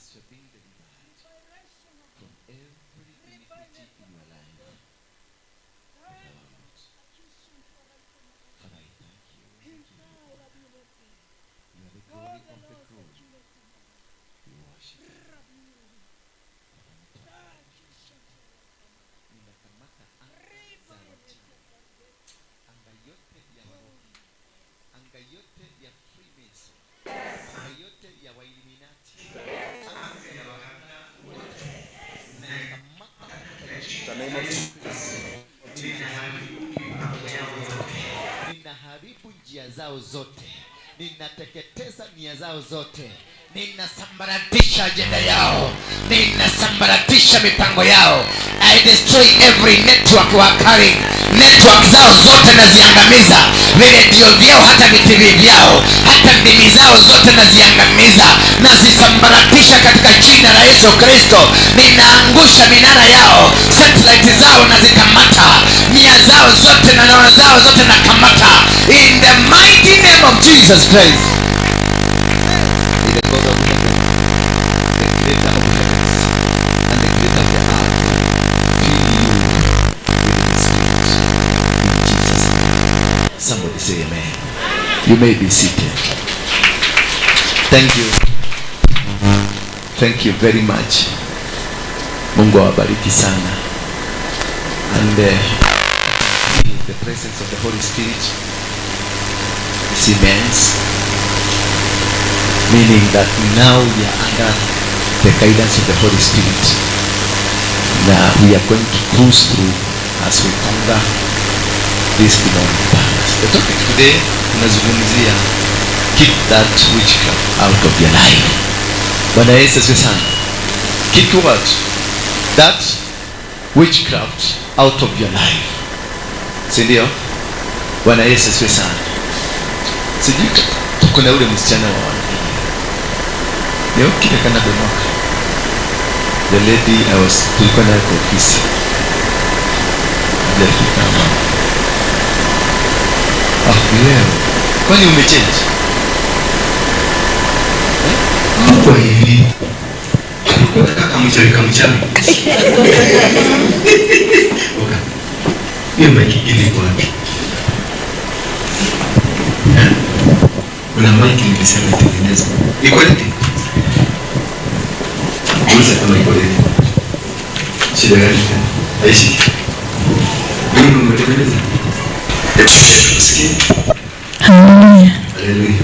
As you're being delivered from every iniquity in your life, Lord, Father, I thank you. I give you honor. You are the glory of the glory. We worship you. Baba, nitoa. Ninakamata anga za wachawi, anga yote ya warogi, anga yote ya Freemason, anga yote ya Wailuminati, anga ya waganga wote. Ninakamata katika The name of Jesus. Ninaharibu njia zao zote, ninateketeza nia zao zote, ninasambaratisha ajenda yao, ninasambaratisha mipango yao. I destroy every network wa carrying network zao zote naziangamiza, viredio vyao, hata vitv vyao, hata ndimi zao zote naziangamiza, nazisambaratisha katika jina la Yesu Kristo. Ninaangusha minara yao, satellite zao nazikamata, nia zao zote na ndoa zao zote nakamata, in the mighty name of Jesus Christ. May the God of heaven, the creator of heavens and the creator of the earth, fill you with his spirit. In Jesus' name. Somebody say amen. You may be seated. Thank you. Thank you very much. Mungu awabariki sana. And feel the presence of the Holy Spirit is immense, meaning that now we are under the guidance of the Holy Spirit. Now we are going to cruise through as we conquer these demonic powers. The topic today tunazungumzia keep that witchcraft out of your life. Bwana Yesu asifiwe sana. Keep what? That witchcraft out of your life. Si ndio? Bwana Yesu asifiwe sana. Sijui tuko na ule msichana wa wapi. Leo kile kana donoka. The lady I was tulikuwa naye kwa ofisi. Hajafika ama. Ah, ni wewe. Kwani umechange? Kwa hivi. Kaka mchawi kamchawi. Oka. Hiyo mic ingine iko wapi? Eh? Kuna mic nilisema itengenezwe. Iko ready? Uliza kama iko ready. Shida gani tena? Aishi. Mimi nimetengeneza. Hebu tusikie. Hallelujah. Hallelujah.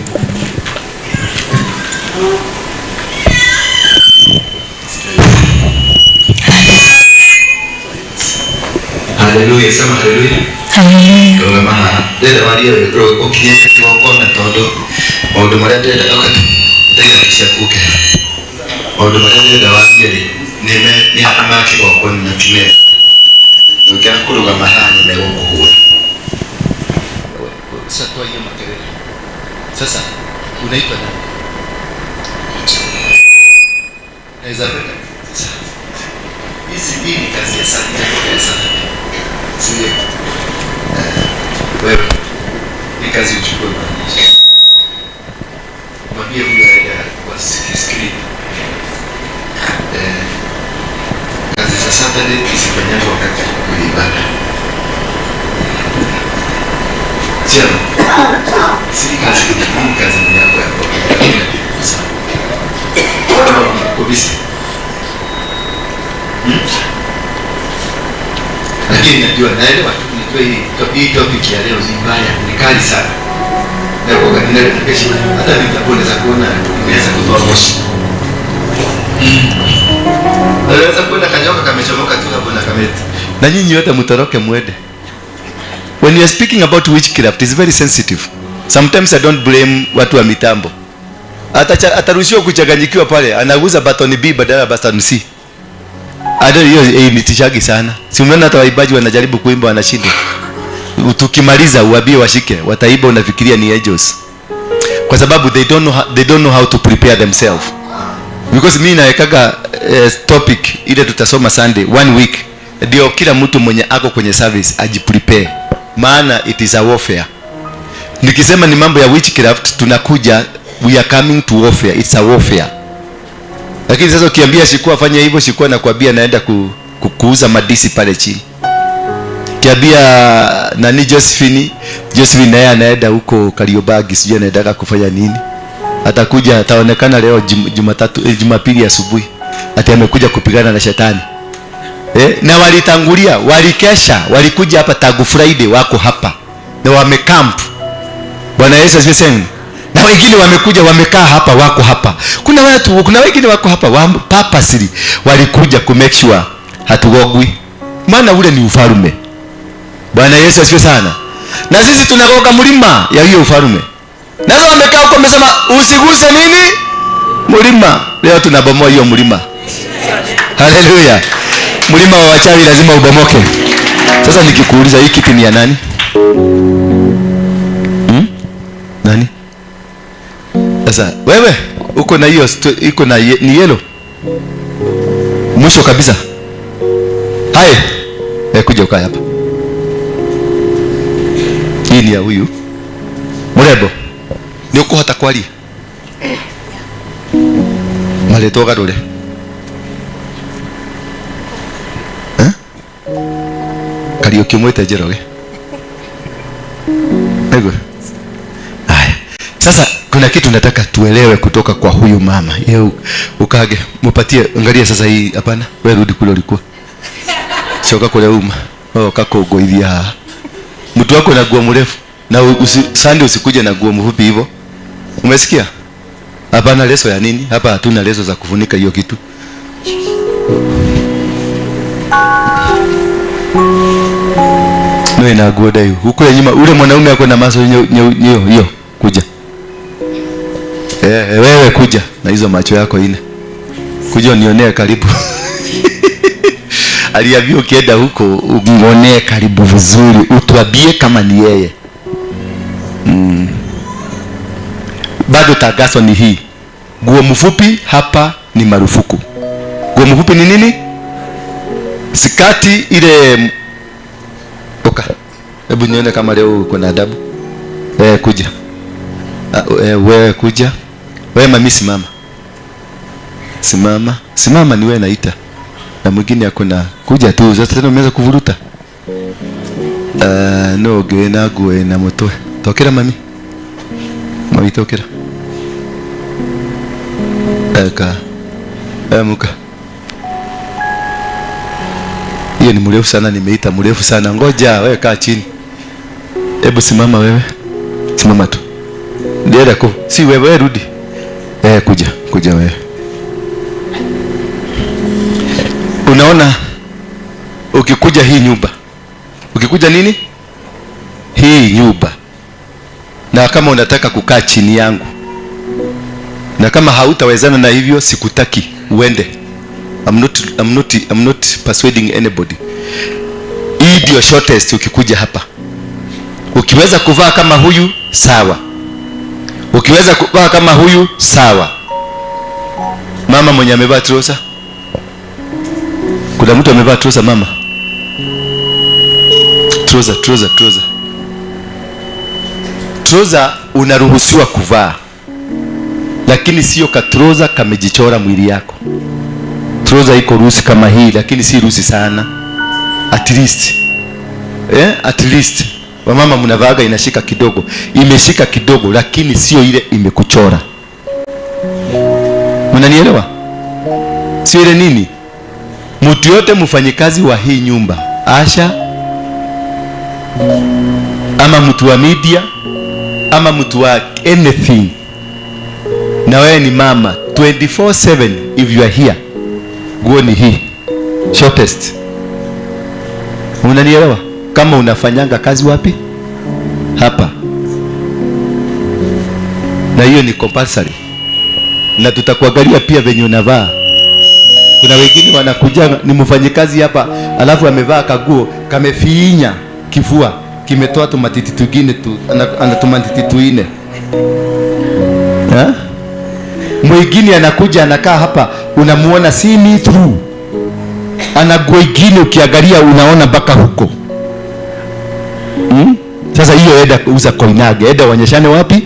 Hallelujah, sema hallelujah. Hallelujah. Rũgama haha. Ndĩrenda warie ũkinyĩte kĩgongona tondũ maũndũ marĩa ndĩrenda ũka ndĩrenda ciaku ũke haha. Maũndũ marĩa ndĩrenda warie rĩ nĩ ma kĩgongona na ti mega. Ũngĩaga kũrũgama haha nĩ megũkũhũra. Sasa toa hiyo makelele. Sasa unaitwa nani? Naweza penda. Sasa hizi hii ni kazi ya sana, ya sana. Sio? Wewe ni kazi uchukue maandishi. Mwambie huyu aende kwa screen. Kazi za Saturday isifanywe wakati wa ibada. Sio? Si kazi ni kazi ni yako ya kwa. Sawa. Kabisa. Lakini najua, naelewa tu, najua hii topic ya leo ni mbaya, ni kali sana. Na kwa nini kesho hata nitakuwa kuona inaweza kutoa moshi. Naweza kuona kanyoka kamechomoka tu hapo na kameti. Na nyinyi wote mtoroke mwende. When you are speaking about witchcraft, it's very sensitive. Sometimes I don't blame watu wa mitambo. Atarushiwa kuchanganyikiwa pale, anaguza button B badala ya button C. Ada hiyo initishagi sana. Si umeona hata waimbaji wanajaribu kuimba wanashindwa. Tukimaliza uambie washike, wataiba unafikiria ni angels. Kwa sababu they don't know how to prepare themselves. Because mimi nawekaga topic ile tutasoma Sunday one week, ndio kila mtu mwenye ako kwenye service ajiprepare. Maana it is a warfare. Nikisema ni mambo ya witchcraft tunakuja, we are coming to warfare. It's a warfare. Lakini sasa ukiambia Shikuwa fanya hivyo, Shikuwa nakwambia naenda kuuza madisi pale chini. Kiambia nani Josephine, Josephine naye anaenda huko Kariobangi, sijui anaenda kufanya nini. Atakuja, ataonekana leo Jumatatu, Jumapili asubuhi. Ati amekuja kupigana na shetani. Na walitangulia, walikesha, walikuja hapa tagu Friday, wako hapa. Na wamecamp. Bwana Yesu asifiwe sana. Na wengine wamekuja wamekaa hapa, wako hapa. Kuna watu, kuna wengine wako hapa purposely walikuja ku make sure hatugogwi. Maana ule ni ufalme. Bwana Yesu asifiwe sana. Na sisi tunagoga mlima ya hiyo ufalme. Na sasa wamekaa huko wamesema usiguse nini? Mlima. Leo tunabomoa hiyo mlima. Haleluya. Mlima wa wachawi lazima ubomoke. Sasa nikikuuliza hii kiti ni ya nani? Nani? Sasa wewe uko na hiyo iko na ni yellow. Mwisho kabisa. Hai. Kuja ukae hapa. Hii ni ya huyu. Murebo. Ni ukuhota kwaria. Maretwo garure. Kariuki mwite Njoroge. Ego. Haya. Sasa kuna kitu nataka tuelewe kutoka kwa huyu mama. Yeye ukage, mupatie, angalia sasa hii hapana. Wewe rudi kule ulikuwa. Shoka kule uma. Wewe kakogoithia. Mtu wako na nguo mrefu na Sunday usikuje na nguo mfupi hivyo. Umesikia? Hapana leso ya nini? Hapa hatuna leso za kufunika hiyo kitu. No ina nguo dai. Huko nyuma ule mwanaume ako na macho hiyo kuja. Wewe kuja na hizo macho yako ine. Kuja unionee karibu. Aliambia ukienda huko ungonee karibu vizuri, utuambie kama ni yeye. Bado tagaso ni hii. Nguo mfupi hapa ni marufuku. Nguo mfupi ni nini? Sikati ile oka. Hebu nione kama leo uko na adabu. Kuja. Wewe kuja. Wewe mami simama. Simama. Simama ni wewe naita. Na mwingine akona kuja tu. Sasa tena umeanza kuvuruta. No gena gue na moto. Tokera mami. Mami tokera. Eka. Muka. Hiyo ni mrefu sana, nimeita mrefu sana. Ngoja wewe kaa chini. Hebu simama wewe. Simama tu. Ndio ko. Si wewe rudi. Kuja, kuja wewe. Unaona ukikuja hii nyumba. Ukikuja nini? Hii nyumba. Na kama unataka kukaa chini yangu. Na kama hautawezana na hivyo sikutaki uende. I'm not persuading anybody. Hii ndio shortest ukikuja hapa. Ukiweza kuvaa kama huyu sawa. Ukiweza kuvaa kama huyu sawa. Mama mwenye amevaa trouser. Kuna mtu amevaa trouser mama? Trouser, trouser, trouser. Trouser unaruhusiwa kuvaa. Lakini sio katroza kamejichora mwili yako. Trouser iko ruhusi kama hii lakini si ruhusi sana. At least. At least. Wamama mnavaaga inashika kidogo. Imeshika kidogo lakini sio ile imekuchora. Mnanielewa? Sio ile nini? Mtu yote mfanyikazi wa hii nyumba, Asha ama mtu wa media ama mtu wa anything, na wewe ni mama 24/7 if you are here, nguo ni hii shortest. Unanielewa? Kama unafanyanga kazi wapi? Hapa. Na hiyo ni compulsory. Na tutakuangalia pia venye unavaa. Kuna wengine wanakuja ni mfanyikazi hapa, alafu amevaa kaguo kamefinya kifua, kimetoa tumatiti tugine tu, ana tumatiti tuine. Ha? Mwingine anakuja anakaa hapa, unamuona see me through. Ana nguo ingine ukiangalia unaona mpaka huko. Sasa hiyo eda uza Koinange, eda waonyeshane wapi?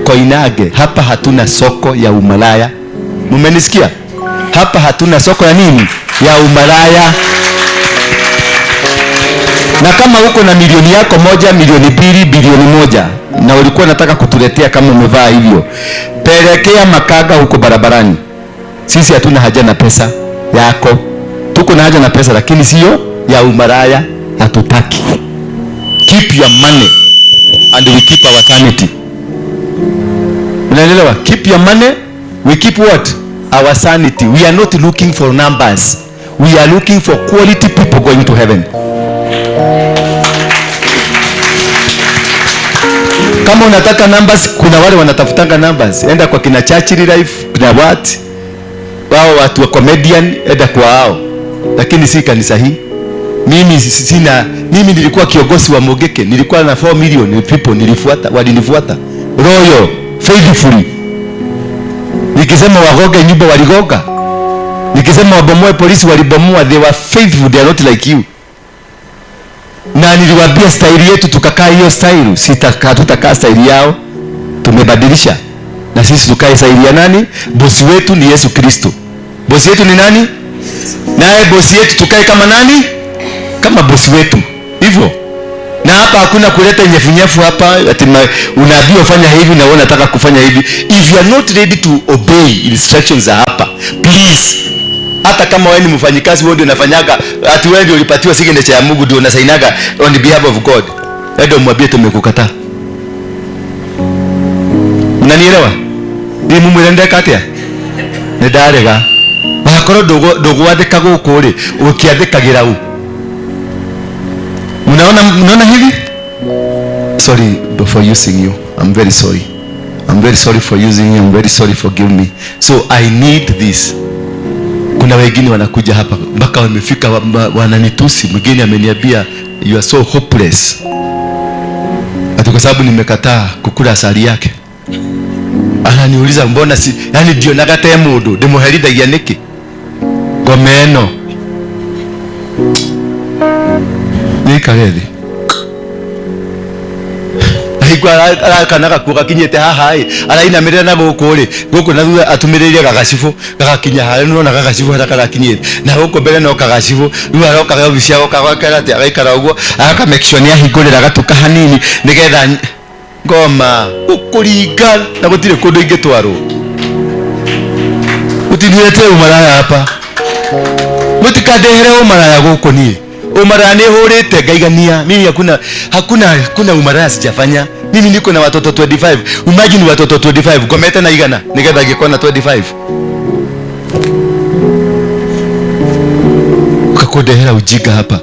Koinange. Hapa hatuna soko ya umalaya. Mmenisikia? Hapa hatuna soko ya nini? Ya umalaya. Na kama uko na milioni yako 1, milioni 2, bilioni 1, na ulikuwa unataka kutuletea kama umevaa hivyo, pelekea makaga huko barabarani. Sisi hatuna haja na pesa yako. Tuko na haja na pesa, lakini sio ya umalaya, hatutaki. Keep your money and we keep our sanity. Unaelewa? Keep your money, we keep what? Our sanity. We are not looking for numbers. We are looking for quality people going to heaven. Kama unataka numbers, kuna wale wanatafutanga numbers. Enda kwa kina Churchill Life, kuna what? Wao watu wa comedian, enda kwa hao. Lakini si kanisa hii. Mimi sina, mimi nilikuwa kiongozi wa Mogeke, nilikuwa na 4 million people nilifuata, walinifuata. Royal, faithfully. Nikisema wagoge nyumba waligoga. Nikisema wabomoe polisi walibomoa. They were faithful, they are not like you. Na niliwaambia style yetu, tukakaa hiyo style, hatutakaa style yao. Tumebadilisha. Na sisi tukae style ya nani? Bosi wetu ni Yesu Kristo. Bosi yetu ni nani? Naye bosi yetu tukae kama nani? Kama bosi wetu. Hivyo. Na hapa hakuna kuleta nyefunyefu hapa ati unaambiwa fanya hivi na wewe unataka kufanya hivi. If you are not ready to obey instructions za hapa, please. Hata kama wewe ni mfanyikazi, wewe ndio unafanyaga, ati wewe ndio ulipatiwa signature ya Mungu ndio unasainaga on behalf of God. Ndio mwambie tumekukataa. Unanielewa? Ni mumwirende katia? Ni ndarega. Wakorwo ndugwathika guku ri, ukiathikagira u. Mnaona hivi? Sorry for using you. I'm very sorry. I'm very sorry for using you. I'm very sorry, forgive me. So I need this. Kuna wengine wanakuja hapa mpaka wamefika wananitusi. Mwingine ameniambia you are so hopeless. Ati kwa sababu nimekataa kukula asali yake. Ananiuliza mbona si, yani ndio nagate mundu ndimuherithagia niki? Ngomeno. Nikarethi. Aigua arakana gakuo gakinyite haha ĩ, arainamĩrĩra na gũkũ rĩ, gũkũ na thutha atumĩrĩire gagacibũ, gagakinya harĩa nĩũrona gagacibũ harĩa karakinyĩte, na gũkũ mbere no kagacibũ, rĩu aroka obici agoka gwake atĩ agaikara ũguo, agaka make sure nĩahingũrĩra gatuka hanini nĩgetha ngoma gũkũringa na gũtirĩ kũndũ ingĩtwarwo. Mũtindirete umaraya hapa. Mũtikandehere umaraya gũkũ niĩ. Umaraya ni hurite ngaigania. Mimi hakuna umaraya sijafanya. Mimi niko na watoto 25. Imagine watoto 25 ngomete na igana nigetha ngĩkorwo na 25. Ukakundehera ujinga hapa.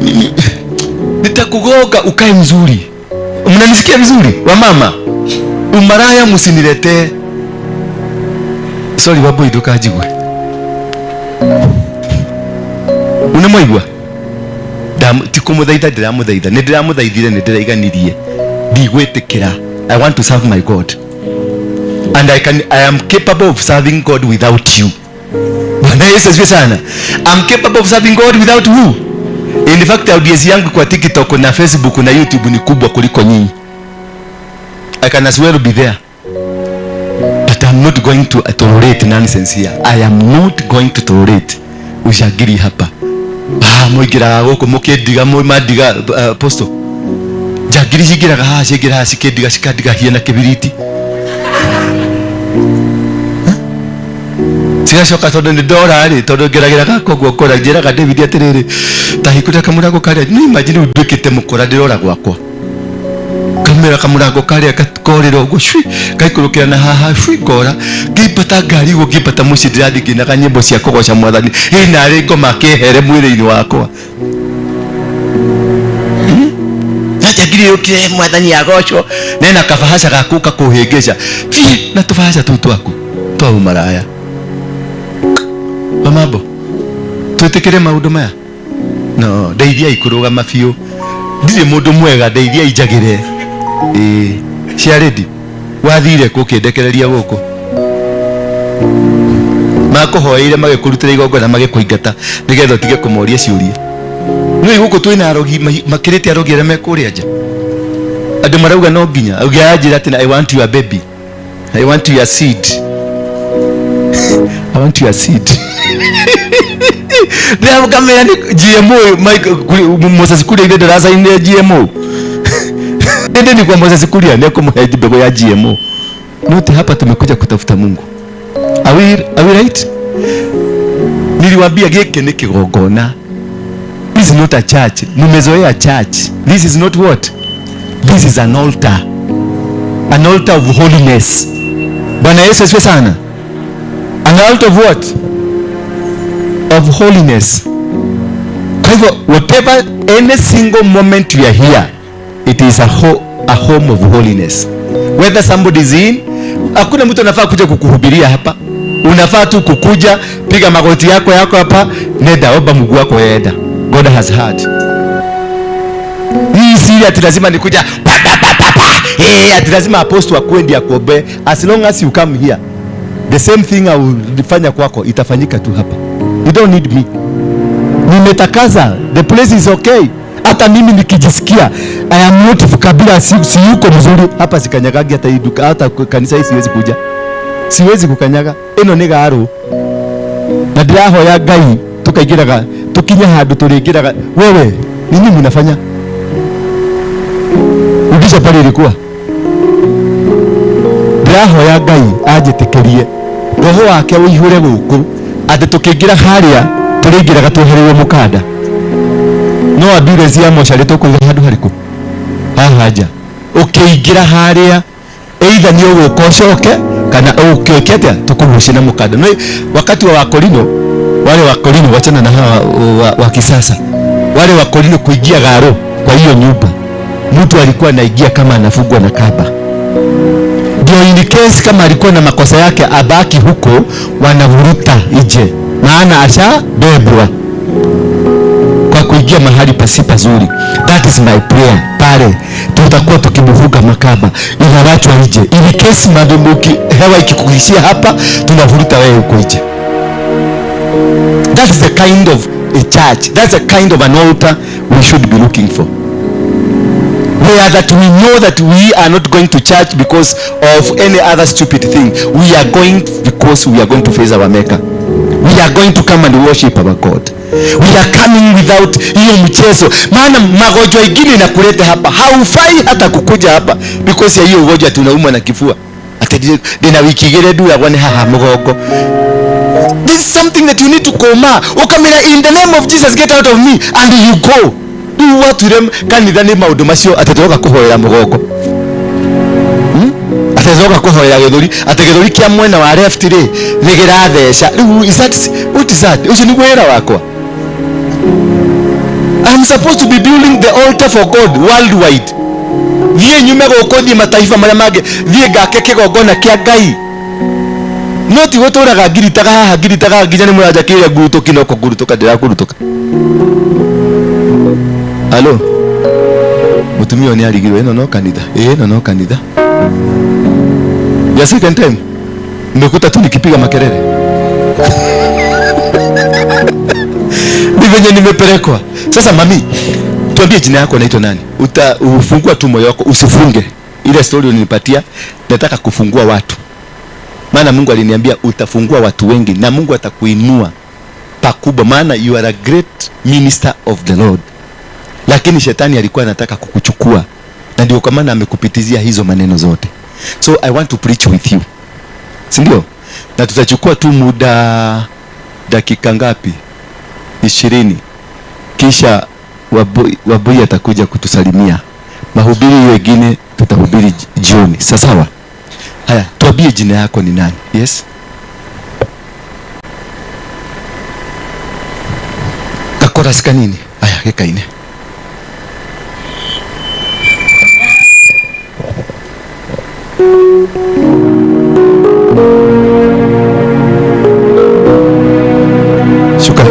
Mimi nitakugonga ukae mzuri. Mnanisikia vizuri wamama? Umaraya msiniletee. Sorry babu ndukajigwe. Unamwaigua? Ti kumuthaitha ndiramuthaitha, ni ndiramuthaithire, ni ndiraiganirie, ndigwitikira. I want to serve my God and I am capable of serving God without you. Bwana Yesu asifiwe sana. I'm capable of serving God without who? In fact, audience yangu kwa TikTok na Facebook na YouTube ni kubwa kuliko nyinyi. I can as well be there. But I'm not going to tolerate nonsense here. I am not going to tolerate ushagiri hapa. Ah, muigiraga guku mukindiga mandiga apostle. Njagiri cingiraga haha, cingiraga haha, cikindiga cikandiga hia na kibiriti. Cigacoka tondu ni ndora ri, tondu ngeragira gakwa guokora, njiraga David atiriri, ta hingũrĩra kamũrango karĩa, ni imagine nduĩkĩte mũkora ndĩrora gwakwa. Kamera kamũrango karĩa gakorĩra ũguo cui, gaikũrũkĩra na haha cui ngora, ngĩambata ngari ũguo ngĩambata mũciĩ ndĩrathiĩ ngĩinaga nyĩmbo cia kũgoca mwathani, ĩ narĩ ngoma kĩehere mwĩrĩ-inĩ wakwa. Na njagiri yũkire mwathani agocwo, nena kabahasha gaku gakũhĩngĩca, thiĩ na tũbahasha tũu twaku twa ũmaraya. Mambo twĩtĩkĩre maũndũ maya? No, ndeithiai kũrũgama biũ. Ndirĩ mũndũ mwega, ndeithiai njagĩre. Ĩĩ, ciarĩndi wathire kũ ũkĩndekereria gũkũ? Makũhoeire magĩkũrutĩra igongona magĩkũingata nĩgetha ũtige kũmoria ciũria. Nĩũĩ gũkũ twĩna arogi makĩrĩte arogi arĩa me kũrĩa nja. Andũ marauga no nginya ũngĩ aranjĩra atĩ I want your baby, I want your seed. I want your seed. Ndĩramũkamĩra nĩ GMO Mike Moses Kuria ithe ndaracainire GMO. Nende ni kwa Moses Kuria nĩ ekũmũhe mbegũ ya GMO. Note hapa tumekuja kutafuta Mungu. Are we right? Niliwaambia gĩkĩ nĩ kĩgongona. This is not a church. Mumezoea church. This is not what? This is an altar. An altar of holiness. Bwana Yesu asifiwe sana. An altar of what? Of holiness. Kwa hivyo whatever, any single moment you are here, it is a home of holiness. Whether somebody is in, hakuna mtu anafaa kuja kukuhubiria hapa. Unafaa tu kukuja, piga magoti yako hapa, nenda omba Mungu wako enda. God has heard. Hii si ati lazima nikuja pa pa pa pa pa. Ati lazima apostle akwendi akuombe. As long as you come here, the same thing I will fanya kwako itafanyika tu hapa. You don't need me. Nimetakaza, the place is okay. Hata mimi nikijisikia I am not kabila si yuko mzuri hapa, sikanyagagi hata iduka, hata kanisa hii siwezi kuja. Siwezi kukanyaga. Ino ni garu. Na ndirahoya Ngai tukaingiraga tukinya handu turingiraga. Wewe nini mnafanya? Rudisha pale ilikuwa. Ndirahoya Ngai anjitikirie roho wake uihure guku ati tukiingira haria turingiraga twehereirwo mukanda. No ambulance ya mocarĩ tũkũiga handũ harĩkũ? Haha nja. Ũkĩingĩra harĩa either nĩ ũgũka ũcoke kana ũkĩoke atĩa tũkũgucie na mũkanda. No wakati wa Wakorino, wale Wakorino wachana na hawa wa kisasa, wale Wakorino kuingia garo kwa hiyo nyumba, mtu alikuwa anaingia kama anafungwa na kamba. Ndio in case kama alikuwa na makosa yake abaki huko, wanavuruta nje, maana ashabebwa kwa kuingia mahali pasi pazuri. That is my prayer. Pale tutakuwa tukimvuka makaba, inawachwa nje. In case madumbuki hewa ikikuishia hapa, tunavuruta wewe huko nje. That is the kind of a church. That's a kind of an altar we should be looking for. Where that we know that we are not going to church because of any other stupid thing. We are going because we are going to face our maker. We are going to come and worship our God. We are coming without hiyo mchezo. Maana magonjwa ingine inakuleta hapa. Haufai hata kukuja hapa because ya hiyo ugonjwa tunaumwa na kifua. Ati ndina wiki igere nduragwo ni haha mugongo. This is something that you need to koma. Ukamira in the name of Jesus get out of me and you go. Rĩu watuire kanitha nĩ maũndũ macio atĩ tũroka kũhoera mũgongo. Atĩ tũroka kũhoera gĩthũri, atĩ gĩthũri kĩa mwena wa left rĩ nĩ gĩratheca. Rĩu is that what is that? Ũcio nĩguo wĩra wakwa. I'm supposed to be building the altar for God worldwide. Thiĩ nyume gũkũ thiĩ mataifa marĩa mangĩ, thiĩ ngake kĩgongona kĩa Ngai. No ti gũtũraga ngiritaga haha ngiritaga nginya nĩ mũranjakĩire ngurutũki no kũngurutũka ndĩrakũrutũka. Halo, mutumia ũyũ nĩ arigirwo, ĩno no kanitha, ĩno no kanitha. Ya second time nimekuta tu nikipiga makelele. Ni venye nimepelekwa. Sasa mami, tuambie jina yako unaitwa nani? Ufungua tu moyo wako, usifunge. Ile story ulinipatia, nataka kufungua watu. Maana Mungu aliniambia utafungua watu wengi na Mungu atakuinua pakubwa, maana you are a great minister of the Lord. Lakini shetani alikuwa anataka kukuchukua, na ndio kwa maana amekupitizia hizo maneno zote. So I want to preach with you. Si ndio? Na tutachukua tu muda dakika ngapi? 20. Kisha Wabui atakuja kutusalimia. Mahubiri wengine tutahubiri jioni. Sawa? Haya, tuambie jina yako ni nani? Yes? Kakora sika nini? Haya, gekaine. Shuka.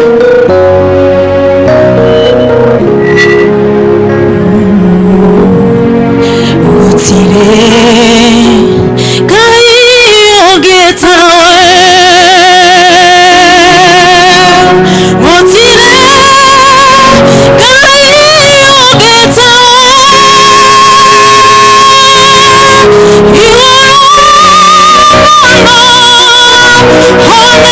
You are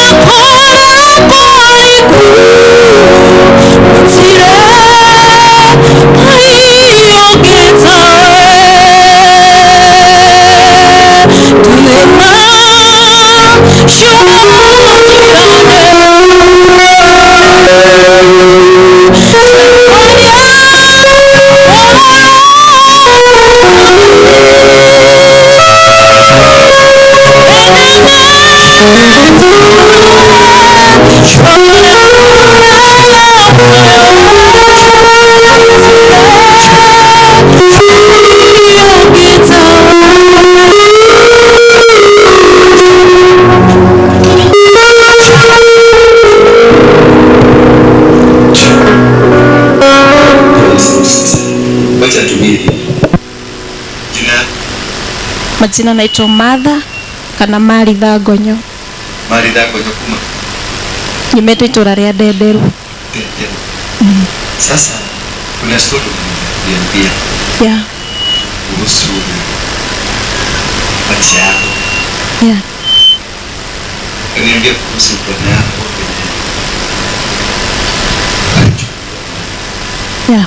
majina naitwa Martha kana Maritha Ngonyo. Maritha Ngonyo kuma Nyumĩte itũra rĩa Ndenderu. Ndenderu. Sasa kuna story uliniambia Yeah. kuhusu maisha yako. Yeah. Ukaniambia kuhusu bwana yako venye Yeah.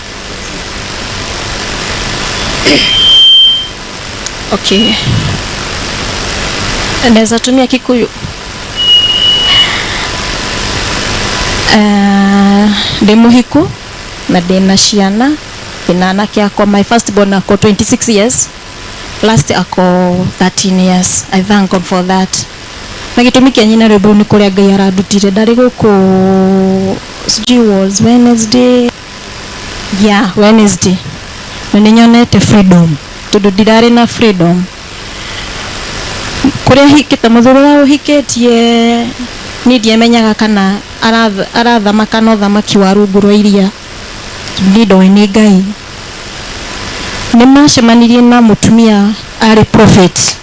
Okay. Naweza tumia Kikuyu. Ndĩ mũhiku na ndĩna ciana, ndĩna anake akwa. My first born ako 26 years, last ako 13 years. I thank God for that. Na gĩtũmi kĩa nyina rwĩmbo rũu nĩ kũrĩa Ngai arandutire. Ndarĩ gũkũ, sijui was Wednesday, yeah, Wednesday, na nĩ nyonete freedom tondũ ndirarĩ na freedom kũrĩa hikĩte. Mũthuri ũrĩa ũhikĩtie niĩ ndiamenyaga kana arathamaka na ũthamaki wa rungu rwa iria, niĩ ndoĩ nĩ Ngai. Nĩ macemanirie na mũtumia arĩ prophet,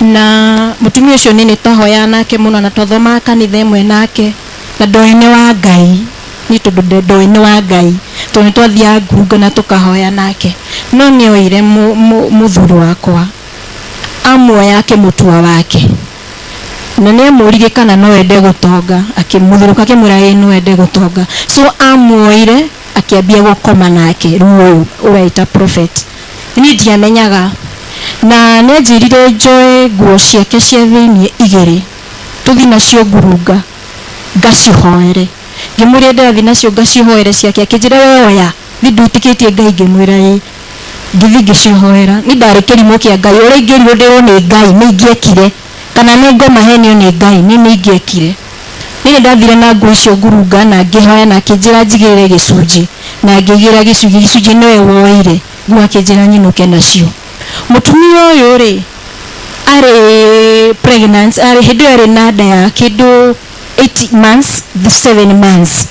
na mũtumia ũcio nĩ twahoyaga nake mũno na twathomaga kanitha ĩmwe nake, na ndoĩ nĩ wa Ngai niĩ tondũ ndoĩ nĩ wa Ngai tondũ nĩ twathiaga ngurunga na tũkahoya nake. No nĩ oire mũthuri wakwa amuoya akĩmũtua wake, na nĩ amũririe kana no ende gũtonga. Akĩmũthũrũka akĩmwĩra ĩĩ, no ende gũtonga. So amuoire akĩambia gũkoma nake. Rĩu ũyũ ũreita prophet niĩ ndiamenyaga, na nĩ anjĩrire njoe nguo ciake cia thĩiniĩ igĩrĩ tũthiĩ nacio ngurunga ngacihoere. Ngĩmwĩra ndĩrathiĩ nacio ngacihoere ciake. Akĩnjĩra, "We oya, thi ndwĩtĩkĩtie Ngai?" Ngĩmwĩra ĩĩ. Ngĩthiĩ ngĩcihoera. Niĩ ndarĩ kĩrimũ kĩa Ngai. Ũrĩa ingĩrirwo ndĩrwo nĩ Ngai nĩ ingĩekire, kana nĩ ngoma henio nĩ Ngai nĩ ingĩekire. Niĩ nĩ ndathire na nguo icio ngurunga na ngĩhoya, na akĩnjĩra njigĩrĩre gĩcunjĩ na ngĩigĩrĩra gĩcunjĩ. Gĩcunjĩ nĩwe woire nguo, akĩnjĩra nyinũke nacio. Mũtumia ũyũ rĩ, arĩ pregnant, arĩ hĩndĩ ĩyo arĩ na nda ya kĩndũ 8 months, 7 months.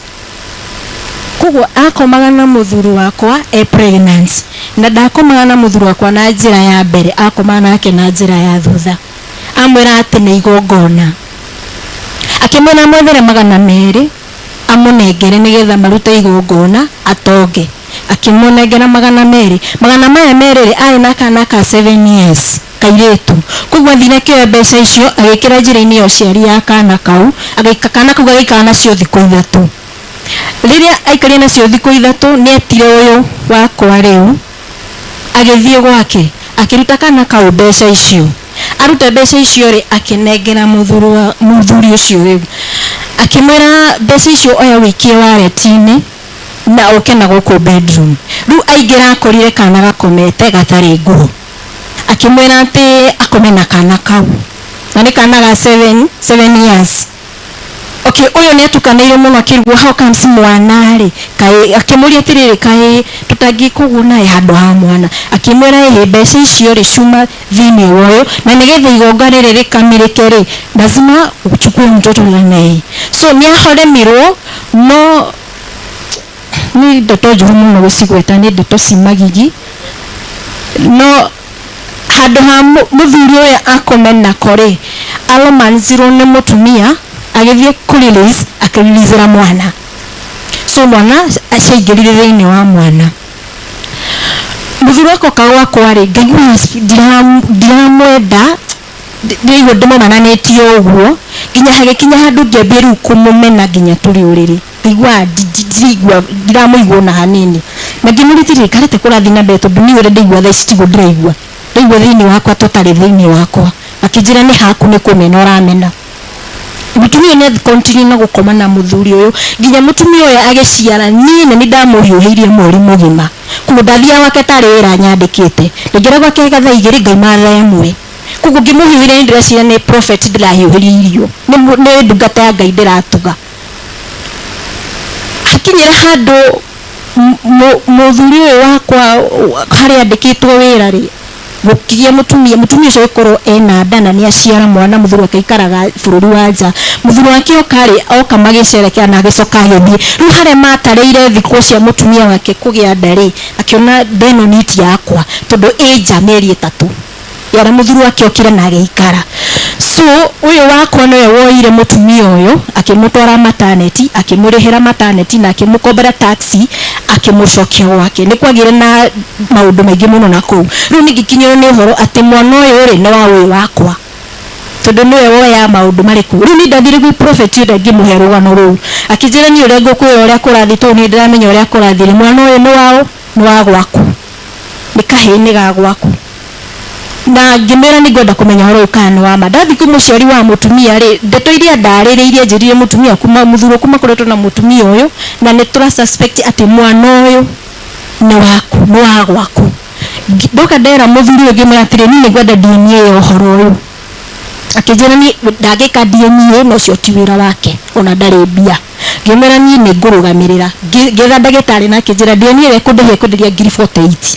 Koguo akomaga na mũthuri wakwa e pregnant, na ndakomaga na mũthuri wakwa na njĩra ya mbere, akomaga nake na njĩra ya thutha. Amwĩra atĩ nĩ igongona, akĩmwĩra amwethere 200 amũnengere nĩgetha marute igongona atonge. Akĩmũnengera 200. Magana maya merĩ rĩ, arĩ na kana ka 7 years kairĩtu. Koguo athire akĩoya mbeca icio agĩkĩra njĩra-inĩ ya ũciari ya kana kau. Agĩika kana kau gagĩikara nacio thikũ 3. Rĩrĩa aikarire nacio thikũ 3, nĩ etire ũyũ wakwa rĩu, agĩthiĩ gwake akĩruta kana kau mbeca icio. Aruta mbeca icio rĩ, akĩnengera mũthuri ũcio rĩu, akĩmwĩra, "Mbeca icio oya wĩikie wallet-inĩ na ũke na gũkũ bedroom." Rĩu aingĩra akorire kana gakomete gatarĩ nguo. Akĩmwĩra atĩ akome na kana kau, na nĩ kana ga 7 years. Okay, ũyũ nĩ atukanĩire mũno, akĩrigwo how comes mwana rĩ kaĩ. Akĩmũria atĩrĩrĩ, "Kaĩ tũtangĩkũguo naye handũ ha mwana?" Akĩmwĩra, "Ĩhĩ, mbeca icio rĩ ciuma thĩinĩ wa ũyũ, na nĩgetha igonga rĩrĩ rĩkamĩrĩke rĩ, lazima uchukue mtoto na naye." So nĩ ahoremirwo, no nĩ ndeto njũru mũno gũcigweta, nĩ ndeto ci magigi. No handũ ha mũthuri ũyũ akome nako rĩ, aromanzirwo nĩ mũtumia, agĩthiĩ kũ-release, akĩreleasera mwana. So mwana acaingĩrire thĩinĩ wa mwana. Mũthuri wakwa oka gwakwa rĩ, ngaigua ndiramwenda, ndĩraigua ndĩmũmananĩtie ũguo, nginya hagĩkinya handũ ngĩambia rĩu kũmũmena nginya tũrĩ ũrĩrĩ. Ngaigua ndiraigua ndiramũigua ona hanini, na ngĩmũria atĩrĩrĩ, karete kũrathiĩ na mbere? Tondũ niĩ ũrĩa ndaigua thaa ici tiguo ndĩraigua, ndaigua thĩinĩ wakwa tũtarĩ thĩinĩ wakwa. Akĩnjĩra, "Nĩ haku, nĩ kũmena ũramena." Mũtumia nĩ continue na gũkoma na mũthuri ũyũ nginya mũtumia ũyũ agĩciara. Niĩ nĩ ndamũhiũhĩirie mweri mũgima. Koguo ndathiaga gwake tarĩ wĩra nyandĩkĩte, ndaingĩra gwake thaa 2, ngauma thaa 1. Koguo ngĩmũhiũhĩria, nĩ ndĩreciria nĩ prophet ndĩrahiũhĩria irio, nĩ ndungata ya Ngai ndĩratuga. Hakinyĩra handũ mũthuri ũyũ wakwa harĩa andĩkĩtwo wĩra rĩ, gũkĩgĩa mũtumia. Mũtumia ũcio agĩkorwo ena nda na nĩ aciara mwana. Mũthuri wake aikaraga bũrũri wa nja. Mũthuri wake oka rĩ, oka magĩcerekera na agĩcoka agĩthiĩ. Rĩu harĩa matarĩire thikũ cia mũtumia wake kũgĩa nda rĩ, akĩona nda ĩno nĩ ti yakwa tondũ ĩ nja mĩeri 3. Yara mũthuri wake okire na agĩikara. So ũyũ wakwa nĩwe woire mũtumia ũyũ, akĩmũtwara maternity, akĩmũrĩhĩra maternity na akĩmũkombera taxi, akĩmũcokia gwake. Nĩ kwagĩire na maũndũ maingĩ mũno na kũu. Rĩu ningĩkinyĩrwo nĩ ũhoro atĩ mwana ũyũ rĩ nĩ wa ũyũ wakwa, tondũ nĩwe woya maũndũ marĩkũ. Rĩu niĩ ndathire gwĩ prophet ũrĩa ngĩmũhe rũgano rũu, akĩnjĩra niĩ ũrĩa ngũkwĩra ũrĩa kũrathiĩ, tondũ niĩ ndĩramenya ũrĩa kũrathiĩ. Mwana ũyũ nĩ waũ? Nĩ wa gwaku, nĩ kahĩĩ, nĩ ga gwaku. Na ngĩmwĩra nĩ ngwenda kũmenya ũhoro ũyũ kana nĩ wa ma. Ndathiĩ kwĩ mũciari wa mũtumia rĩ, ndeto iria ndarĩrĩirie, njĩrire mũtumia kuma mũthuri kuma koretwo na mũtumia ũyũ, na nĩ tũra suspect atĩ mwana ũyũ nĩ waku, nĩ wa gwaku. Ndoka ndera mũthuri ũyũ, ngĩmwĩra atĩrĩ, niĩ nĩ ngwenda DNA ya ũhoro ũyũ. Akĩnjĩra niĩ ndangĩka DNA, na ũcio ti wĩra wake, ona ndarĩ mbia. Ngĩmwĩra niĩ nĩ ngũrũgamĩrĩra. Ngĩetha ndagĩtarĩ, na akĩnjĩra DNA ĩrĩa ĩkũndĩhia ĩkũndĩhia 48,000.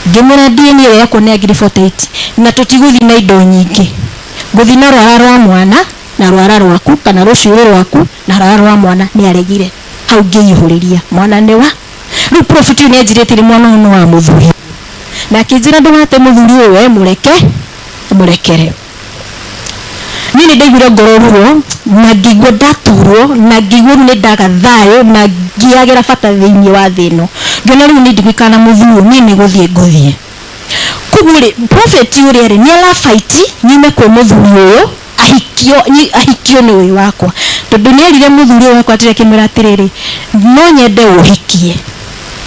Ngĩmwĩra DNA ĩyo yakwa nĩ ya 48,000, na tũtigũthiĩ na indo nyingĩ, ngũthiĩ na rwara rwa mwana na rwara rwaku, kana rũcuĩrĩ rwaku na rwara rwa mwana. Nĩ aregire. Hau ngĩihũrĩria mwana nĩ wa rĩu. Prophet ũyũ nĩ anjĩrĩte nĩ mwana ũyũ nĩ wa mũthuri, na akĩnjĩra ndũgate mũthuri ũyũ, we mũreke, mũrekere. Niĩ nĩ ndaiguire ngoro ruo, na ngĩigua ndaturwo, na ngĩigua rĩu nĩ ndaga thayũ, na ngĩagĩra bata thĩinĩ wa thĩ ĩno. Ngĩona rĩu nĩ ndigũikara na mũthuri ũyũ, niĩ nĩ gũthiĩ ngũthiĩ. Koguo rĩ, prophet ũrĩa rĩ nĩ arabaiti nyume kwĩ mũthuri ũyũ, ahikio, ahikio nĩ ũyũ wakwa, tondũ nĩ erire mũthuri ũyũ wakwa atĩrĩ, akĩmwĩra atĩrĩrĩ, no nyende ũhikie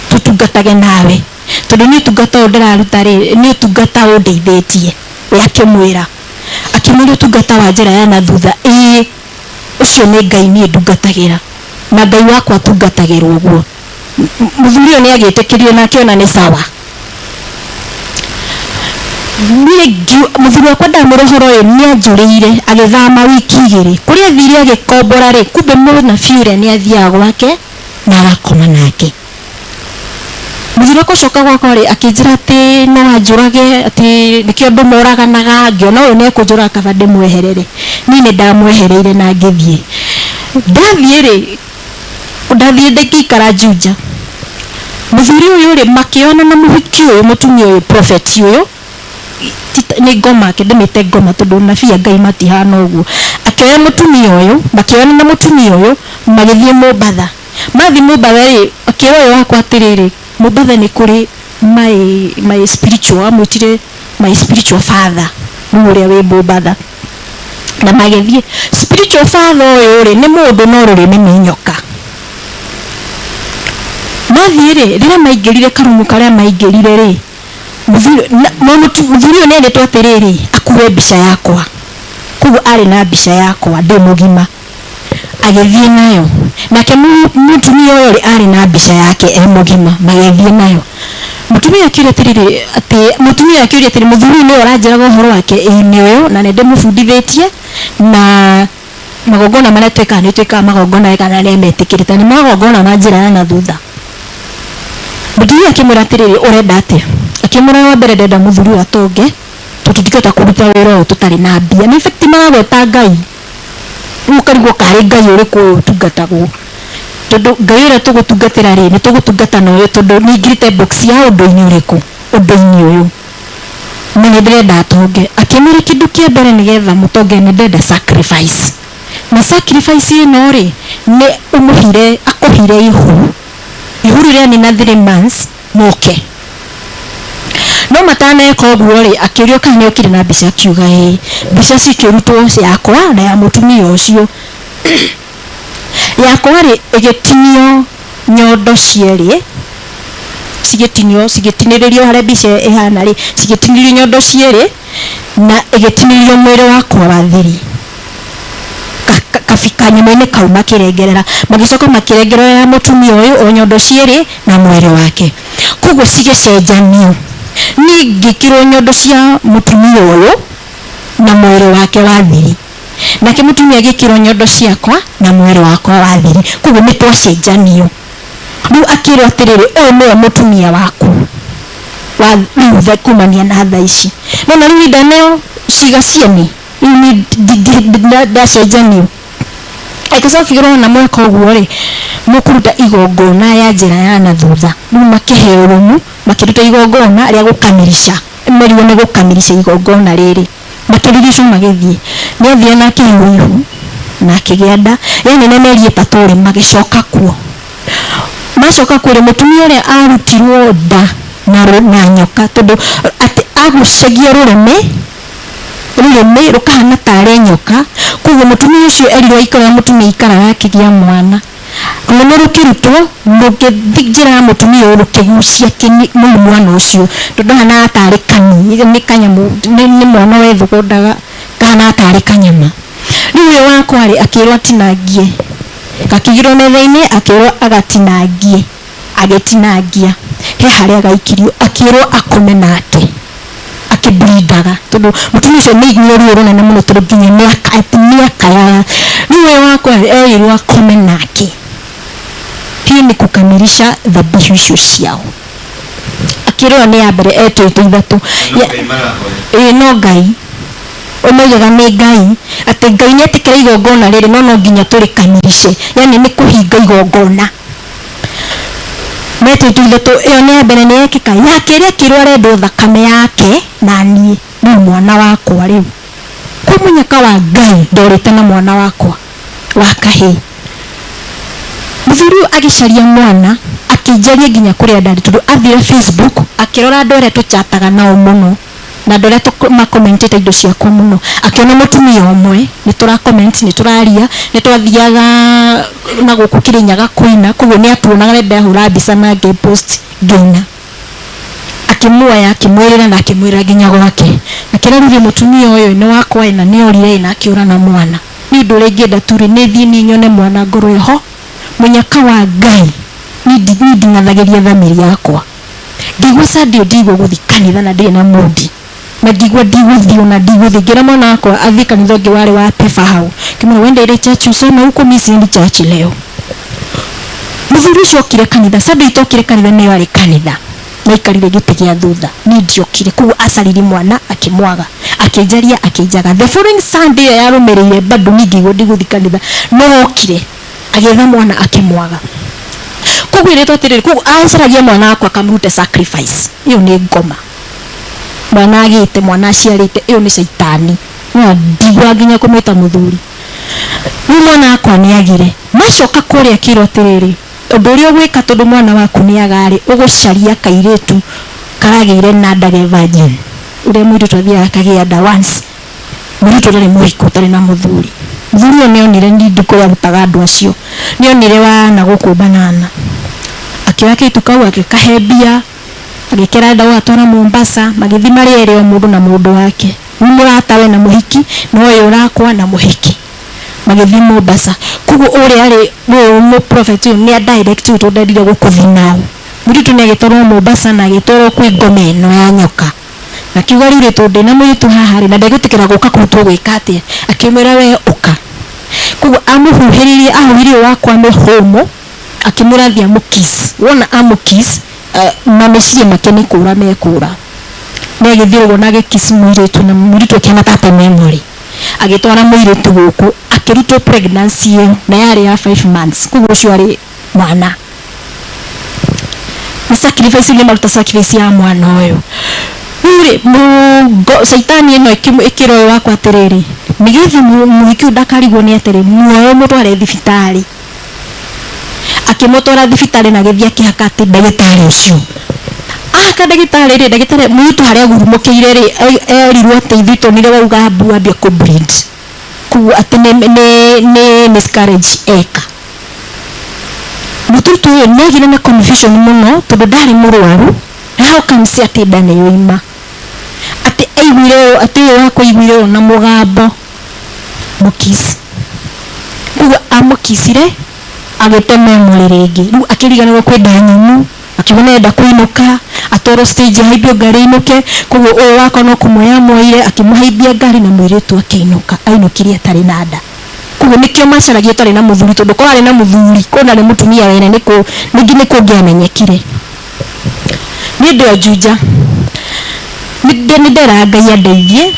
tũtungatage nawe, tondũ niĩ ũtungata ũyũ ndĩraruta rĩ, nĩ ũtungata ũndeithĩtie. We akĩmwĩra, akĩmwĩra ũtungata wa njĩra ya na thutha, ĩĩ, ũcio nĩ Ngai niĩ ndungatagĩra, na Ngai wakwa atungatagĩrwo ũguo. Mũthuri ũyũ nĩ agĩtĩkĩrio na akĩona nĩ sawa. Niĩ mũthuri wakwa ndamwĩra ũhoro ũyũ, nĩ anjũrĩire, agĩthama wiki 2. Kũrĩa athire agĩkombora rĩ, kumbe mũnabii ũrĩa nĩ athiaga gwake na agakoma nake. Mũthuri wakwa acoka gwakwa rĩ, akĩnjĩra atĩ no anjũrage, atĩ nĩkĩo andũ moraganaga. Ngĩona ũyũ nĩ ekũnjũraga, kaba ndĩmweherere. Niĩ nĩ ndamwehereire na ngĩthiĩ. Ndathiĩ rĩ, ndathiĩ ngĩikara Juja. Mũthuri ũyũ rĩ, makĩona na mũhiki ũyũ, mũtumia ũyũ, prophet ũyũ nĩ ngoma ake, ndĩmĩte ngoma tondũ nabii a Ngai matihana ũguo. Akĩoya mũtumia ũyũ, makĩoyana na mũtumia ũyũ, magĩthiĩ Mombatha. Mathiĩ Mombatha rĩ, akĩra ũyũ wakwa atĩrĩrĩ, Mombatha nĩ kũrĩ my spiritual, amwĩtire my spiritual father, rĩu ũrĩa wĩ Mombatha. Na magĩthiĩ. Spiritual father ũyũ rĩ, nĩ mũndũ no rũrĩmĩ nĩ nyoka. Mathiĩ rĩ, rĩrĩa maingĩrire karumu karĩa maingĩrire rĩ, mũthuri ũyũ nĩ erĩtwo atĩrĩrĩ, akue mbica yakwa. Koguo arĩ na mbica yakwa ndĩ mũgima, agĩthiĩ nayo. Nake mũtumia ũyũ rĩ, arĩ na mbica yake e mũgima, magĩthiĩ nayo. Mũtumia akĩũria atĩrĩrĩ, atĩ mũtumia akĩũria atĩrĩ, mũthuri ũyũ nĩwe ũranjĩraga ũhoro wake? Ĩĩ, nĩ ũyũ, na nĩ ndĩmũbundithĩtie na magongona marĩa twĩkaga, nĩ twĩkaga magongona wega na nĩ metĩkĩrĩte, nĩ magongona ma njĩra ya na thutha. Mũtumia akĩmwĩra atĩrĩrĩ, ũrenda atĩa? Akĩmwĩra, wa mbere ndenda mũthuri ũyũ atonge, tondũ tũtingĩhota kũruta wĩra ũyũ tũtarĩ na mbia. Na in fact maragweta Ngai, rĩu ũkarigwo karĩ Ngai ũrĩkũ ũyũ ũtungatagwo, tondũ Ngai ũrĩa tũgũtungatĩra rĩ, nĩ tũgũtungata na ũyũ, tondũ nĩ box ya ũndũ-inĩ ũrĩkũ, ũndũ-inĩ ũyũ, na nĩ ndĩrenda atonge. Akĩmwĩra kĩndũ kĩa mbere, nĩgetha mũtonge, nĩ ndĩrenda sacrifice, na sacrifice ĩno rĩ, nĩ ũmũhire, akũhire ihu, ihu rĩrĩa nĩ na 3 months moke. No mataneka ũguo rĩ, akĩũrio kana nĩ okire na mbica, akiuga ĩĩ. Mbica cikĩrutwo, yakwa na ya mũtumia ũcio. Yakwa rĩ, ĩgĩtinio nyondo cierĩ, cigĩtinio, cigĩtinĩrĩrio harĩa mbica ĩhana rĩ, cigĩtinĩrio nyondo cierĩ, na ĩgĩtinĩrio mwĩrĩ wakwa wa thiri kanyamũ-inĩ kau makĩrengerera. Magĩcoka makĩrengerera ya mũtumia ũyũ o nyondo cierĩ na mwĩrĩ wake. Koguo cigĩcenjanio, niĩ ngĩkĩrwo nyondo cia mũtumia ũyũ na mwĩrĩ wake wa thiri, nake mũtumia agĩkĩrwo nyondo ciakwa na mwĩrĩ wakwa wa thiri. Koguo nĩ twacenjanio. Rĩu akĩrwo atĩrĩrĩ, ũyũ nĩwe mũtumia waku wa rĩu kumania na thaa ici. No na rĩu ndaneo ciĩga ciene, rĩu ni ndacenjanio. Ĩgĩcoka na mweka ũguo rĩ, mũkũruta igongona ya njĩra ya na thutha. Rĩu makĩheo rumu, makĩruta igongona rĩa gũkamirisha. merirwo nĩ gũkamirisha igongona rĩrĩ makĩriricwo magĩthiĩ nĩathire na akĩigua ihu na akĩgĩa nda yani nĩ meri ĩtatũ rĩ magĩcoka kuo macoka kuo rĩ mũtumia ũrĩa arutirwo nda na nyoka tondũ atĩ agucagia rũrĩmĩ rũrĩmĩ rũkahana tarĩ nyoka koguo mũtumia ũcio erirwo aikara mũtumia aikaraga akĩgĩa mwana rũrĩmĩ rũkĩrutwo rũgĩthiĩ njĩra ya mũtumia ũyũ rũkĩgucia mũu mwana ũcio tondũ ndahanaga tarĩ kani nĩ kanyamũ nĩ mwana wethogondaga kahanaga tarĩ kanyama rĩu ũyũ wakwa rĩ akĩrwo atinangie gakĩigĩrwo metha-inĩ akĩrwo agatinangie agĩtinangia he harĩa gaikirio akĩrwo akome nake akĩblindaga tondũ mũtumia ũcio nĩ aiguire ruo rũnene mũno tondũ nginya nĩakayaga rĩu ũyũ wakwa erirwo akome nake hii ni kukamilisha dhabihu icio ciao akĩrwo nĩ ya mbere etwĩtwo ithatũ ĩĩ no Ngai ũmaugaga nĩ Ngai atĩ Ngai nĩ etĩkĩra igongona rĩrĩ no no nginya tũrĩkamilishe yani nĩ kũhinga igongona metwĩtwo ithatũ ĩyo nĩ ya mbere nĩ yekĩka ya kerĩ akĩrwo arendwo thakame yake na niĩ rĩu mwana wakwa rĩu kwa mũnyaka wa Ngai ndorĩte na mwana wakwa wa kahĩĩ mũthuri ũyũ agĩcaria mwana akĩnjaria nginya kũrĩa ndarĩ tondũ athire Facebook akĩrora andũ arĩa tũchataga nao mũno na andũ arĩa makomentĩte indo ciakwa mũno akĩona mũtumia ũmwe nĩ tũra comment nĩ tũraria nĩ twathiaga na gũkũ Kĩrĩnyaga kũina koguo nĩ atuonaga nĩ ndahũra mbica na ngĩpost ngĩina akĩmuoya akĩmwĩrĩra na akĩmwĩra nginya gwake akĩra rĩu mũtumia ũyũ nĩ wakwa na nĩ orire na akĩũra na mwana nĩ ũndũ ũrĩa ingĩenda tu rĩ nĩ thiĩ niĩ nyone mwana ngorwo ho mũnyaka wa Ngai niĩ nding'athagĩria thamiri yakwa ngĩigua Sunday ndigua gũthiĩ kanitha na ndirĩ na mundi na ngĩigua ndigũthiĩ ona ndigũthiĩ ngĩra mwana wakwa athiĩ kanitha ũngĩ warĩ wa pefa hau ngĩmwĩra wende ile church usome huko mimi siendi church leo mũthuri ũcio okire kanitha Sunday itokire kanitha nĩyo arĩ kanitha na aikarire gĩtĩ gĩa thutha niĩ ndiokire koguo acariri mwana akĩmwaga akĩnjaria akĩnjaga the following Sunday ĩyo yarũmĩrĩire bado niĩ ngĩigua ndigũthiĩ kanitha no okire agĩetha mwana akĩmwaga koguo ĩrĩtwo atĩrĩrĩ koguo acaragia mwana wakwa akamũrute sacrifice ĩyo nĩ ngoma mwana agĩte mwana aciarĩte ĩyo nĩ caitani no ndigua nginya kũmwĩta mũthuri rĩu mwana wakwa nĩ agire macoka kũrĩa akĩrwo atĩrĩrĩ ũndũ ũrĩa ũgwĩka tondũ mwana waku nĩ agarĩ ũgũcaria kairĩtu karagĩire na nda ge virgin ũrĩa mũirĩtu athiaga akagĩa nda once mũirĩtu ũtarĩ mũhiku ũtarĩ na mũthuri mũthuri ũyũ nĩonire ndindu kũrĩa arutaga andũ acio nĩonire wa na gũkũ banana akĩoya kĩtu kau agĩkahe mbia agĩkĩra ndawa atwara Mombasa magĩthiĩ marĩ erĩ o mũndũ na mũndũ wake rĩu mũratawe na mũhiki na ũyũ ũrakwa na mũhiki magĩthiĩ Mombasa koguo ũrĩa arĩ ũyũ mũprofeti ũyũ nĩ a direct ũyũ tondũ ndendire gũkũthiĩ nao mũirĩtu nĩ agĩtwarwo Mombasa na agĩtwarwo kwĩ ngoma ĩno ya nyoka na kiuga rĩu rĩ tondũ ndĩna mũirĩtu haha rĩ na ndegwĩtĩkĩra gũka kũu tũgwĩka atĩa akĩmwĩra we ũka koguo amũhuhĩrĩrie ahuhirie ũyũ wakwa mĩhũmũ akĩmwĩra athiĩ amũkiss wona amũkiss na meciria make nĩ kũra mekũra nĩ agĩthiĩ ũguo na agĩkiss mũirĩtu na mũirĩtu akĩhana ta ate memory agĩtwara mũirĩtu gũkũ akĩrutwo pregnancy ĩyo na yarĩ ya 5 months koguo ũcio arĩ mwana nĩ sacrifice nĩ maruta sacrifice ya mwana ũyũ rĩu rĩ caitani ĩno ĩkĩra ũyũ wakwa atĩrĩrĩ nĩgetha mũhiki ũyũ ndakarigwo nĩ atĩrĩ muoyo mũtware thibitarĩ akĩmũtwara thibitarĩ na agĩthiĩ akĩhaka atĩ ndagĩtarĩ ũcio ahaka ndagĩtarĩ rĩ ndagĩtarĩ mũirĩtu harĩa agurumũkĩire rĩ erirwo atĩ ithuĩ tuonire wauga mbu ambia kũ bleed koguo atĩ nĩ miscarriage eka mũirĩtu ũyũ nĩ agĩire na confusion mũno tondũ ndarĩ mũrwaru na how comes atĩ nda nĩ yoima atĩ aiguire ũũ atĩ ũyũ wakwa aiguire ũũ na mũgambo mũkiss koguo amũkissire agĩte memory rĩngĩ rĩu akĩriganĩrwo kwĩ nda nyũmũ akiuga nĩarenda kũinũka atwarwo stage ahaimbio ngari ainũke koguo ũyũ wakwa no kũmuoya amuoire akĩmũhaimbia ngari na mũirĩtu akĩinũka ainũkire atarĩ na nda koguo nĩkĩo macaragia atarĩ na mũthuri tondũ korwo arĩ na mũthuri korwo ndarĩ mũtumia wene nĩngĩ nĩ kũngĩamenyekire niĩ ndĩ o Juja nĩ nderaga Ngai andeithie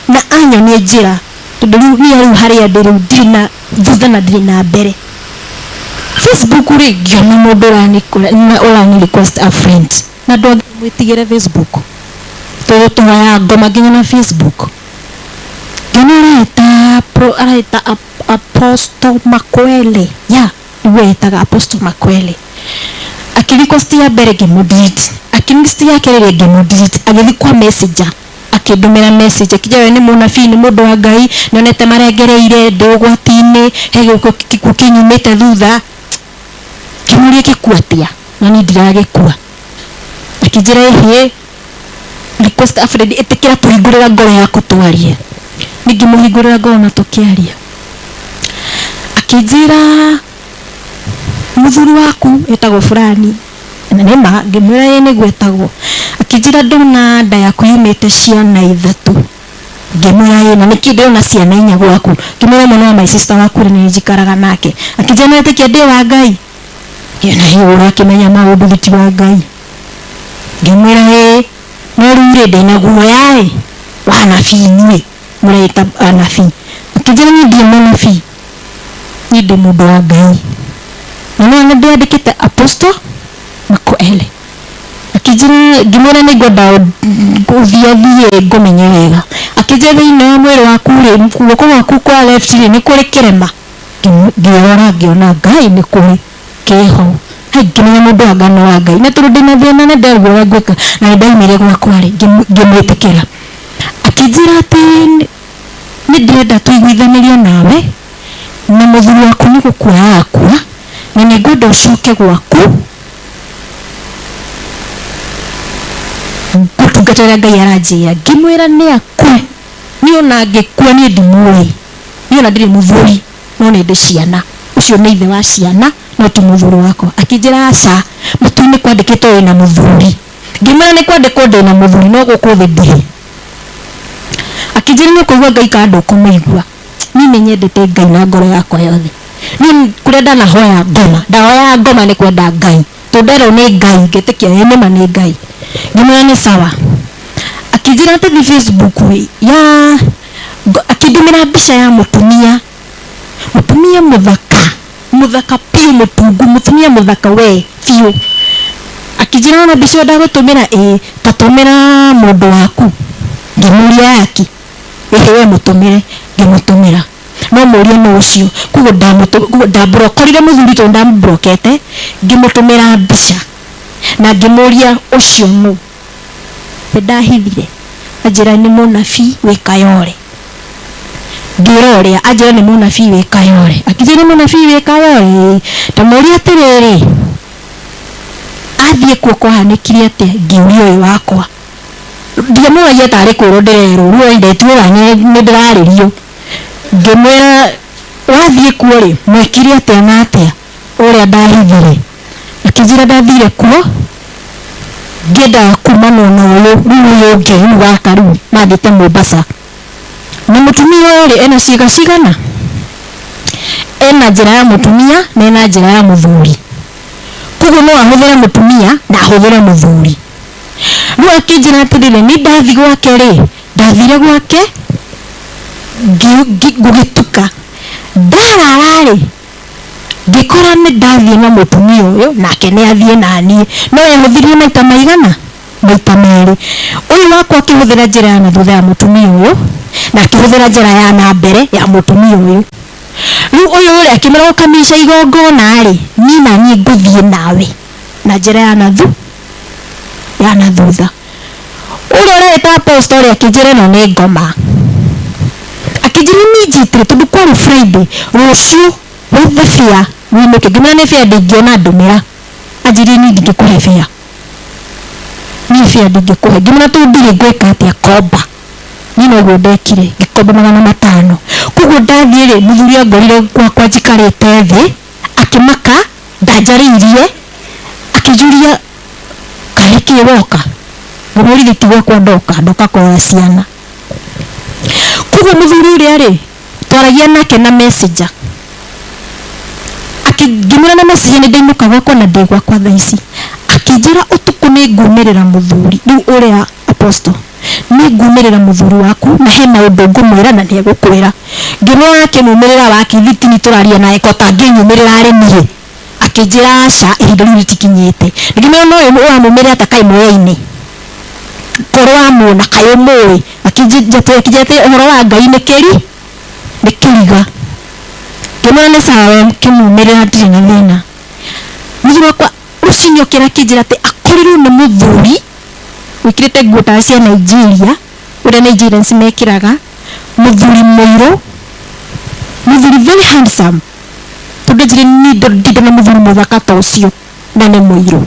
na anyonie njĩra tondũ rĩu niĩ rĩu harĩa ndĩ rĩu ndirĩ na thutha na ndirĩ na mbere Facebook rĩ ngĩona mũndũ ũrani request a friend na andũ othe mwĩtigĩre Facebook tondũ Tũhoya ngoma nginya na Facebook. Ngĩona areta pro areta Apostle Makwele, ya nĩguo etaga Apostle Makwele. Akĩrequest ya mbere, ngĩmũdelete. Akĩrequest ya kerĩ, ngĩmũdelete. Agĩthiĩ kwa Messenger, akĩndũmĩra message, akĩnjĩra we nĩ mũnabii, nĩ mũndũ wa Ngai, nĩonete marengereire, ndĩ ũgwati-inĩ, he gĩkuũ kĩnyumĩte thutha. Kĩmũria, gĩkuũ atĩa na niĩ ndiragĩkua? Akĩnjĩra, ĩhĩ, request Alfred, ĩtĩkĩra tũhingũrĩra ngoro yaku twarie. Ningĩmũhingũrĩra ngoro na tũkĩaria. Akĩnjĩra, mũthuri waku etagwo fulani na nĩma? Ngĩmwĩra, ĩ, nĩguo etagwo. Akĩnjĩra, ndona nda yaku yumĩte ciana ithatũ. Ngĩmwĩra, ĩ, na nĩkĩ ndĩrona ciana inya gwaku? Ngĩmwĩra, mwana wa my sister waku rĩ, nĩ njikaraga nake. Akĩnjĩra, nĩwetĩkia ndĩ wa Ngai? Ngĩona hiũ ũrakĩmenya maũndũ thiti wa Ngai. Ngĩmwĩra, ĩ, no rĩu rĩ, ndĩna guoya ĩ wa anabii, inyuĩ mũreĩta anabii. Akĩnjĩra, niĩ ndirĩ mũnabii, niĩ ndĩ mũndũ wa Ngai na no nĩ ndĩandĩkĩte Apostle Makoele. Akĩnjĩra, ngĩmwĩra, nĩ ngwenda gũthiĩ thiĩ ngũmenye wega. Akĩnjĩra, thĩinĩ wa mwĩrĩ waku rĩ, guoko gwaku kwa left rĩ, nĩ kũrĩ kĩrema. Ngĩrora, ngĩona Ngai nĩ kũrĩ kĩho. Hai, ngĩmenya mũndũ wa Ngai nĩ wa Ngai, na tondũ ndĩna thĩna na nderwo ũrĩa ngwĩka na nĩ ndaumire gwakwa rĩ, ngĩmwĩtĩkĩra. Akĩnjĩra atĩ nĩ ndĩrenda tũiguithanĩrio nawe na mũthuri waku nĩ gũkua akua, na nĩ ngwenda ũcoke gwaku ngũtungata ũrĩa Ngai aranjĩra. Ngĩmwĩra, nĩ akue, niĩ ona angĩkua niĩ ndimũĩ, niĩ ona ndirĩ mũthuri, no nĩ ndĩ ciana, ũcio nĩ ithe wa ciana no ti mũthuri wakwa. Akĩnjĩra, aca, matu-inĩ kwandĩkĩtwo wĩna mũthuri. Ngĩmwĩra, nĩ kwandĩkwo ndĩna mũthuri, no gũkũ thĩ ndirĩ. Akĩnjĩra, nĩ ũkũigua Ngai kana ndũkũmũigua? Niĩ nĩ nyendete Ngai na ngoro yakwa yothe. Niĩ kũrĩa ndanahoya ngoma, ndahoyaga ngoma nĩ kwenda Ngai, tondũ nderwo nĩ Ngai, ngetĩkia ĩ nĩma nĩ Ngai. Ngĩmwĩra, nĩ sawa. Akĩnjĩra atĩ thi Facebook ya akĩndũmĩra mbica ya mũtumia, mũtumia mũthaka, mũthaka biũ, mũtungu, mũtumia mũthaka we biũ. Akĩnjĩra, ona mbica ĩyo ndagũtũmĩra, ĩ ta tũmĩra mũndũ waku. Ngĩmũria, yaki ĩhĩ, we mũtũmĩre. Ngĩmũtũmĩra, no mũrie nũ ũcio. Koguo ndamburokorire mũthuri tondũ ndamũburokete. Ngĩmũtũmĩra mbica na ngĩmũria, ũcio nũ? Nĩ ndahithire. Anjĩra, nĩ mũnabii wĩ Kayore. Ngĩra ũrĩa anjĩra, nĩ mũnabii wĩ Kayore. Akĩnjĩra, nĩ mũnabii wĩ Kayore, ndamũria atĩrĩrĩ, athiĩ kuo kwahanĩkire atĩa? Ngĩũria ũyũ wakwa, ndiamũragia tarĩ kwĩrwo ndĩrerwo, rĩu ndetuĩra nĩ ndĩrarĩrio. Ngĩmwĩra, wathiĩ kuo rĩ, mwekire atĩa na atĩa? Ũrĩa ndahithire. Akĩnjĩra, ndathire kuo ngĩendaga kumanwo na ũyũ, rĩu ũyũ ũngĩ, rĩu gaka rĩu mathiĩte Mombasa na mũtumia ũyũ rĩ, ena ciĩga cigana, ena njĩra ya mũtumia na ena njĩra ya mũthuri, koguo no ahũthĩre mũtumia na ahũthĩre mũthuri. Rĩu akĩnjĩra atĩrĩrĩ, nĩ ndathi gwake rĩ, ndathire gwake gũgĩtuka, ndarara rĩ, ngĩkora nĩ ndathiĩ na mũtumia ũyũ, nake nĩ athiĩ na niĩ, no yahũthĩrire maita maigana? Maita merĩ. Ũyũ wakwa akĩhũthĩra njĩra ya na thutha ya mũtumia ũyũ, na akĩhũthĩra njĩra ya na mbere ya mũtumia ũyũ. Rĩu ũyũ rĩ, akĩmwĩra, gũkamica igongona rĩ, niĩ na niĩ ngũthiĩ nawe na njĩra ya na thu ya na thutha. Ũrĩa ũreta apostle ũrĩa akĩnjĩra, ĩno nĩ ngoma. Akĩnjĩra immediately, tondũ kwarĩ Friday, rũciũ wethe fare wĩinũke. Ngĩmwĩra, nĩ fare ndingĩona, ndũmĩra. Anjĩrire, niĩ ndingĩkũhe fare, niĩ fare ndingĩkũhe. Ngĩmwĩra, tondũ ndirĩ ngwĩka atĩa, komba. Niĩ noguo ndekire, ngĩkomba 500. Koguo ndathiĩ rĩ, mũthuri angorire gwakwa njikarĩte thĩ, akĩmaka ndanjarĩirie, akĩnjũria, karĩ kĩ woka? Ngĩmũria, ti gwakwa ndoka, ndoka kũrora ciana. Koguo mũthuri ũrĩa rĩ, twaragia nake na Messenger, ngĩmwĩra na Messenger, nĩ ndainũka gwakwa na ndĩ gwakwa thaa ici. Akĩnjĩra, ũtukũ nĩ ngumĩrĩra mũthuri rĩu ũrĩa apostle, nĩ ngumĩrĩra mũthuri waku na he maũndũ ngũmwĩra na nĩ egũkwĩra. Ngĩmwĩra, akĩmumĩrĩra wakithitini tũraria naye ko tangĩnyumĩrĩra arĩ niĩ? Akĩnjĩra, aca, ihinda rĩu rĩtikinyĩte. Ngĩmwĩra, no ũyũ ũramumĩrĩra ta kaĩ muoyo-inĩ. Korwo wamuona kaĩ ũmũĩ. Akĩnjĩra ũhoro wa Ngai nĩ kĩri nĩ kĩriga. Ngĩmwĩra nĩ sawa, kĩmumĩrĩra ndirĩ na thĩna. Mũthuri wakwa rũcinĩ okĩra akĩnjĩra atĩ akorirwo nĩ mũthuri wĩkĩrĩte nguo ta cia Nigeria, ũrĩa Nigerians mekĩraga, mũthuri mũirũ, mũthuri very handsome, tondũ njĩrĩ niĩ ndona mũthuri mũthaka ta ũcio na nĩ mũirũ.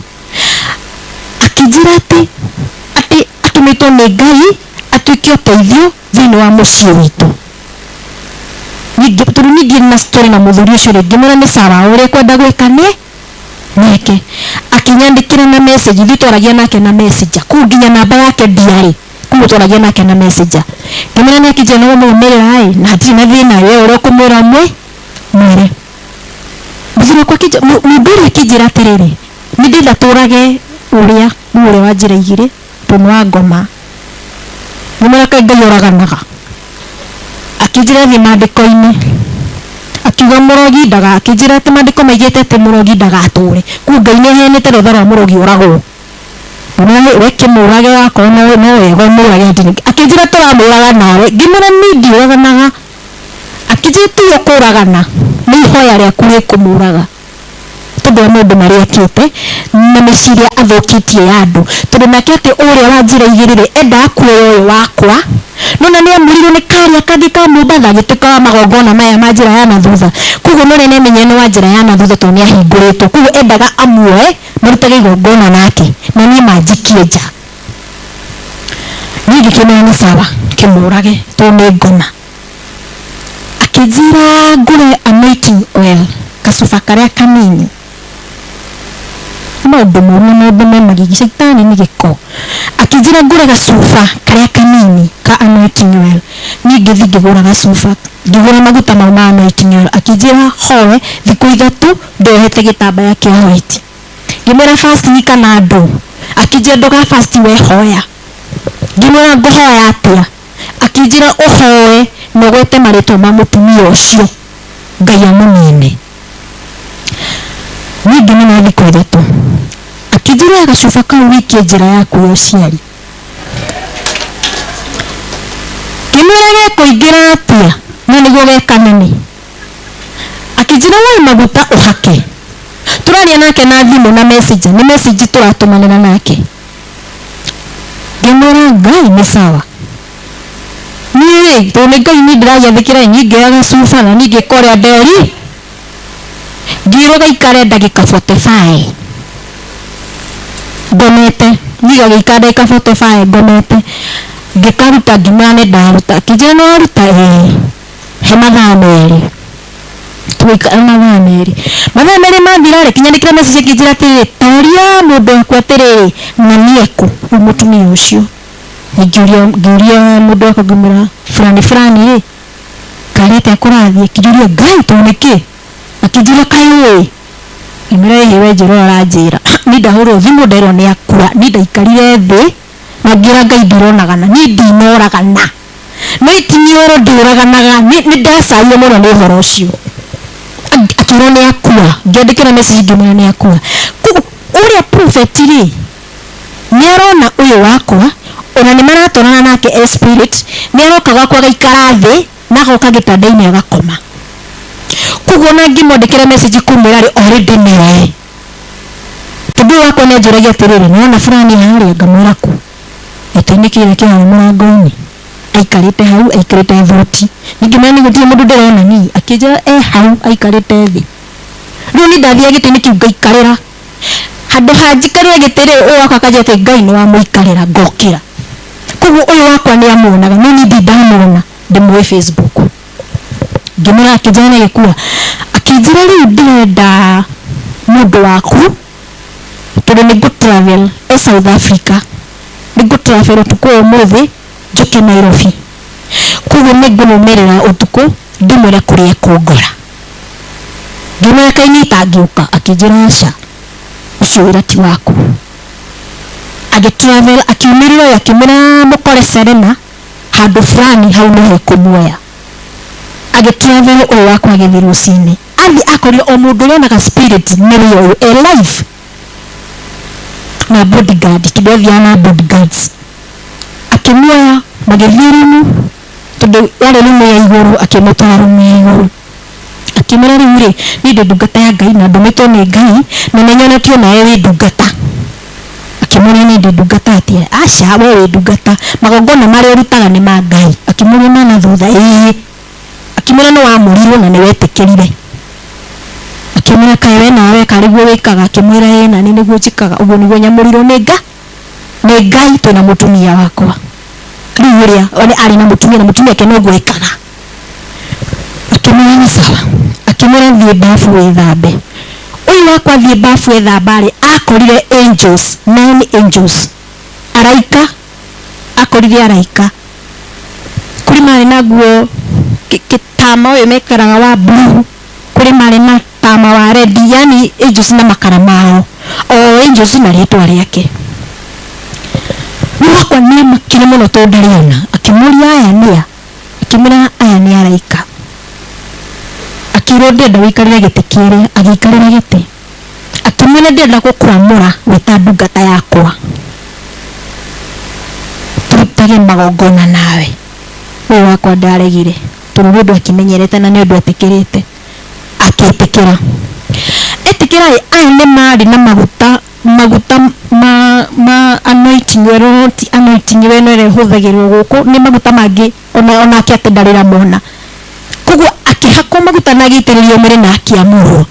Akĩnjĩra atĩ atũmĩtwo nĩ Ngai atuĩke ũteithio thĩinĩ wa mũciĩ witũ. Ningĩ tondũ niĩ ndirĩ na story na mũthuri ũcio rĩ, ngĩmwĩra nĩ sawa, ũrĩa kwenda gwĩka nĩ neke. Akĩnyandĩkĩra na message, ithuĩ twaragia nake na messenger, kũu nginya namba yake ndiarĩ, kũu twaragia nake na messenger. Ngĩmwĩra nĩ akĩnjĩra no mũmĩrĩra ĩ, na hatirĩ na thĩna, we ũrĩa ũkũmwĩra mwĩre. Mũthuri wakwa mũndũ ũrĩa akĩnjĩra atĩrĩrĩ, nĩ ndĩrenda tũrage ũrĩa ũrĩa wa njĩra igĩrĩ tondũ nĩ wa ngoma. Ngĩmwĩra kaĩ Ngai oraganaga. Akĩnjĩra thiĩ maandĩko-inĩ, akiuga mũrogi ndaga, akĩnjĩra atĩ maandĩko maigĩte atĩ mũrogi ndagatũre, kũguo Ngai nĩ aheanĩte rũtha rwa mũrogi oragwo. Ngĩmwĩra we kĩmũrage wakorwo no wega ũmũrage atĩ. Akĩnjĩra tũramũraga nawe. Ngĩmwĩra niĩ ndiũraganaga. Akĩnjĩra ti ũkũragana, nĩ ihoya rĩaku rĩkũmũraga tondũ wa maũndũ marĩa ekĩte na mĩciĩ ĩrĩa athũkĩtie ya andũ, tondũ nake atĩ ũrĩa wa njĩra igĩrĩ rĩ, endaga kuoya ũyũ wakwa, no na nĩ amũrirwo nĩ karĩa kangĩ ka Mombatha agĩtuĩka wa magongona maya ma njĩra ya na thutha. Koguo no nĩ amenyire nĩ wa njĩra ya na thutha tondũ nĩ ahingũrĩtwo, koguo endaga amuoe marutage igongona nake na niĩ manjikie nja. Niĩ ngĩkĩmwĩra nĩ sawa, kĩmũrage tondũ nĩ ngoma. Akĩnjĩra ngũre anointing oil gacuba karĩa kanini. Nĩ maũndũ moru na maũndũ me magigi, caitani nĩ gĩko. Akĩnjĩra ngũre gacuba karĩa kanini ka anointing oil. Niĩ ngĩthiĩ ngĩgũra gacuba, ngĩgũra maguta mau ma anointing oil. Akĩnjĩra hoe thikũ 3 ndohete gĩtambaya kĩa white. Ngĩmwĩra fast kana ndũ? Akĩnjĩra ndũga fast, we hoya. Ngĩmwĩra ngũhoya atĩa? Akĩnjĩra ũhoe na ũgwete marĩtwa ma mũtumia ũcio, Ngai amũnine. Niĩ ngĩmenya thikũ 3. Akĩnjĩra gacuba kau wĩikie njĩra yaku ya ũciari. Ngĩmwĩra gekũingĩra atĩa na nĩguo ge kanene. Akĩnjĩra woe maguta ũhake. Tũraria nake na thimũ na messenger, nĩ message tũratũmanĩra nake. Ngĩmwĩra Ngai nĩ sawa. Niĩ rĩ, tondũ nĩ Ngai niĩ ndĩragĩathĩkĩra, niĩ ngĩoya gacuba na niĩ ngĩka ũrĩa nderi. Ngĩrwo gaikare ndagĩka 45 ngomete, niĩ gagĩikara ndagĩka 45 ngomete. Ngĩkaruta ngĩmwĩra nĩ ndaruta. Akĩnjĩra nĩ waruta? Ĩĩ. He mathaa 2. Tũgĩikara mathaa 2. Mathaa 2 mathira rĩ, kĩnyandĩkĩra message akĩnjĩra atĩrĩrĩ, ta ũria mũndũ waku atĩrĩrĩ, ng'ania kũ rĩu mũtumia ũcio. Ngĩũria mũndũ wakwa ngĩmwĩra fulani fulani rĩ, karĩ atĩa kũrathiĩ? Akĩnjũria Ngai tondũ nĩkĩ? Akĩnjĩra kaĩ ũĩ? Ngĩmwĩra ĩhĩ we njĩra ũrĩa ũranjĩra. Niĩ ndahũrwo thimũ nderwo nĩ akua. Niĩ ndaikarire thĩ na ngĩra Ngai ndironagana, niĩ ndinoragana. No itinioro ndiũraganaga, nĩ ndacaire mũno nĩ ũhoro ũcio. Akĩrwo nĩ akua, ngĩandĩkĩra message ngĩmwĩra nĩ akua. Koguo ũrĩa prophet rĩ, nĩ arona ũyũ wakwa, ona nĩ maratwarana nake e spirit, nĩ aroka gwakwa agaikara thĩ na agoka gĩtanda-inĩ agakoma. Koguo ona ngĩmwandĩkĩra message kũmwĩra rĩ, already nĩoĩ. Tondũ ũyũ wakwa nĩ anjũragia atĩrĩrĩ, nĩ wona fulani harĩa? Ngamwĩra kũ? Gĩtĩ-inĩ kĩrĩa kĩ harĩa mũrango-inĩ. Aikarĩte hau, aikarĩte thuti. Ningĩ nĩ gũtirĩ mũndũ ndĩrona niĩ. Akĩnjĩra e hau aikarĩte thĩ. Rĩu niĩ ndathiaga gĩtĩ-inĩ kĩu ngaikarĩra. Handũ ha njikarĩre gĩtĩ rĩ, ũyũ wakwa akanjĩra atĩ Ngai nĩ wamũikarĩra, ngokĩra. Koguo ũyũ wakwa nĩ amuonaga, no niĩ ndirĩ ndamuona, ndĩmũĩ Facebook. Ngĩmwĩra akĩnjĩra nĩ agĩkua. Akĩnjĩra rĩu ndĩrenda mũndũ waku tondũ nĩ ngũ travel e South Africa. Nĩ ngũ travel ũtukũ wa ũmũthĩ njũke Nairobi. Koguo nĩ ngũmũmĩrĩra ũtukũ ndĩmwĩre kũrĩa ekũngora. Ngĩmwĩra kaĩ niĩ itangĩũka? Akĩnjĩra aca, ũcio wĩra ti waku. Agĩ travel akiumĩrĩra ũyũ akĩmwĩra mũkore Serena handũ fulani hau nĩho ekũmuoya. Agĩ travel ũyũ wakwa agĩthiĩ rũcinĩ. Athiĩ akorire o mũndũ ũrĩa onaga spirit nĩwe ũyũ e live na bodyguard, tondũ athiaga na bodyguards. Akĩmuoya magĩthiĩ rumu, tondũ yarĩ rumu ya igũrũ, akĩmũtwara rumu ya igũrũ, akĩmwĩra, rĩu rĩ, niĩ ndĩ ndungata ya Ngai na ndũmĩtwo nĩ Ngai na nĩ nyonetio nawe wĩ ndungata. Akĩmũria, niĩ ndĩ ndungata atĩa? Aca, we wĩ ndungata, magongona marĩa ũrutaga nĩ ma Ngai. Akĩmũria, mana thutha? Ĩĩ. Akĩmwĩra, nĩ wamũrirwo na nĩ wetĩkĩrire. Akĩmwĩra, kaĩ we nawe karĩ guo wĩkaga? Akĩmwĩra, ĩĩ, na nĩ nĩguo njĩkaga, ũguo nĩguo nyamũrirwo nĩ nga nĩ Ngai twĩna mũtumia wakwa. Rĩu ũrĩa one arĩ na mũtumia na mũtumia ake noguo ekaga. Akĩmwĩra, nĩ sawa. Akĩmwĩra, thiĩ bafu wĩthambe. Ũyũ wakwa thiĩ bafu ethambarĩ, akorire angels, nine angels, araika. Akorire araika kũrĩ marĩ na nguo gĩtama ũyũ mekĩraga wa blue, kũrĩ marĩ na tama wa red, yani angels na makara mao, o angels na rĩtwa rĩake. Rĩu wakwa nĩ amakire mũno tondũ ndarĩ ona. Akĩmũria, aya nĩa? Akĩmwĩra, aya nĩ araika. Akĩrwo, ndĩrenda wĩikarĩre gĩtĩ kĩrĩa. Agĩikarĩra gĩtĩ. Akĩmwĩra, ndĩrenda gũkwamũra wĩ ta ndungata yakwa, tũrutage magongona nawe. Ũyũ wakwa ndaregire tondũ nĩ ũndũ akĩmenyerete na nĩ ũndũ etĩkĩrĩte. Akĩtĩkĩra. Etĩkĩra ĩ, aya nĩ marĩ na maguta, maguta ma anointing oil, ti anointing oil ĩno ĩrĩa ĩhũthagĩrwo gũkũ, nĩ maguta mangĩ ona onake atĩ ndarĩ ramona. Koguo akĩhakwo maguta na agĩitĩrĩrio mwĩrĩ na akĩamũrwo.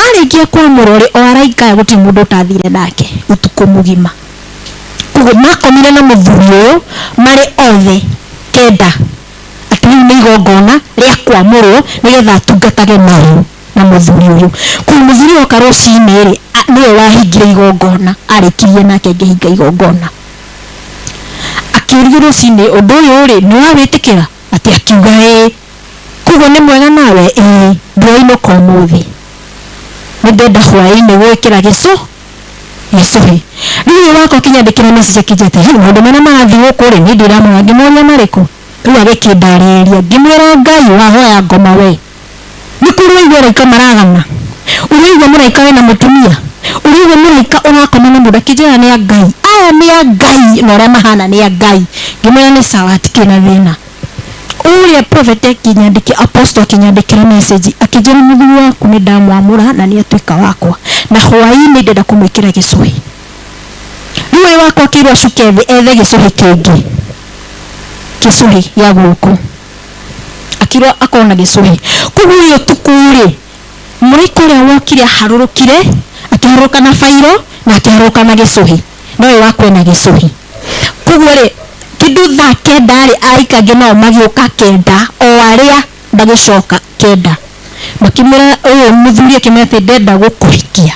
Arĩkia kwamũrwo rĩ, o araika aya gũtirĩ mũndũ ũtathire nake ũtukũ mũgima. Koguo makomire na mũthuri ũyũ marĩ othe kenda, atĩ rĩu nĩ igongona rĩa kwamũrwo nĩgetha atungatage nao na mũthuri ũyũ. Koguo mũthuri ũyũ oka rũcinĩ rĩ, nĩwe wahingire igongona, arĩkirie nake ngĩhinga igongona. Akĩũrio rũcinĩ, ũndũ ũyũ rĩ, nĩ wawĩtĩkĩra? Atĩ akiuga ĩĩ. Koguo nĩ mwega nawe? Ĩĩ. Ndũrainũka ũmũthĩ, nĩ ndenda hwaĩ-inĩ gwĩkĩra gĩcũhĩ. Rĩu ũyũ wakwa akĩnyandĩkĩra message akĩnjĩra atĩ hey, maũndũ marĩa marathiĩ gũkũ rĩ, niĩ ndiramona. Ngĩmũria, marĩkũ? Rĩu agĩkĩndarĩrĩria. Ngĩmwĩra, Ngai wahoya ngoma we, nĩ kũrĩ waigua araika maragana? Ũraigua mũraika wĩna mũtumia? Ũraigua mũraika ũrakoma na mũndũ? Akĩnjĩra, nĩ a Ngai aya, nĩ a Ngai, na ũrĩa mahana nĩ a Ngai. Ngĩmwĩra, nĩ sawa, hatikĩrĩ na thĩna. Ũrĩa prophet akĩnyandĩkĩra, apostle akĩnyandĩkĩra message akĩnjĩra, mũthuri waku nĩ ndamwamũra na nĩ atuĩka wakwa, na hwaĩ-inĩ ndĩrenda kũmwĩkĩra gĩcũhĩ. Rĩu ũyũ wakwa akĩrwo acuke thĩ ethe gĩcũhĩ kĩngĩ, gĩcũhĩ gĩa guoko. Akĩrwo akorwo na gĩcũhĩ. Koguo ũyũ ũtukũ rĩ, mũraika ũrĩa wokire aharũrũkire, akĩharũrũka na bairo na akĩharũrũka na gĩcũhĩ, na ũyũ wakwa ena gĩcũhĩ. Koguo rĩ, kĩndũ thaa 9 rĩ, araika angĩ nao magĩũka 9, o arĩa magĩcoka 9, makĩmwĩra ũyũ mũthuri, akĩmwĩra atĩ ndenda gũkũhikia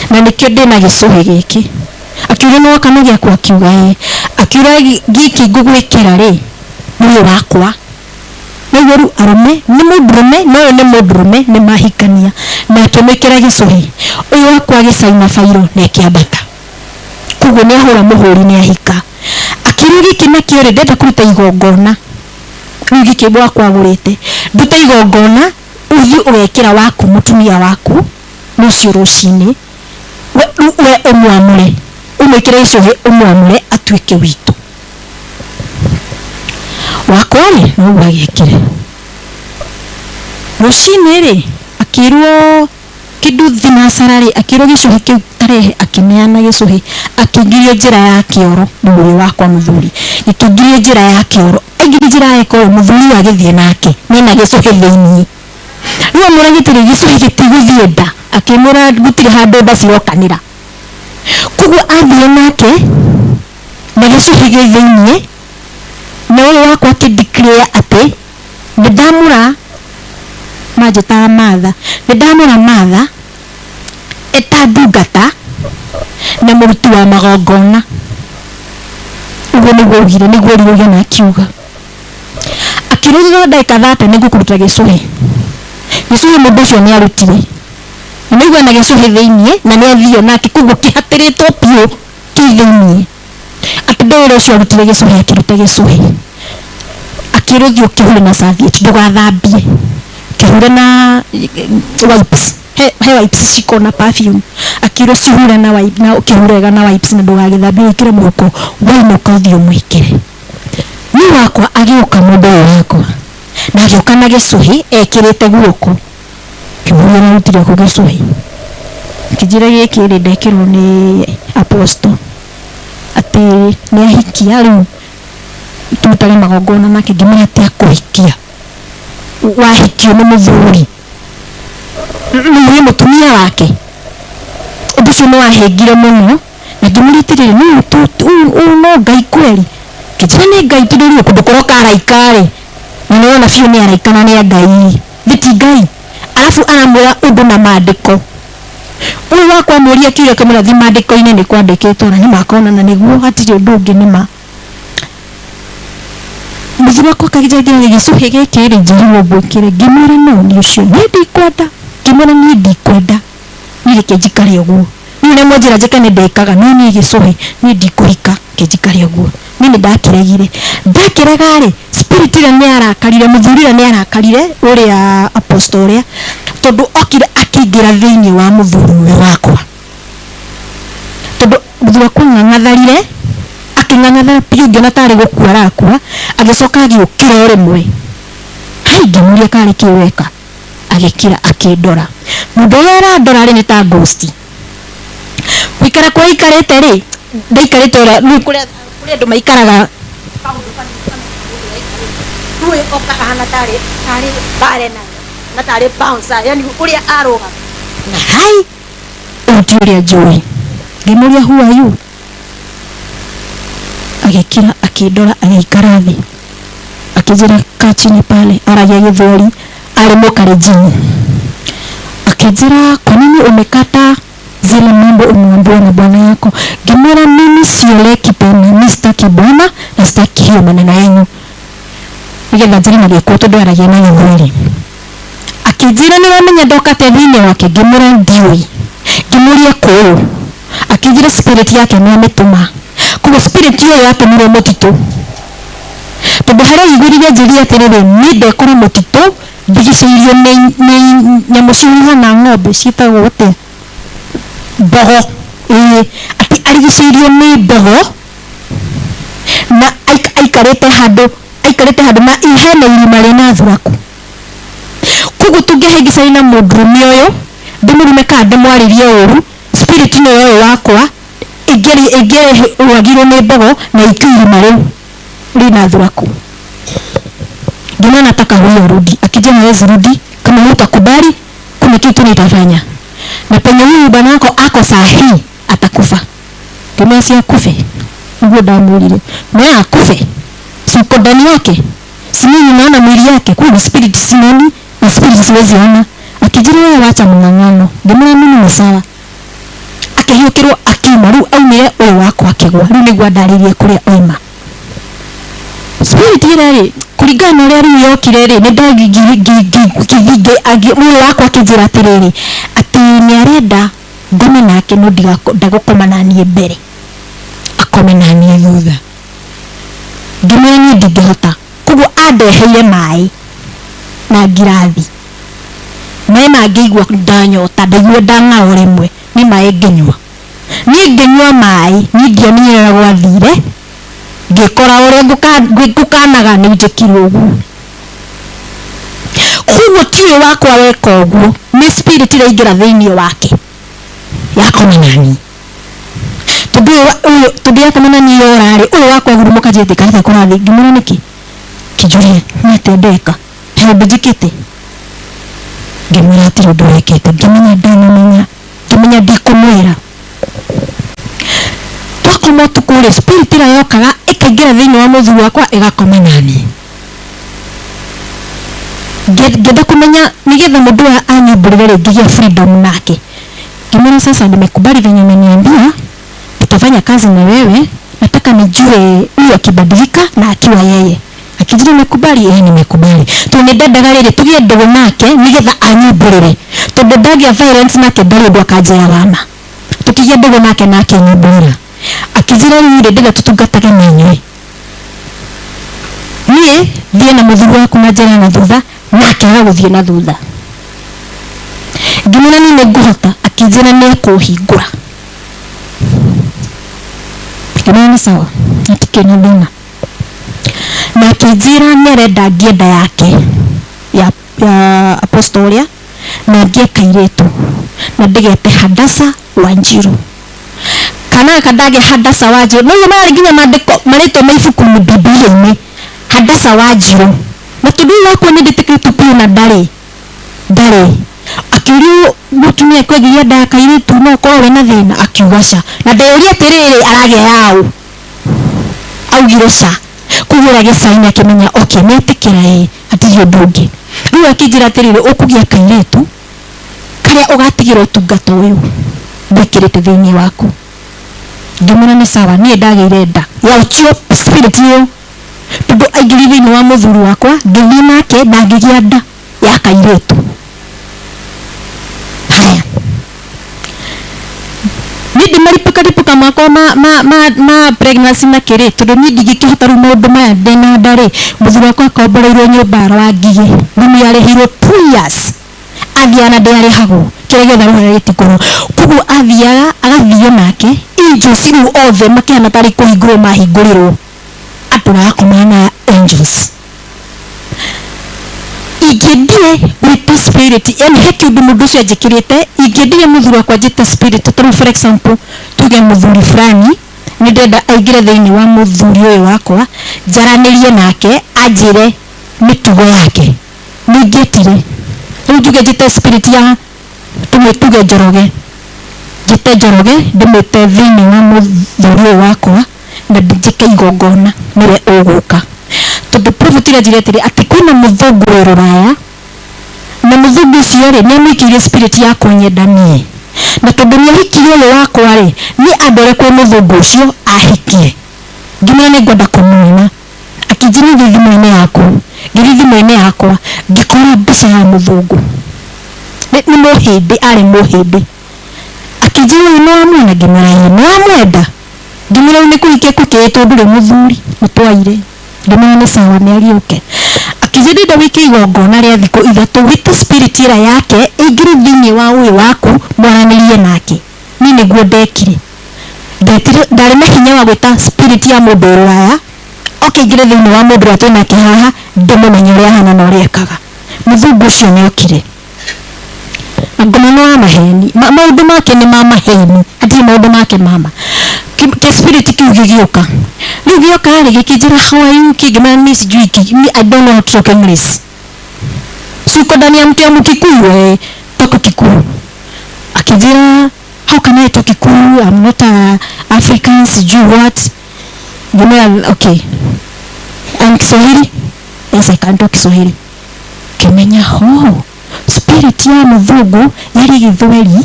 na nĩkĩo ndĩna gĩcũhĩ gĩkĩ. Akiuga, nĩ woka na gĩaku? Akiuga ĩĩ. Akiuga, gĩkĩ ngũgwĩkĩra rĩ, nĩ ũyũ wakwa. Nĩguo rĩu arũme nĩ mũndũrũme na ũyũ nĩ mũndũrũme, nĩ mahikania, na akĩmwĩkĩra gĩcũhĩ. Ũyũ wakwa agĩcaina bairo na ĩkĩambata. Koguo nĩ ahũra mũhũri, nĩ ahika. Akĩrwo, gĩkĩ nakĩo rĩ, ndenda kũruta igongona. Rĩu gĩkĩ wakwa agũrĩte, ndute igongona, ũthiĩ ũgekĩra waku mũtumia waku rũciũ rũcinĩ, we rĩu we ũmwamũre, ũmwĩkĩre gĩcũhĩ, ũmwamũre atuĩke witũ. Wakwa rĩ, noguo agĩkire. Rũcinĩ rĩ, akĩrwo kĩndũ thinacara rĩ, akĩrwo gĩcũhĩ kĩu tarehe, akĩneana gĩcũhĩ, akĩingĩrio njĩra ya kĩoro nĩ ũyũ wakwa mũthuri, gĩkĩingĩrio njĩra ya kĩoro. Aingĩrio njĩra ya kĩoro, mũthuri ũyũ agĩthiĩ nake mena gĩcũhĩ thĩiniĩ. Rĩu amwĩra, gĩtirĩ gĩcũhĩ, gĩtigũthiĩ nda. Akĩmwĩra, gũtirĩ handũ nda cirokanĩra. Koguo athiĩ nake na gĩcũhĩ gĩ thĩiniĩ, na ũyũ wakwa akĩ declare atĩ nĩ ndamũra, manjĩtaga Martha, nĩ ndamũra Martha eta ndungata na mũruti wa magongona. Ũguo nĩguo augire, nĩguo oririo na akiuga. Akĩrwo, thutha wa ndagĩka 30 nĩ ngũkũruta gĩcũhĩ. Gĩcũhĩ mũndũ ũcio nĩ arutire. Na nĩaigua na gĩcũhĩ thĩiniĩ na nĩ athio nake, koguo kĩhatĩrĩtwo biũ kĩ thĩiniĩ. Atĩ ndũĩ ũcio arutire gĩcũhĩ, akĩruta gĩcũhĩ. Akĩrwo, thiĩ ũkĩhure na serviette, ndũgathambie. Kĩhure na wipes. He wipes ciko na perfume, akĩrwo cihure na wipe na ũkĩhure na wipes na ndũgagĩthambie, wĩkĩre mũhuko, wainũka ũthiĩ ũmwĩkĩre. Niĩ wakwa agĩũka, mũndũ ũyũ wakwa na agĩũka na gĩcũhĩ ekĩrĩte guoko. Kĩmũria, "Narutire kũ gĩcũhĩ?" Akĩnjĩra, "Gĩkĩ rĩ, ndekĩrwo nĩ apostle atĩ nĩ ahikia, rĩu tũrutage magongona nake." Ngĩmwĩra, "Atĩ akũhikia? Wahikio nĩ mũthuri, nĩ mũtumia wake?" Ũndũ ũcio nĩ wahĩngire mũno na ngĩmũria atĩrĩrĩ, "Nũ ũyũ? No Ngai kweri?" Kĩnjĩra nĩ Ngai, tondũ rĩu kũndũ kũroka araika rĩ, na nĩwona biũ nĩ araika na nĩ a Ngai, thĩ ti Ngai. Arabu aramwĩra ũndũ na maandĩko. Ũyũ wakwa amũria kĩũria, kĩmwĩra, "Thi maandĩko-inĩ nĩ kwandĩkĩtwo," na nĩ makona na nĩguo hatirĩ ũndũ ũngĩ. Nĩ ma mũthuri wakwa akĩnjĩra, "Gĩcũhĩ gĩkĩ rĩ, njĩrirwo ngwĩkĩre." Ngĩmwĩra, "No nĩ ũcio niĩ ndikwenda." Ngĩmwĩra, "Niĩ ndikwenda, niĩ reke njikare ũguo. Niĩ ũrĩa mwanjĩra njĩke nĩ ndĩkaga, no niĩ gĩcũhĩ, niĩ ndikũhika, reke njikare ũguo." Niĩ nĩ ndakĩregire. Ndakĩrega rĩ, spirit ĩrĩa nĩ yarakarire, mũthuri ũrĩa nĩ arakarire, ũrĩa apostle ũrĩa, tondũ okire akĩingĩra thĩinĩ wa mũthuri ũyũ wakwa, tondũ mũthuri wakwa ng'ang'atharire, akĩng'ang'athara biũ, ngĩona tarĩ gũkua arakua. Agĩcoka agĩũkĩra o rĩmwe. Hai, ngĩmũria, "Karĩ kĩ weka?" Agĩkira, akĩndora. Mũndũ ũrĩa arandora rĩ, nĩ ta ghost. Gũikara kwa ikarĩte rĩ, ndaikarĩte ũrĩa rĩu kũrĩa kũrĩ andũ maikaraga kaũndũ kanini kana mũndũ ũrĩa aikarĩte rĩu, ũyũ oka ahana tarĩ bare nayo na tarĩ bouncer, yani ũrĩa arũgama na hai, ũyũ ti ũrĩa njũĩ. Ngĩmũria, "Who are you?" Agĩkira, akĩndora, agĩikara thĩ, akĩnjĩra, "Kaa chini pale." Aragia Gĩthweri, arĩ Mũkalenjin. Akĩnjĩra, "Kwa nini umekata zile mambo umeambiwa na bwana yako?" Ngĩmwĩra, "Mimi sioleki tena, mi sitaki bwana na sitaki hiyo maneno yenyu," nĩgetha njĩre na Gĩkũyũ tondũ aragia na Gĩthweri. Akĩnjĩra, "Nĩ wamenya ndokate thĩinĩ wake?" Ngĩmwĩra, "Ndiũĩ." Ngĩmũria, "Kũũ?" Akĩnjĩra spirit yake nĩ amĩtũma. Koguo spirit ĩyo yatũmirwo mũtitũ, tondũ harĩa aiguĩrire njĩrire atĩrĩrĩ, niĩ ndekora mũtitũ ndigicĩirio nĩ nyamũ cihana ng'ombe, ciĩtagwo atĩa, mbogo. Ĩĩ, atĩ arigicĩirio nĩ mbogo na aikarĩte handũ, aikarĩte handũ na hena irima rĩna thuraku. Koguo tũngĩhĩngĩcania na mũndũrũme ũyũ, ndĩmũrume kana ndĩmwarĩrie ũru, spirit ĩno ya ũyũ wakwa ĩngĩrwagirwo nĩ mbogo na ikio irima rĩu rĩna thuraku. Ndio nataka huyo arudi. Akija hawezi rudi kama hutakubali, kuna kitu nitafanya na penye huyu bwana wako ako saa hii, atakufa. Ngĩmwĩra, "Si akufe." Niguo ndamwĩrire, "Na akufe, si uko ndani yake? Si mimi naona mwili yake? Kwa ni spirit sioni na spirit siwezi ona." Akijira, "Wewe wacha mng'ang'ano." Ngĩmwĩra, "Mimi ni sawa." Akĩhiũkĩrwo, akiuma. Rĩu aumire, ũyũ wakwa akĩgwa. Rĩu nĩguo andarĩrie kũrĩa oima spirit ĩrĩa rĩ, kũringana na ũrĩa rĩu yokire rĩ, nĩ ndagĩthinge. Ũyũ wakwa akĩnjĩra atĩrĩrĩ, atĩ nĩ arenda ngome nake, no ndagũkoma na niĩ mbere, akome na niĩ thutha. Ngĩmwĩra niĩ ndingĩhota. Koguo andeheire maĩ na ngirathi. Maĩ mangĩigua ndanyota, ndaigua ndang'ara o rĩmwe, nĩ maĩ ngĩnyua. Niĩ ngĩnyua maĩ, niĩ ndiamenyerera gwathire, ngĩkora ũrĩa ngũkanaga nĩ njĩkirwo ũguo. Koguo ti ũyũ wakwa weka ũguo, nĩ spirit ĩraingĩra thĩinĩ wake yakoma nani, tondũ ũyũ tondũ yakoma nani yorarĩ ũyũ wakwa gurumũka njĩte kanitha kũrathiĩ. Ngĩmwĩra, "Nĩkĩ?" Kĩnjũria, "Nĩ atĩa ndeka? He ũndũ njĩkĩte?" Ngĩmwĩra, "Hatirĩ ũndũ wĩkĩte." Ngĩmenya ndanamenya, ngĩmenya ndikũmwĩra. Twakoma ũtukũ rĩ, spirit ĩrĩa yokaga ĩkaingĩra thĩinĩ wa mũthuri wakwa ĩgakoma nani. Ngĩenda kũmenya nĩgetha mũndũ ũyũ anyumbũrĩre rĩ, ngĩgĩa freedom nake. Ngĩmwĩra, "Sasa nimekubali venye umeniambia, tutafanya kazi na wewe. Nataka nijue huyu akibadilika na akiwa yeye." Akijira, "Umekubali?" "Eh, nimekubali." Tondũ nĩ ndendaga rĩrĩ tũgĩe ndũgũ nake nĩgetha anyumbũrĩre, tondũ ndagĩa violence nake ndarĩ ũndũ akanjĩra wama. Tũkĩgĩa ndũgũ nake na akĩnyumbũrĩra, akĩnjĩra, "Rĩu rĩ, ndĩrenda tũtungatage na inyuĩ, niĩ thiĩ na mũthuri waku na njĩra na thutha, nake aga gũthiĩ na thutha." Ngĩmwĩra niĩ nĩngũhota, akĩnjĩra nĩekũhingũra. Ngĩmwĩra nĩ sawa, hatikĩrĩ na thĩna. Na akĩnjĩra nĩarenda ngĩe nda yake ya apostle ũrĩa, na ngĩe kairĩtu na ndĩgete Hadasa Wanjiru. Kana gaka ndagĩa Hadasa Wanjiru, no mararĩ nginya maandĩko marĩtwa ma ibuku-inĩ Bibilia-inĩ, Hadasa Wanjiru. Na tondũ ũyũ wakwa nĩ ndĩtĩkĩrĩtwo biũ na ndarĩ akĩũrio mũtumia kwĩgiria nda ya kairĩtu no ũkorwo wĩna thĩna, akiuga ca. Na ndeyũria atĩrĩrĩ, aragĩa yaũ? Augire ca. Koguo ũrĩa agĩcaina akĩmenya okay, nĩetĩkĩra ĩ, hatirĩ ũndũ ũngĩ. Rĩu akĩnjĩra atĩrĩrĩ, ũkũgĩa kairĩtu karĩa ũgatigĩra ũtungata ũyũ ndwĩkĩrĩte thĩinĩ waku. Ngĩmwĩra nĩ sawa, niĩ ndagĩire nda ya ũcio spirit ĩyo, tondũ aingĩrire thĩinĩ wa mũthuri wakwa, ngĩthiĩ nake na ngĩgĩa nda ya kairĩtu. Haya, niĩ ndĩmaripũka ripũka makwa ma pregnancy na kĩrĩ, tondũ niĩ ndingĩkĩhota rĩu maũndũ maya ndĩna nda rĩ. Mũthuri wakwa akomboreirwo nyũmba Rwangigĩ, rumu yarĩhirwo 2 years, athiaga na ndĩarĩhagwo, kĩrĩa gĩothe arũhaga gĩtikorwo. Koguo athiaga agathio nake, angels rĩu othe makĩhana tarĩ kũhingũrwo mahingũrĩrwo, andũ marakoma na angels. Ingĩendire gwĩta spirit, yani he kĩũndũ mũndũ ũcio anjĩkĩrĩte, ingĩendire mũthuri wakwa njĩte spirit. Tarĩu for example, tuge mũthuri fulani nĩ ndĩrenda aingĩre thĩinĩ wa mũthuri ũyũ wakwa, njaranĩrie nake anjĩre mĩtugo yake, nĩingĩtire. Rĩu njuge njĩte spirit ya tũmĩtuge Njoroge, njĩte Njoroge ndĩmwĩte thĩinĩ wa mũthuri ũyũ wakwa na njĩke igongona nĩwe ũgũka. Tondũ prophet ĩranjĩra atĩrĩ, atĩ kwĩna mũthũngũ wĩ rũraya, na mũthũngũ ũcio rĩ nĩamwĩkĩire spirit ya kũnyenda niĩ, na tondũ nĩahikirie ũyũ wakwa rĩ, niĩ andore kwĩ mũthũngũ ũcio ahikie. Ngĩmwĩra nĩ ngwenda kũmuona, akĩnjĩra thiĩ thimũ-inĩ yaku. Ngĩthiĩ thimũ-inĩ yakwa ngĩkora mbica ya mũthũngũ, nĩ mũhĩndĩ, arĩ mũhĩndĩ. Akĩnjĩra ũyũ nĩ wamwona? Ngĩmwĩra ĩĩ. Nĩ wamwenda? Ngĩmwĩra rĩu nĩ kũhikia kũhikĩtwo, ndũrĩ mũthuri, nĩ twaire. Ngĩmwĩra nĩ sawa, nĩ agĩũke. Akĩnjĩra ndĩrenda wĩke igongona rĩa thikũ 3, wĩte spirit ĩrĩa yake ĩingĩre thĩinĩ wa ũyũ waku, mwaranĩrie nake. Niĩ nĩguo ndekire, ndetire, ndarĩ na hinya wa gwĩta spirit ya mũndũ rũraya oke aingĩre thĩinĩ wa mũndũ ũrĩa twĩnake haha, ndĩmũmenye ũrĩa ahana na ũrĩa ekaga. Mũthũngũ ũcio nĩokire na ngoma nĩ wa maheni, maũndũ make nĩ ma maheni, hatirĩ maũndũ make mama. Kĩ spirit kĩu gĩgĩũka, rĩu gĩoka rĩ gĩkĩnjĩra how are you, kĩngĩmera niĩ sijui, I don't know how to talk English. Si uko ndani ya mtu ya Mkikuyu? Eh, toko Kikuyu. Akĩnjĩra how can I talk Kikuyu, I'm not a African, sijui what. Ngĩmwĩra okay, and Kiswahili? Yes, I can talk Kiswahili. Ngĩmenya ho spirit ya mũthũngũ yarĩ gĩthweri.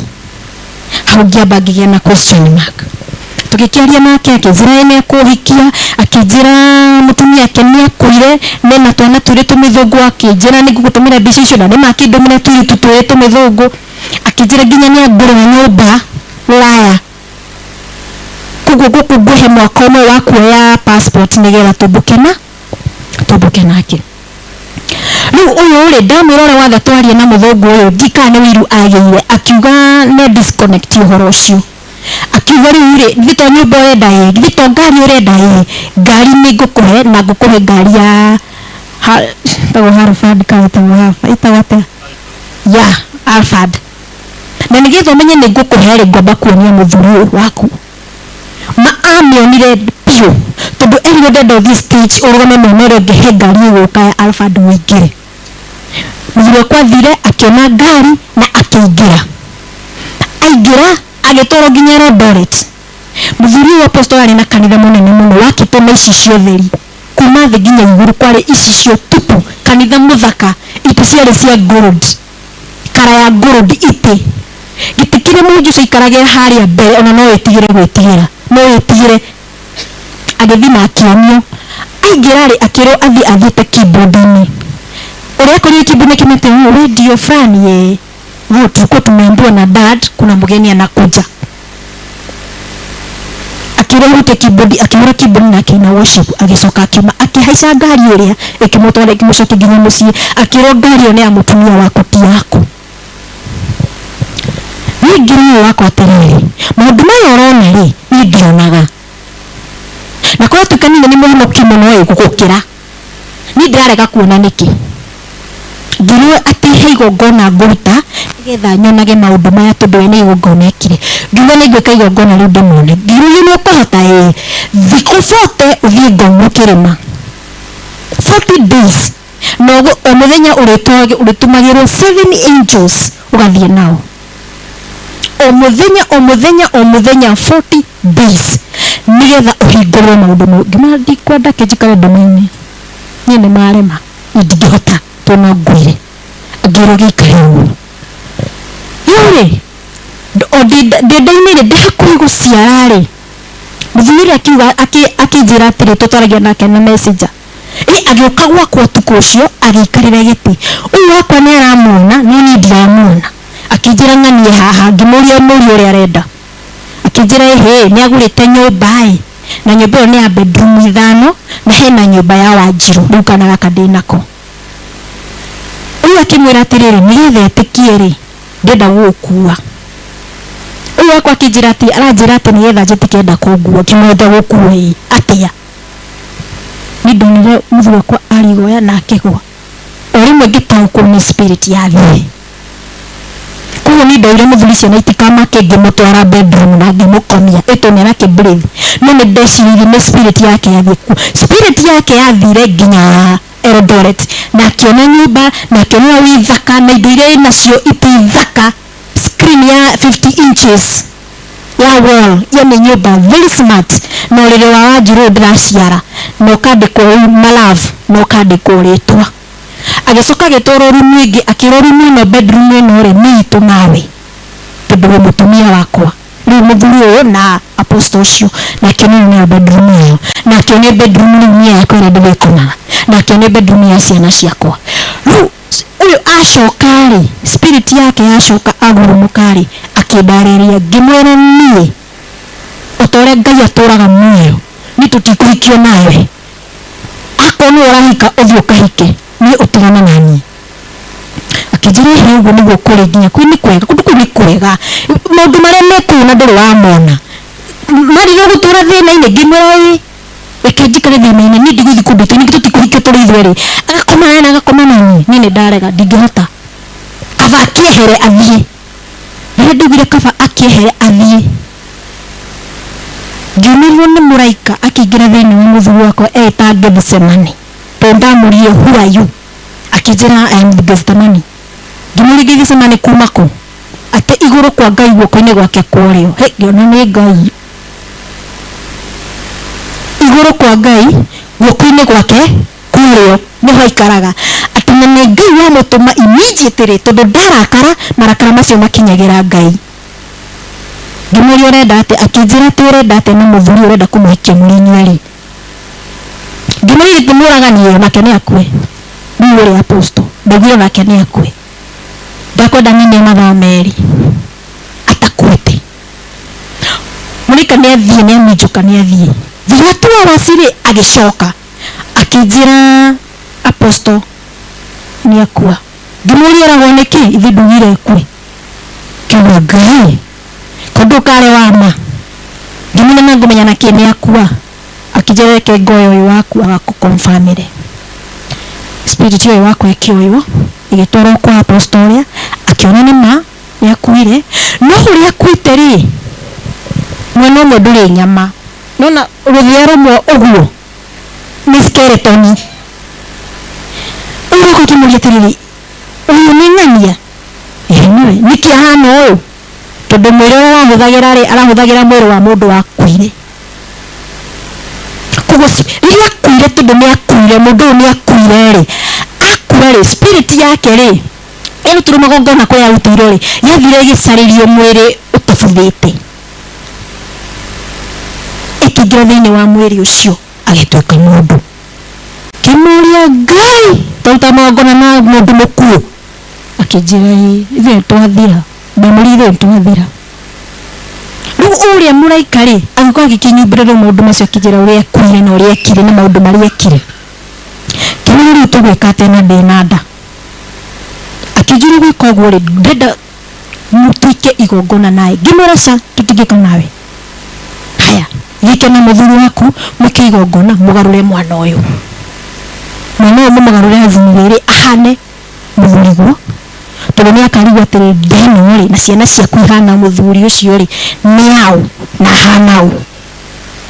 Hau ngĩamba ngĩgĩa na question mark. Tũgĩkĩaria nake akĩnjĩra nĩ ekũhikia, akĩnjĩra mũtumia ake nĩ akuire, mena twana twĩrĩ tũmĩthũngũ. Akĩnjĩra nĩ ngũgũtũmĩra mbica icio, na nĩ makĩndũmĩra tũirĩtu twĩrĩ tũmĩthũngũ. Akĩnjĩra nginya nĩ angũrĩra nyũmba rũraya, koguo gũkũ ngũhe mwaka ũmwe wa kuoya passport nĩgetha tũmbũke nake. Rĩu ũyũ rĩ, ndamwĩra ũrĩa wathe twarie na mũthũngũ ũyũ, ndikana nĩ ũiru agĩire, akiuga nĩ disconnect ũhoro ũcio. Akiuga rĩu rĩ, githĩ to nyũmba ũrenda ĩ, githĩ to ngari ũrenda ĩ, ngari nĩ ngũkũhe, na ngũkũhe ngari ya ĩtagwo Harvard kana ĩtagwo Harvard, ĩtagwo atĩa ya Alphard, na nĩgetha ũmenye nĩ ngũkũhe rĩ, ngwamba kuonia mũthuri ũyũ waku. Ma amĩonire biũ, tondũ erirwo ndenda ũthiĩ stage ũrũgame mwena ũrĩa ũngĩ, he ngari ĩgũka ya Alphard ũingĩre. Mũthuri wakwa athire akĩona ngari na akĩingĩra, aingĩra agĩtwarwo nginya Eldoret. Mũthuri ũyũ apostle arĩ na kanitha mũnene mũno wakĩtwo na icicio theri kuma thĩ nginya igũrũ, kwarĩ icicio tupu, kanitha mũthaka, itĩ ciarĩ cia gold, kara ya gold, itĩ gĩtĩ kĩrĩa mũhunjia ũcio aikarage harĩa mbere, ona no wĩtigĩre gwĩtigĩra, no wĩtigĩre. Agĩthiĩ na akĩonio, aingĩra rĩ, akĩrwo athiĩ athiĩte keyboard-inĩ. Ũrĩa akorire keyboard kĩmete radio fulani ye huo, tulikuwa tumeambiwa na dad kuna mgeni anakuja. Akĩrwo ahute keyboard, akĩhũra keyboard na akĩina worship, agĩcoka akiuma, akĩhaica ngari ĩrĩa ĩkĩmũtwara ĩkĩmũcokia nginya mũciĩ. Akĩrwo ngari ĩyo nĩ ya mũtumia waku, ti yaku. Niĩ ngĩra ũyũ wakwa atĩrĩrĩ, maũndũ maya ũrona rĩ, niĩ ndionaga. Na kũratuĩka niĩ nĩ mũhonoki mũno ĩ gũgũkĩra. Niĩ ndĩrarega kuona nĩkĩ? Ngĩrwo atĩ he igongona ngũruta nĩgetha nyonage maũndũ maya tondũ we nĩ igongona ekire. Ngiuga nĩ ngwĩka igongona rĩu ndĩmone. Ngĩũrio nĩ ũkũhota? Ĩĩ. Thikũ 40 ũthiĩ ngong'o kĩrĩma. 40 days. Na o mũthenya ũrĩtũmagĩrwo 7 angels ũgathiĩ nao. O mũthenya, o mũthenya, o mũthenya 40 days nĩgetha ũhingũrwo maũndũ mau. Ngĩmwĩra ndikwenda kĩnjikare nduma-inĩ. Niĩ nĩ marema. Niĩ ndingĩhota tondũ no ngwĩre. Ngĩrwo gĩikare ũguo. Rĩu rĩ, o ndĩ nda-inĩ rĩ, ndĩ hakuhĩ gũciara rĩ, mũthuri ũrĩa akiuga akĩnjĩra atĩrĩ, tũtwaragia nake na messenger. Ĩ agĩũka gwakwa ũtukũ ũcio agĩikarĩra gĩtĩ. Ũyũ wakwa nĩ aramuona no niĩ ndiramuona. Akĩnjĩra ng'anie haha, ngĩmũria mũria ũrĩa arenda. Akĩnjĩra ĩhĩ, nĩ agũrĩte nyũmba ĩ, na nyũmba ĩyo nĩ ya bedroom 5 na hena nyũmba ya Wanjirũ, rĩu kana gaka ndĩnako. Ũyũ akĩmwĩra atĩrĩrĩ, nĩgetha etĩkie rĩ, ndĩrenda gũgũkua. Ũyũ wakwa akĩnjĩra atĩ, aranjĩra atĩ nĩgetha njĩtĩkie enda kũngua, ngĩmwĩra gũkua ĩ, atĩa? Niĩ ndonire mũthuri wakwa arigoya na akĩgwa. O rĩmwe ngĩtaũkwo nĩ spirit yathiĩ. Koguo niĩ ndoire mũthuri ciana itikamake ngĩmũtwara bedroom na ngĩmũkomia ĩtũ nĩ arakĩ breathe. No nĩ ndeciririe nĩ spirit yake yathiĩ kuo. Spirit yake yathire nginya Eldoret na akĩona nyũmba na akĩona ũrĩa wĩ thaka na indo iria ĩnacio iti thaka. Screen ya 50 inches ya wall, yani nyũmba very smart, na ũrĩrĩ wa Wanjirũ ndĩraciara na ũkandĩkwo ũũ my love na ũkandĩkwo rĩtwa. Agĩcoka agĩtwarwo rumu ĩngĩ, akĩrwo rumu ĩno bedroom ĩno rĩ nĩ itũ nawe tondũ wĩ mũtumia wakwa. Rĩu mũthuri ũyũ na apostle ũcio na akĩonio nĩyo bedroom yao, na akĩonio bedroom rĩu nĩ yakwa ĩrĩa ndĩrĩkomaga, na akĩonio bedroom ya ciana ciakwa. Rĩu ũyũ acoka rĩ, spirit yake yacoka agurumũka rĩ, akĩndarĩria ngĩmwĩra niĩ o ta ũrĩa Ngai atũraga muoyo, niĩ tũtikũhikio nawe. Akorwo nĩwe ũrahika ũthiĩ ũkahike, niĩ ũtigane na niĩ. Akĩnjĩra ĩhĩ ũguo nĩguo kũrĩ nginya kwĩ nĩ kwega, kũndũ kũu nĩ kwega, maũndũ marĩa me kũu na ndũrĩ wamona. Marire gũtũra thĩna-inĩ, ngĩmwĩra ĩĩ, reke njikare thĩna-inĩ, niĩ ndigũthiĩ kũndũ tũ, ningĩ tũtikũhikio tũrĩ ithuerĩ. Agakoma na agakoma na niĩ, niĩ nĩ ndarega, ndingĩhota. Kaba akĩehere athiĩ. Rĩrĩa ndaugire kaba akĩehere athiĩ, ngiumĩrĩrwo nĩ mũraika akĩingĩra thĩinĩ wa mũthuri wakwa eĩta Gethsemane. Tondũ ndamũririe who are you? Akĩnjĩra I am Gethsemane. Ngĩmũria Gethsemane kuma kũ? Atĩ igũrũ kwa Ngai guoko-inĩ gwake kwa ũrĩo. Hĩ, ngĩona nĩ Ngai. Igũrũ kwa Ngai guoko-inĩ gwake kwa ũrĩo nĩho aikaraga. Atĩ na nĩ Ngai wamũtũma immediately tondũ ndarakara, marakara macio makinyagĩra Ngai. Ngĩmũria ũrenda atĩa? Akĩnjĩra atĩ ũrenda atĩa na mũthuri ũrenda kũmũhikia mũrĩ inyuerĩ. Ngĩmũria githĩ mũragani ĩyo nake nĩ akue. Rĩu ũrĩa apostle, ndaugire nake nĩ akue. Ndakwenda nine mathaa merĩ atakuĩte. Mũraika nĩ athiĩ, nĩ aminjũka nĩ athiĩ. Thutha wa 2 hours rĩ, agĩcoka akĩnjĩra apostle nĩ akua. Ngĩmũria oragwo nĩkĩ? Ithe ndugire akue. Ngiuga Ngai, ko ndũkarĩ wa ma. Ngĩmũria na ngũmenya nakĩ nĩ akua. Akĩnjĩra reke ngoe ũyũ waku agakũ-confirmĩre. Spirit ũyũ wakwa ĩkĩoywo ĩgĩtwarwo kwa apostle ũrĩa, akĩona nĩ ma nĩ akuire. No ũrĩa akuĩte rĩ, mwena ũmwe ndũrĩ nyama, nona rũthĩa rũmwe ũguo nĩ skeleton. Ũyũ wakwa akĩmũria atĩrĩrĩ, ũyũ nĩ ng'ania? Ĩĩ nĩwe. Nĩkĩ ahana ũũ? Tondũ mwĩrĩ ũrĩa arahũthagĩra rĩ, arahũthagĩra mwĩrĩ wa mũndũ wakuire. Koguo rĩrĩa akuire, tondũ nĩ akuire, mũndũ ũyũ nĩ akuire rĩ, akua rĩ, spirit yake rĩ, yarutirwo magongona kũrĩa yarutĩirwo rĩ, yathire ĩgĩcarĩrio mwĩrĩ ũtabuthĩte, ĩkĩingĩra thĩinĩ wa mwĩrĩ ũcio, agĩtuĩka mũndũ. Ngĩmũria Ngai, twaruta magongona ma mũndũ mũkuũ? Akĩnjĩra ĩĩ, ithuĩ nĩ twathira. Ndamũria ithuĩ nĩ twathira. Rĩu ũrĩa mũraika rĩ, agĩũka agĩkĩnyumbĩra rĩu maũndũ macio, akĩnjĩra ũrĩa ekuire na ũrĩa ekire na maũndũ marĩa ekire. Ngĩmwĩra rĩu tũgwĩka atĩa na ndĩ na nda? Akĩnjĩra gwĩka ũguo rĩ, ndenda Mũtuĩke igongona nawe. Ngĩmwĩra ca tũtingĩka nawe. Haya, gĩke na mũthuri waku mwĩke igongona mũgarũre mwana ũyũ. Mwana ũyũ mũmũgarũre azini rĩrĩ ahane mũthuriguo. Tondũ nĩ akarigwo atĩrĩ ndeno rĩ na ciana ciaku ihana mũthuri ũcio rĩ nĩ aũ na ahana ũ.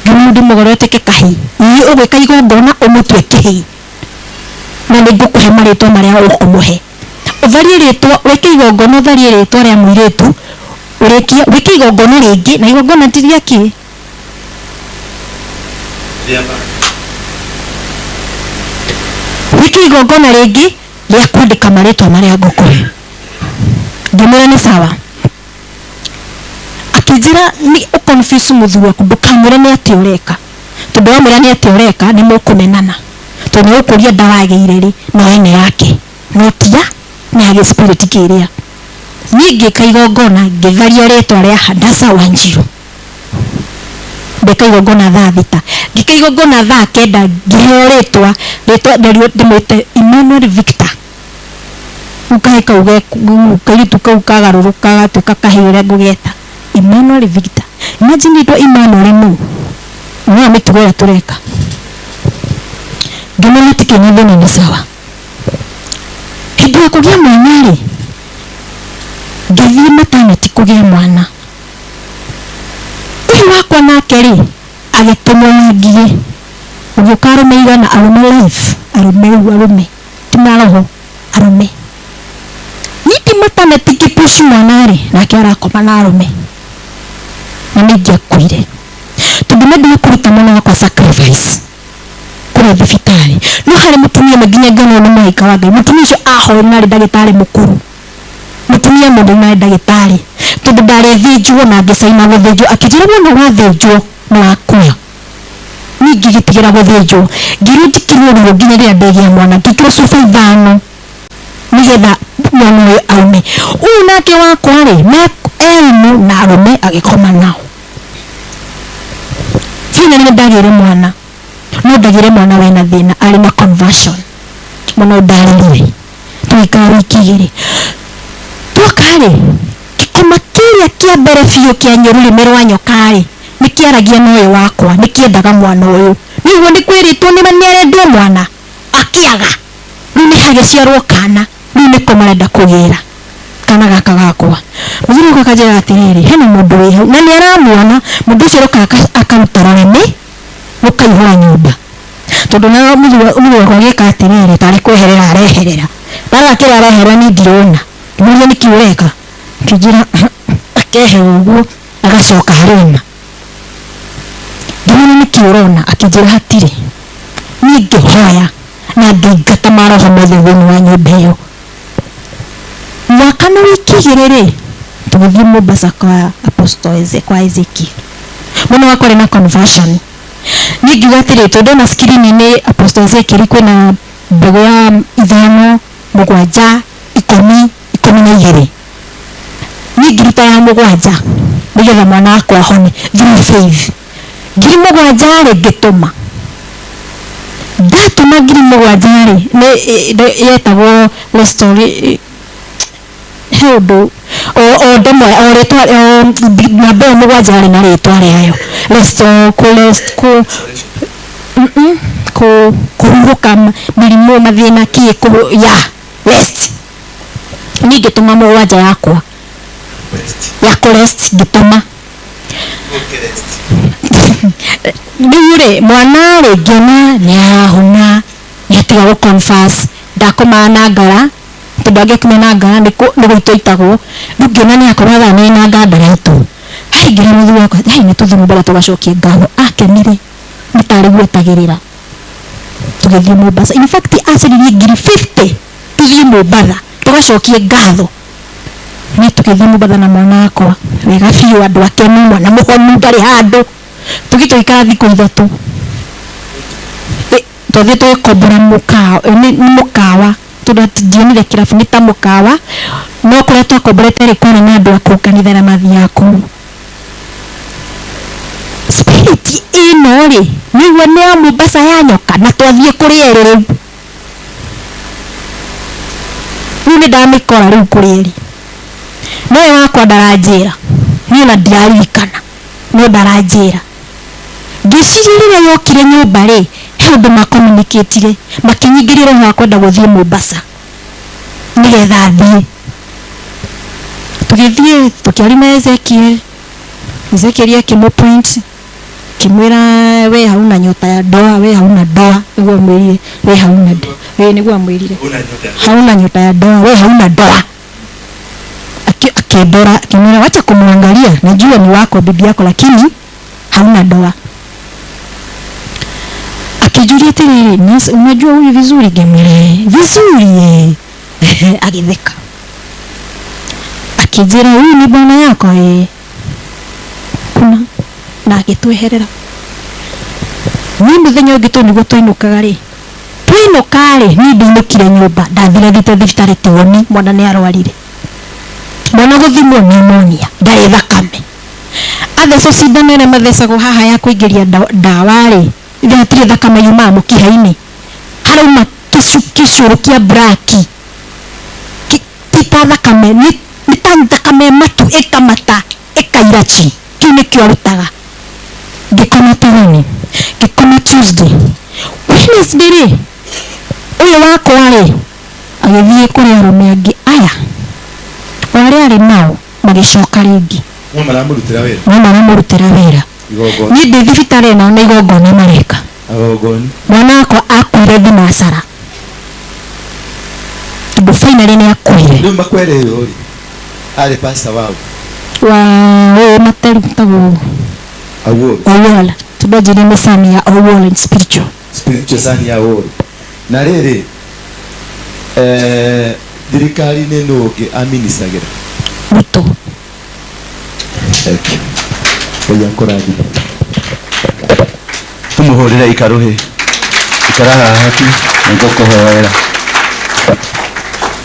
Ngĩmwĩra ndĩmũgarũre atuĩke kahĩĩ. Ĩĩ ũgwĩka igongona ũmũtue kĩhĩĩ. Na nĩ ngũkũhe marĩtwa marĩa ũkũmũhe. Ũtharie rĩtwa, wĩke igongona ũtharie rĩtwa rĩa mũirĩtu, ũrĩkie wĩke igongona rĩngĩ na igongona ti rĩa kĩ? Wĩke igongona rĩngĩ rĩa kwandĩka marĩtwa marĩa ngũkũhe. Ngĩmwĩra nĩ sawa. Akĩnjĩra nĩ ũconfuse mũthuri waku ndũkamwĩre nĩ atĩa ũreka. Tondũ wamwĩra nĩ atĩa ũreka nĩ mũkũmenana. Tondũ nĩ ũkũria ndawagĩire rĩ no ene yake. No tia nĩ ya gĩspirit kĩrĩa. Niĩ ngĩka igongona ngĩtharia rĩtwa rĩa Hadassah Wanjiru. Ndeka igongona thaa 6. Ngĩka igongona thaa 9 ngĩheo rĩtwa, rĩtwa nderirwo ndĩmwĩte Emmanuel Victor. Rĩu kahĩĩ kau kairĩtu kau kagarũrũka gatuĩka kahĩĩ ũrĩa ngũgeta. Emmanuel Victor. Imagine rĩtwa Emmanuel nũ? Nĩ mĩtugo ĩrĩa tũreka. Ngĩmwĩra hatikĩrĩ na thĩna nĩ sawa. Hĩndĩ ya kũgĩa mwana rĩ, ngĩthiĩ maternity kũgĩa mwana. Ũyũ wakwa nake rĩ, agĩtũmwo na ngigĩ. Gũgĩũka arũme igana, arũme life, arũme rĩu arũme, ti maroho, arũme. Niĩ ndi maternity ngĩpush mwana rĩ, nake arakoma na arũme. Na nĩ ingĩakuire. Tondũ nĩ kũruta mwana wakwa sacrifice. Kũrĩa thibitarĩ. No harĩ mũtumia ũmwe nginya ngĩona nĩ mũraika wa Ngai. Mũtumia ũcio ahoire na arĩ ndagĩtarĩ mũkũrũ. Mũtumia mũndũ na arĩ ndagĩtarĩ. Tondũ ndarĩ thĩnjwo na ngĩcaina gũthĩnjwo. Akĩnjĩra wona wathĩnjwo nĩ wakua. Niĩ ngĩgĩtigĩra gũthĩnjwo. Ngĩrwo njikĩrwo ruo nginya rĩrĩa ndĩgĩa mwana. Ngĩkĩrwo cuba 5 nĩgetha mwana ũyũ aume. Ũyũ nake wakwa rĩ, eumu na arũme agĩkoma nao. Finally nĩ ndagĩire mwana. No ndagĩire mwana wĩna thĩna, arĩ na conversion. Mwana ũyũ ndarerire. Tũgĩikara wiki 2. Twoka rĩ, gĩkoma kĩrĩa kĩa mbere biũ kĩa rũrĩmĩ rwa nyoka rĩ, nĩ kĩaragia na ũyũ wakwa, nĩ kĩendaga mwana ũyũ. Nĩguo nĩ kwĩrĩtwo nĩ nĩarendwo mwana, akĩaga. Rĩu nĩ hagĩciarwo kana, rĩu nĩko marenda kũgĩra. Kana gaka gakwa. Mũthuri wakwa akanjĩra atĩrĩrĩ, hena mũndũ wĩ hau, na nĩ aramuona, mũndũ ũcio aroka akaruta rũrĩmĩ, rũkaihũra nyũmba. Tondũ na mũthuri wakwa agĩka atĩrĩrĩ, tarĩ kweherera areherera. Ndarora kĩrĩa areherera niĩ ndirona. Ngĩmũria nĩkĩ ũreka? Akĩnjĩra akehera ũguo, agacoka arona. Ngĩmũria nĩkĩ ũrona? Akĩnjĩra hatirĩ. Niĩ ngĩhoya na ngĩingata maroho mothe thĩinĩ wa nyũmba ĩyo. Mwaka na wiki 2 rĩ, tũgĩthiĩ Mombasa kwa Apostle Eze, kwa Ezekiel. Mwana wakwa arĩ na conversion. Niĩ ngiuga atĩrĩ, tondũ ndona screen-inĩ Apostle Ezekiel kwĩna mbegũ ya 5, 7, 10, 12. Niĩ ngĩruta ya 7 nĩgetha mwana wakwa ahone through faith. 7,000 rĩ ngĩtũma. Ndatũma 7,000 rĩ, nĩ yetagwo restory, he ũndũ o ndemwa, o rĩtwa, o namba ĩyo 7 yarĩ na rĩtwa rĩayo. Resto, kũ rest, kũ, kũ, kũhurũka mĩrimũ, mathĩna, kĩ, kũ, ya, rest. Niĩ ngĩtũma 7 yakwa. Ya kũ rest ngĩtũma. Rĩu rĩ, mwana rĩ, ngĩona nĩ arahona, nĩ atiga gũ confess, ndakomaga na ngara, tondũ angĩakomire na ngara nĩ gũitwo aitagwo. Rĩu ngĩona nĩ akomaga na ngara ndaraitwo. Hai, ngĩra mũthuri wakwa, hai, nĩ tũthiĩ Mombasa tũgacokie ngatho. Akenire, nĩ tarĩ gwetagĩrĩra. Tũgĩthiĩ Mombasa. In fact, acaririe ngiri 50 tũthiĩ Mombasa tũgacokie ngatho. Niĩ tũgĩthiĩ Mombasa na mwana wakwa wega biũ, andũ akenu, mwana mũhonu, ndarĩ handũ. Tũgĩthiĩ tũgĩikara thikũ 3. Twathiĩ tũgĩkombora mũkawa, nĩ mũkawa, tondũ ndionire kĩrabu, nĩ ta mũkawa, no kũrĩa twakomborete rĩ, kwarĩ na andũ a kũu kanitha arĩa mathiaga kũu. Spirit ĩno rĩ, nĩguo nĩ ya Mombasa ya nyoka, na twathiĩ kũrĩ erĩ rĩu. Rĩu nĩ ndamĩkora rĩu kũrĩ erĩ. Nowe wakwa ndaranjĩra, niĩ ona ndiraririkana, no ndaranjĩra. Ngĩciria rĩrĩa yokire nyũmba rĩ, he ũndũ makomunikĩtire, makĩnyingĩria roho wa kwenda gũthiĩ Mombasa nĩgetha thiĩ. Tũgĩthiĩ tũkĩaria na Ezekiel, Ezekiel akĩmũ point, akĩmwĩra we hauna nyota ya ndoa, we hauna ndoa, nĩguo amwĩrire, we hauna ndoa, we nĩguo amwĩrire hauna nyota ya ndoa, we hauna ndoa. Akindora akimwira wacha kumwangalia, najua ni wako bibi yako, lakini hauna ndoa. Akijulia atiriri, unajua huyu vizuri? Ngĩmwĩra vizuri eh. Agitheka akijira huyu ni bwana yako eh. Kuna na agĩtweherera. Niĩ mũthenya ũngĩ tondũ nĩguo twainũkaga rĩ, twainũka rĩ, niĩ ndinũkire nyũmba, ndathire thiĩte thibitarĩ tuoni mwana nĩ arwarire. Mwana gũthimwo pneumonia, ndarĩ thakame. Athecwo cindano ĩrĩa mathecagwo haha ya kũingĩria ndawa rĩ, ithe hatirĩ thakame yumaga mũkiha-inĩ, harauma kĩcũrũ kĩa braki, ti ta thakame, nĩ ta thakame matu ĩkamata ĩkaira chi, kĩu nĩkĩo arutaga. Ngĩkoma Tũroni, ngĩkoma Tuesday, Wednesday rĩ, ũyũ wakwa rĩ agĩthiĩ kũrĩ arũme angĩ aya o arĩa arĩ nao magĩcoka rĩngĩ. No maramũrutĩra wĩra. No maramũrutĩra wĩra. Igongona. Niĩ ndĩ thibitarĩ nao nĩ igongona mareka. Agongoni. Mwana wakwa akuire thinacara. Tondũ finally nĩ akuire. Rĩu makwere ũyũ rĩ, arĩ pastor wao. Wa ũyũ materu tagwo Awuor. Owuor. Tondũ anjĩrire nĩ son ya Owuor in spiritual. Spiritual son ya Owuor. Na rĩrĩ, thirikari-inĩ nũ ũngĩ aministagĩra? Ruto. Thank you. Ngai akũrathime. Tũmũhũrĩre ikarũhĩ. Ikara haha hakuhĩ, nĩngũkũhoera.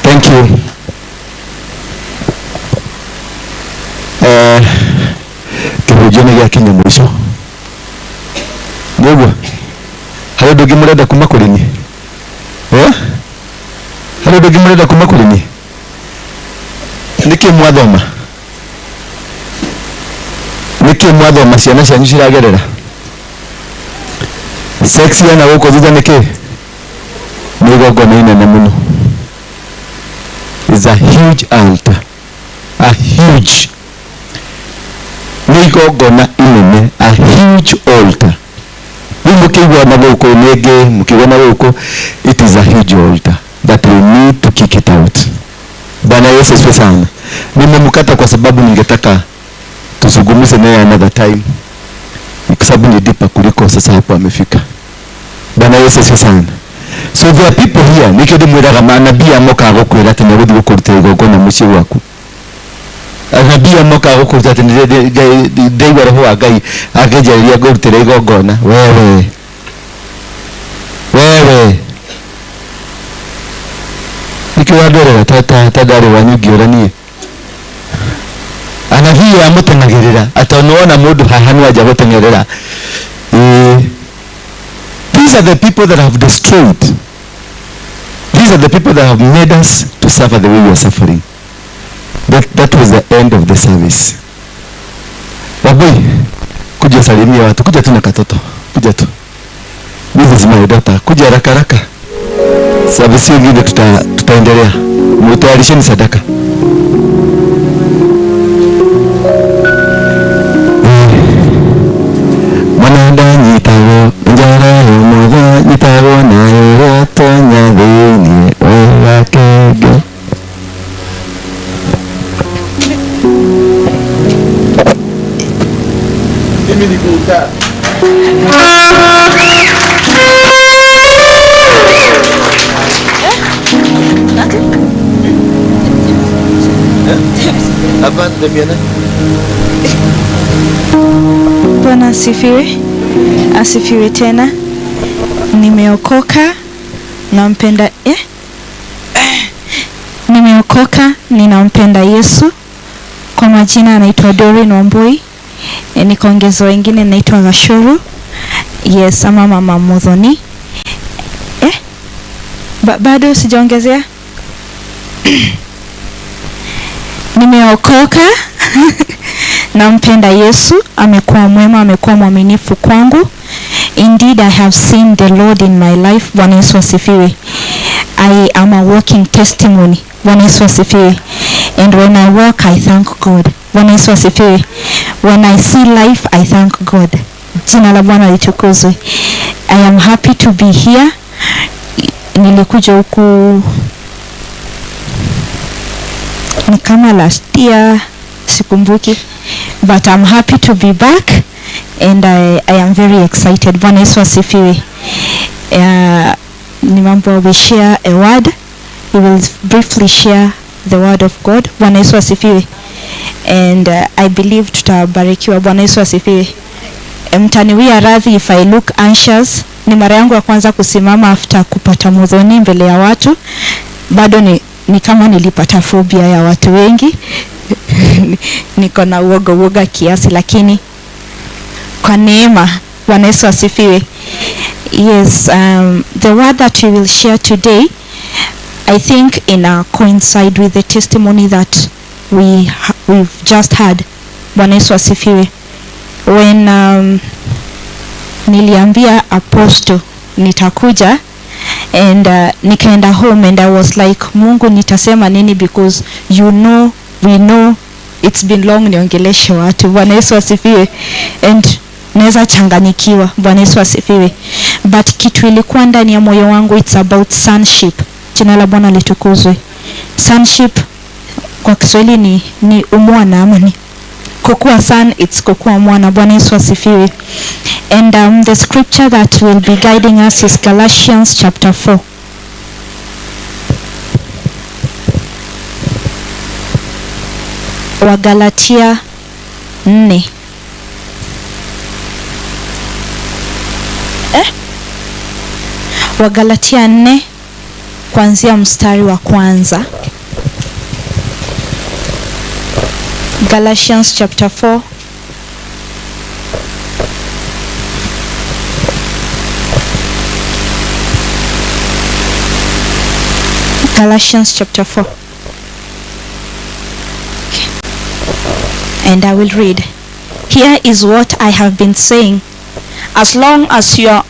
Thank you. Kĩhunjio nĩ gĩakinya mũico. Nĩ ũguo? Harĩ ũndũ ũngĩ mũrenda kuma kũrĩ niĩ? Harĩ ũndũ ũngĩ mũrenda kuma kũrĩ niĩ? Nĩkĩ mwathoma? Nĩkĩ mwathoma ciana cianyu ciragerera? Sex ya na gũkũ thutha nĩkĩ? Nĩ igongona inene mũno. Is a huge altar. A huge. Nĩ igongona inene, a huge altar. Rĩu mũkĩigua na gũkũ nĩngĩ, mũkĩigua na gũkũ, it is a huge altar that we need to kick it out. Bwana Yesu asifiwe sana. Nimemkata kwa sababu ningetaka tuzungumze naye another time, kwa sababu ni deeper kuliko sasa hapo amefika. Bwana Yesu asifiwe sana. So there are people here, nikio ndimwiraga manabii amokaga gũkwĩra atĩ nĩegũthiĩ gũkũrutĩra igongona mũciĩ gwaku. Anabii amokaga gũkũruta atĩ ndaigua roho wa Ngai akĩnjarĩria ngũrutĩra igongona. Wewe. Wewe. Nikio wandorera ta ndarĩ wanyu ngĩũra niĩ. Anabii amũteng'agĩrĩra, atĩ nĩwona mũndũ haha nĩwanja gũteng'erera. These are the people that have destroyed. These are the people that have made us to suffer the way we are suffering. That was the end of the service. Waboi, kuja salimia watu, kuja tu na katoto, kuja tu. This is my daughter, kuja haraka haraka. Service nyingine tutaendelea. Mtayarisheni sadaka. Mwanada nyitagwo njara ya motha nyitagwo nayo ratonya thĩinĩ wa kenge. Mimi ni kuta. Hapa Damiana. Bwana asifiwe. Asifiwe tena. Nimeokoka, nampenda, Nimeokoka, ninampenda Yesu. Kwa majina anaitwa Doreen Wambui. Nikaongeza wengine naitwa Gashuru. Yes, ama Mama Muthoni. Bado sijaongezea. Nimeokoka. Nampenda Yesu, amekuwa mwema, amekuwa mwaminifu kwangu. Indeed, I have seen the Lord in my life. Bwana Yesu asifiwe. I am a walking testimony. Bwana Yesu asifiwe. And when I walk, I thank God. Bwana Yesu asifiwe. When I see life, I thank God. Jina la Bwana litukuzwe. I am happy to be here. Nilikuja huku ni kama last year, sikumbuki, but I'm happy to be back and I am very excited. Bwana Yesu asifiwe. Ni mambo we share a word. We will briefly share the word of God. Bwana Yesu asifiwe. And I believe tutabarikiwa. Bwana Yesu asifiwe. Mtaniwia radhi if I look anxious. Ni mara yangu ya kwanza kusimama after kupata mudhoni mbele ya watu. Bado ni kama nilipata phobia ya watu wengi. Niko na uoga kiasi, lakini kwa neema. Bwana Yesu asifiwe. Yes, the word that we will share today, I think in coincide with the testimony that we've just had. Bwana Yesu asifiwe. When niliambia apostle nitakuja, and nikaenda home and I was like, Mungu nitasema nini, because you know, we know it's been long niongeleshe watu. Bwana Yesu asifiwe. And naweza changanyikiwa. Bwana Yesu asifiwe. But kitu ilikuwa ndani ya moyo wangu, it's about sonship. Jina la Bwana litukuzwe. Sonship kwa Kiswahili ni umwana, ama ni kukua son, it's kukua mwana. Bwana Yesu asifiwe. And the scripture that will be guiding us is Galatians chapter 4. Wagalatia 4. Wagalatia 4 kuanzia mstari wa kwanza. Galatians chapter 4. Galatians chapter 4. Okay. And I will read. Here is what I have been saying. As long as your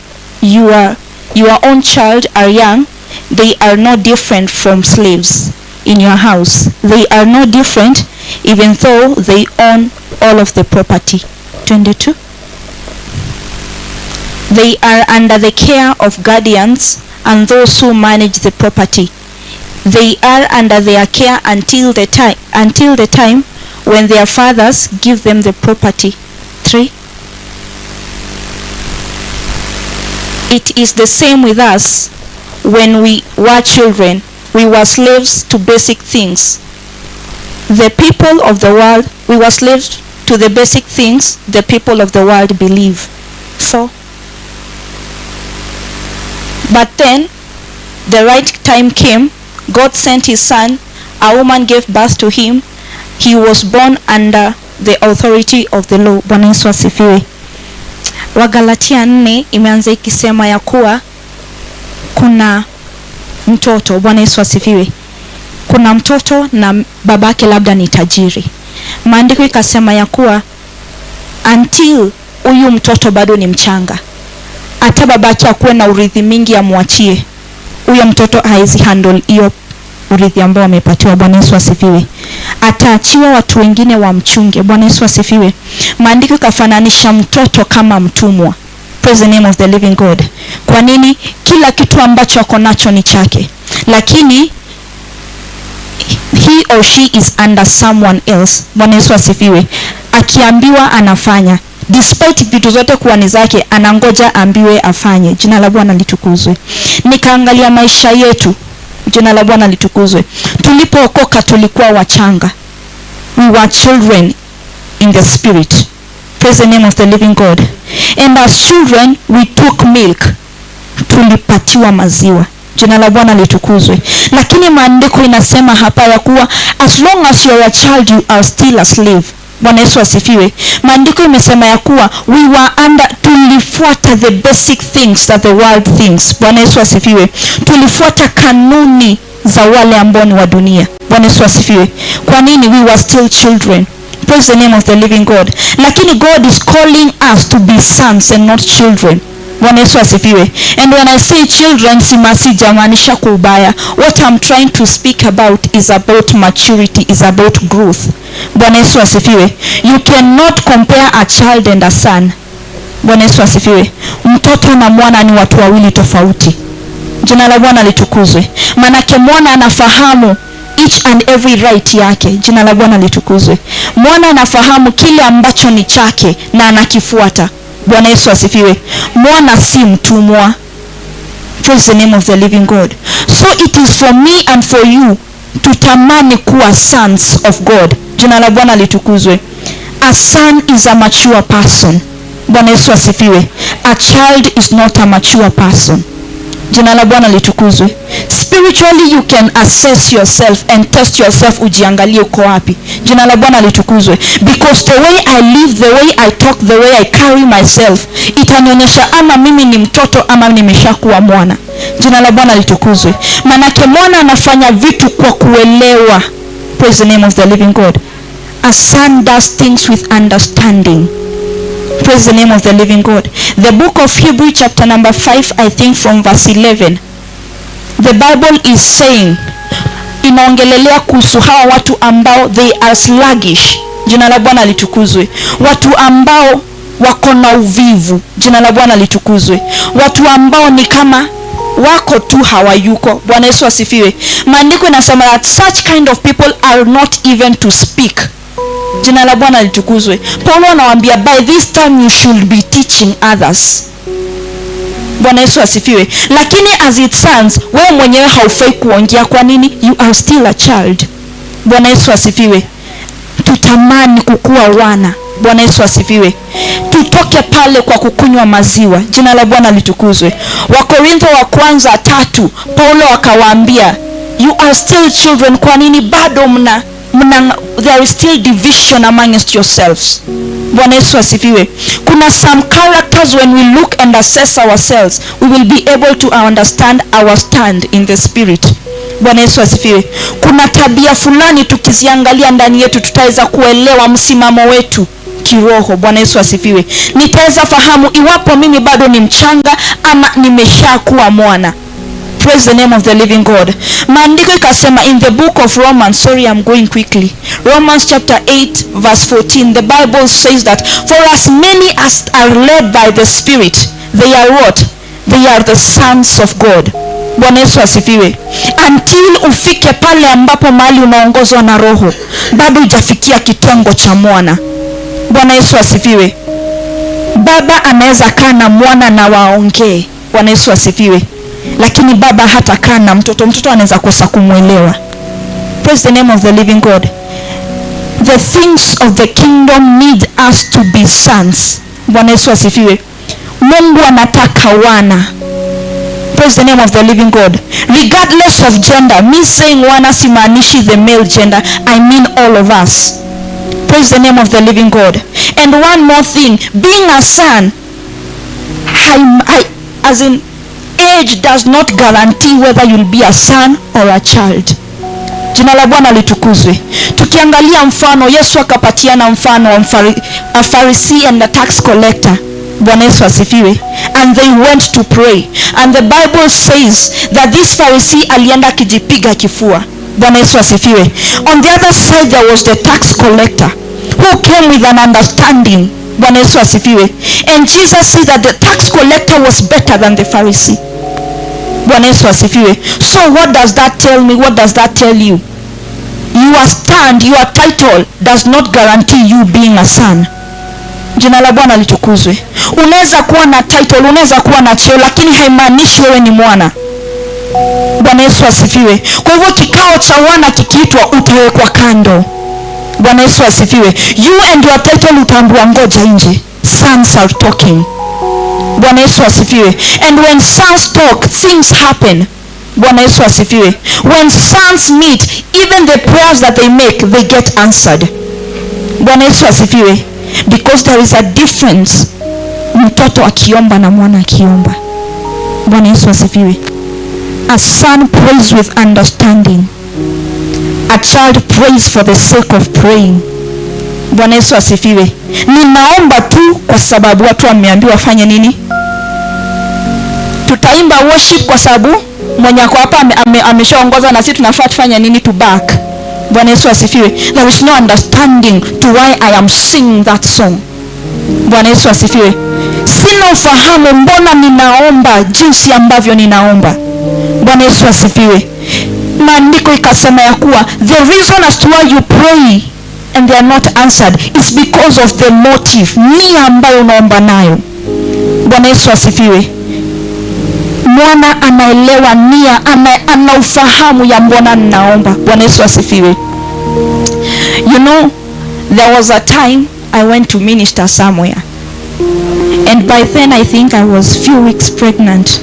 own child are young, they are no different from slaves in your house. They are no different, even though they own all of the property. 22. They are under the care of guardians and those who manage the property. They are under their care until the time when their fathers give them the property. 3. It is the same with us. When we were children, we were slaves to basic things. The people of the world, we were slaves to the basic things the people of the world believe. 4. But then, the right time came. God sent his son. A woman gave birth to him. He was born under the authority of the law. Bwana Yesu asifiwe. Wagalatia 4 imeanza ikisema ya kuwa kuna mtoto. Bwana Yesu asifiwe. Kuna mtoto na babake labda ni tajiri. Maandiko ikasema ya kuwa until huyu mtoto bado ni mchanga, hata babake akuwe na urithi mingi amwachie, huyo mtoto haizi handle hiyo urithi ambao amepatiwa. Bwana Yesu asifiwe. Ataachiwa watu wengine wamchunge. Bwana Yesu asifiwe. Maandiko ikafananisha mtoto kama mtumwa. Praise the name of the living God. Kwa nini? Kila kitu ambacho ako nacho ni chake, lakini he or she is under someone else. Bwana Yesu asifiwe. Akiambiwa anafanya. Despite vitu zote kuwa ni zake, anangoja ambiwe afanye. Jina la Bwana litukuzwe. Nikaangalia maisha yetu. Jina la Bwana litukuzwe. Tulipookoka tulikuwa wachanga. We were children in the spirit. Praise the name of the living God. And as children we took milk. Tulipatiwa maziwa. Jina la Bwana litukuzwe. Lakini maandiko inasema hapa ya kuwa as long as you are a child you are still a slave. Bwana Yesu asifiwe. Maandiko imesema ya kuwa we were under, tulifuata the basic things that the world thinks. Bwana Yesu asifiwe. Tulifuata kanuni za wale ambao ni wa dunia. Bwana Yesu asifiwe. Kwa nini? We were still children. Praise the name of the living God. Lakini God is calling us to be sons and not children. Bwana Yesu asifiwe. And when I say children, sijamaanisha kwa ubaya. What I'm trying to speak about is about maturity, is about growth. Bwana Yesu asifiwe. You cannot compare a child and a son. Bwana Yesu asifiwe. Mtoto na mwana ni watu wawili tofauti. Jina la Bwana litukuzwe. Manake mwana anafahamu each and every right yake. Jina la Bwana litukuzwe. Mwana anafahamu kile ambacho ni chake na anakifuata. Bwana Yesu asifiwe. Mwana si mtumwa. Praise the name of the living God. So it is for me and for you tutamani kuwa sons of God. Jina la Bwana litukuzwe. A son is a mature person. Bwana Yesu asifiwe. A child is not a mature person. Jina la Bwana litukuzwe. Spiritually you can assess yourself and test yourself, ujiangalie uko wapi. Jina la Bwana litukuzwe. Because the way I live, the way I talk, the way I carry myself, itanionyesha ama mimi ni mtoto ama nimeshakuwa mwana. Jina la Bwana litukuzwe. Manake mwana anafanya vitu kwa kuelewa. Praise the name of the living God. A son does things with understanding. Praise the name of the living God. The book of Hebrew chapter number 5, I think from verse 11. The Bible is saying, inaongelelea kuhusu hawa watu ambao they are sluggish. Jina la Bwana litukuzwe. Watu ambao wako na uvivu. Jina la Bwana litukuzwe. Watu ambao ni kama wako tu hawayuko. Bwana Yesu asifiwe. Maandiko inasema that such kind of people are not even to speak. Jina la Bwana litukuzwe. Paulo anawaambia by this time you should be teaching others. Bwana Yesu asifiwe. Lakini as it stands, wewe mwenyewe haufai kuongea. Kwa nini? You are still a child. Bwana Yesu asifiwe. Tutamani kukua wana. Bwana Yesu asifiwe. Tutoke pale kwa kukunywa maziwa. Jina la Bwana litukuzwe. Wakorintho wa kwanza 3, Paulo akawaambia you are still children. Kwa nini bado mna there is still division amongst yourselves. Bwana Yesu asifiwe. Kuna some characters when we look and assess ourselves, we will be able to understand our stand in the spirit. Bwana Yesu asifiwe. Kuna tabia fulani tukiziangalia ndani yetu tutaweza kuelewa msimamo wetu kiroho. Bwana Yesu asifiwe. Nitaweza fahamu iwapo mimi bado ni mchanga ama nimeshakuwa mwana. Praise the name of the living God. Maandiko ikasema in the book of Romans, sorry I'm going quickly. Romans chapter 8 verse 14, the Bible says that for as many as are led by the Spirit, they are what? They are the sons of God. Bwana Yesu asifiwe. Until ufike pale ambapo mahali unaongozwa na Roho, bado hujafikia kitengo cha mwana. Bwana Yesu asifiwe. Baba anaweza kaa na mwana na waongee. Bwana Yesu asifiwe. Lakini baba hatakaa na mtoto, mtoto anaweza kosa kumuelewa. Praise the name of the living God. The things of the kingdom need us to be sons. Bwana Yesu asifiwe. Mungu anataka wana. Praise the name of the living God. Regardless of gender, me saying wana simaanishi the male gender, I mean all of us. Praise the name of the living God. And one more thing, being a son, as in age does not guarantee whether you'll be a son or a child. Jina la Bwana litukuzwe. Tukiangalia mfano, Yesu akapatiana mfano wa a Pharisee and a tax collector. Bwana Yesu asifiwe. And they went to pray. And the Bible says that this Pharisee alienda kijipiga kifua. Bwana Yesu asifiwe. On the other side there was the tax collector who came with an understanding. Bwana Yesu asifiwe. And Jesus said that the tax collector was better than the Pharisee. Bwana Yesu asifiwe. So what does that tell me? What does that tell you? Your stand, your title does not guarantee you being a son. Jina la Bwana litukuzwe. Unaweza kuwa na title, unaweza kuwa na cheo, lakini haimaanishi wewe ni mwana. Bwana Yesu asifiwe. Kwa hivyo kikao cha wana kikiitwa, utawekwa kando. Bwana Yesu asifiwe. You and your title utaambiwa ngoja nje. Sons are talking. Bwana Yesu asifiwe. And when sons talk, things happen. Bwana Yesu asifiwe. When sons meet, even the prayers that they make, they get answered. Bwana Yesu asifiwe. Because there is a difference. Mtoto akiomba na mwana akiomba. Bwana Yesu asifiwe. A son prays with understanding. A child prays for the sake of praying. Bwana Yesu asifiwe. Ninaomba tu kwa sababu watu wameambiwa wafanye nini? Tutaimba worship kwa sababu mwenye ako hapa ameshaongoza na sisi tunafaa tufanye nini? To back. Bwana Yesu asifiwe. There is no understanding to why I am singing that song. Bwana Yesu asifiwe. Sina ufahamu mbona ninaomba jinsi ambavyo ninaomba. Bwana Yesu asifiwe. Maandiko ikasema ya kuwa the reason as to why you pray and they are not answered is because of the motive, nia ambayo unaomba nayo. Bwana Yesu asifiwe. Mwana anaelewa nia, ana ufahamu ya mbona ninaomba. Bwana Yesu asifiwe. You know, there was a time I went to minister somewhere. And by then I think I was few weeks pregnant.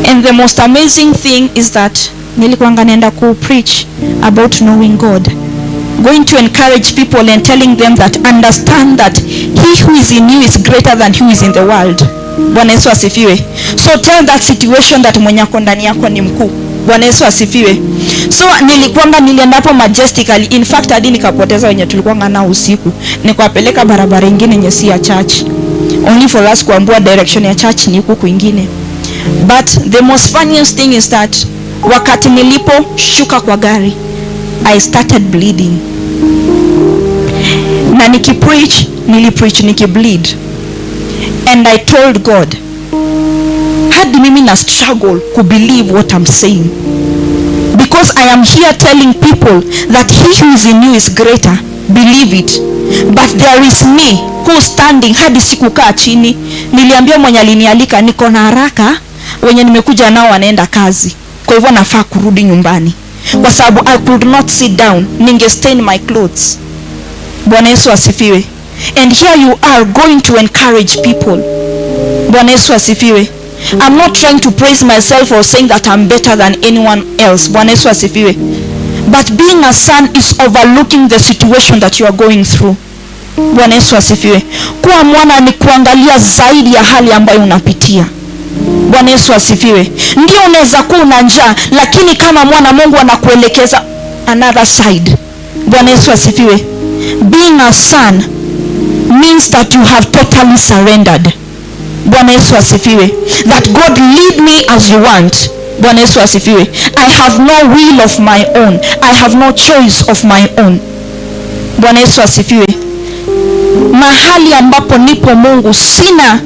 And the most amazing thing is that nilikuwanga naenda ku preach about knowing God. Going to encourage people and telling them that understand that he who is in you is greater than who is in the world. Bwana Yesu asifiwe. So tell that situation that mwenye ako ndani yako ni mkuu. Bwana Yesu asifiwe. So nilikuwanga nilienda hapo majestically. In fact hadi nikapoteza wenye tulikuwanga nao usiku. Nikawapeleka barabara ingine yenye si ya church. Only for us kuambua direction ya church ni huku kwingine. But the most funniest thing is that wakati niliposhuka kwa gari, I started bleeding. Na nikipreach, nilipreach nikibleed. And I told God, hadi mimi na struggle ku believe what I'm saying. Because I am here telling people that he who is in you is greater. Believe it. But there is me who standing. Hadi sikukaa chini. Niliambia mwenye alinialika niko na haraka, wenye nimekuja nao wanaenda kazi. Kwa hivyo nafaa kurudi nyumbani. Kwa sababu I could not sit down, ninge stain my clothes. Bwana Yesu asifiwe. And here you are going to encourage people. Bwana Yesu asifiwe. I'm not trying to praise myself or saying that I'm better than anyone else. Bwana Yesu asifiwe. But being a son is overlooking the situation that you are going through. Bwana Yesu asifiwe. Kuwa mwana ni kuangalia zaidi ya hali ambayo unapitia. Bwana Yesu asifiwe. Ndio unaweza kuwa una njaa, lakini kama mwana Mungu anakuelekeza another side. Bwana Yesu asifiwe. Being a son means that you have totally surrendered. Bwana Yesu asifiwe. That God lead me as you want. Bwana Yesu asifiwe. I have no will of my own. I have no choice of my own. Bwana Yesu asifiwe. Mahali ambapo nipo Mungu sina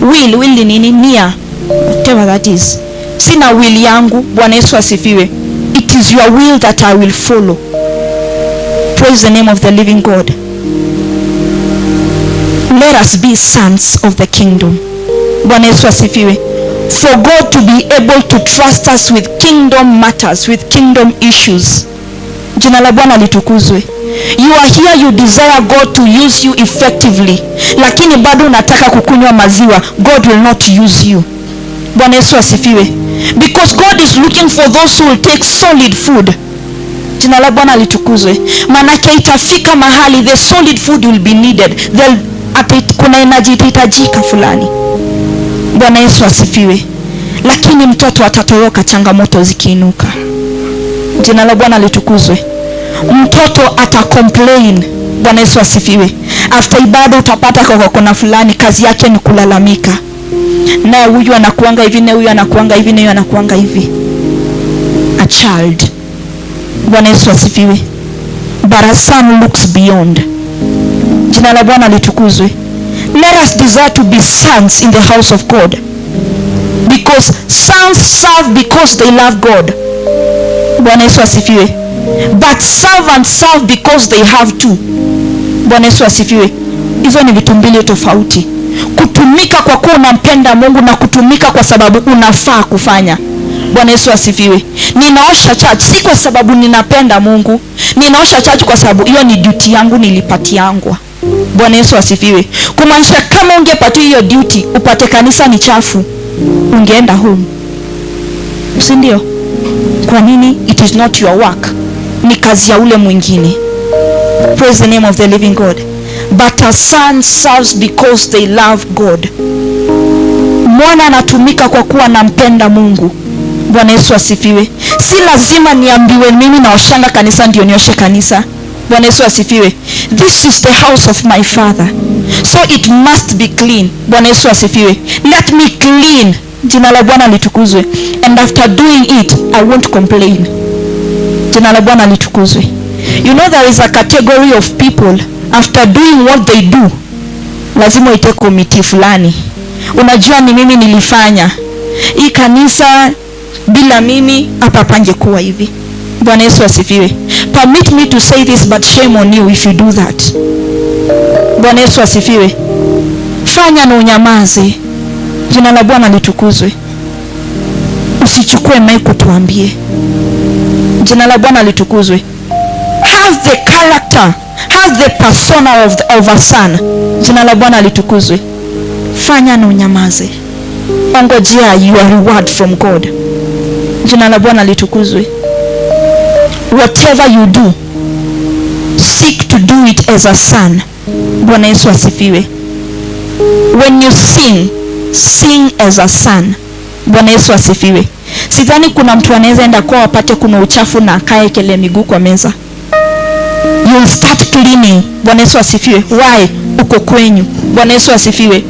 will. Will ni nini? Nia. Whatever that is. Sina will yangu. Bwana Yesu asifiwe. It is your will that I will follow. Praise the name of the living God. Let us be sons of the kingdom. Bwana Yesu asifiwe. For God to be able to trust us with kingdom matters, with kingdom issues. Jina la Bwana litukuzwe. You are here, you desire God to use you effectively, lakini bado unataka kukunywa maziwa. God will not use you. Bwana Yesu asifiwe. Because God is looking for those who will take solid food. Jina la Bwana litukuzwe. Manake itafika mahali the solid food will be needed. Kuna energy itahitajika fulani. Bwana Yesu asifiwe. Lakini mtoto atatoroka changamoto zikiinuka. Jina la Bwana litukuzwe. Mtoto atacomplain. Bwana Yesu asifiwe. After ibada utapata kwa kona fulani kazi yake ni kulalamika. Na huyu anakuanga hivi, na huyu anakuanga hivi, na huyu anakuanga hivi. A child. Bwana Yesu asifiwe. But a son looks beyond. Jina la Bwana litukuzwe. Let us desire to be sons in the house of God. Because sons serve because they love God. Bwana Yesu asifiwe. But servants serve because they have to. Bwana Yesu asifiwe. Hizo ni vitu mbili tofauti. Kutumika kwa kuwa unampenda Mungu na kutumika kwa sababu unafaa kufanya. Bwana Yesu asifiwe. Ninaosha church si kwa sababu ninapenda Mungu. Ninaosha church kwa sababu hiyo ni duty yangu, nilipatiangwa. Bwana Yesu asifiwe. Kumaanisha kama ungepatiwa hiyo duty upate kanisa ni chafu, ungeenda home. Si ndio? Kwa nini? It is not your work. Ni kazi ya ule mwingine. Praise the name of the living God. But a son serves because they love God. Mwana anatumika kwa kuwa anampenda Mungu. Bwana Yesu asifiwe. Si lazima niambiwe mimi naoshanga kanisa ndio nioshe kanisa. Bwana Yesu asifiwe. This is the house of my father, so it must be clean. Bwana Yesu asifiwe. Let me clean. Jina la Bwana litukuzwe. And after doing it, I won't complain. Jina la Bwana litukuzwe. You know there is a category of people, after doing what they do, lazima uite committee fulani. Unajua ni mimi nilifanya hii kanisa, bila mimi hapa pangekuwa hivi. Bwana Yesu asifiwe. Permit me to say this, but shame on you if you do that. Bwana Yesu asifiwe. Fanya na unyamaze. Jina la Bwana litukuzwe. Usichukue mic tuambie. Jina la Bwana litukuzwe. Have the character, have the persona of a son. Jina la Bwana litukuzwe. Fanya na unyamaze. Ongojea your reward from God. Jina la Bwana litukuzwe. Whatever you do, seek to do it as a son. Bwana Yesu asifiwe. When you sing, sing as a son. Bwana Yesu asifiwe. Sidhani kuna mtu anaweza enda kwa wapate kuna uchafu na akae kele miguu kwa meza. You'll start cleaning. Bwana Yesu asifiwe. Why? Uko kwenyu. Bwana Yesu asifiwe.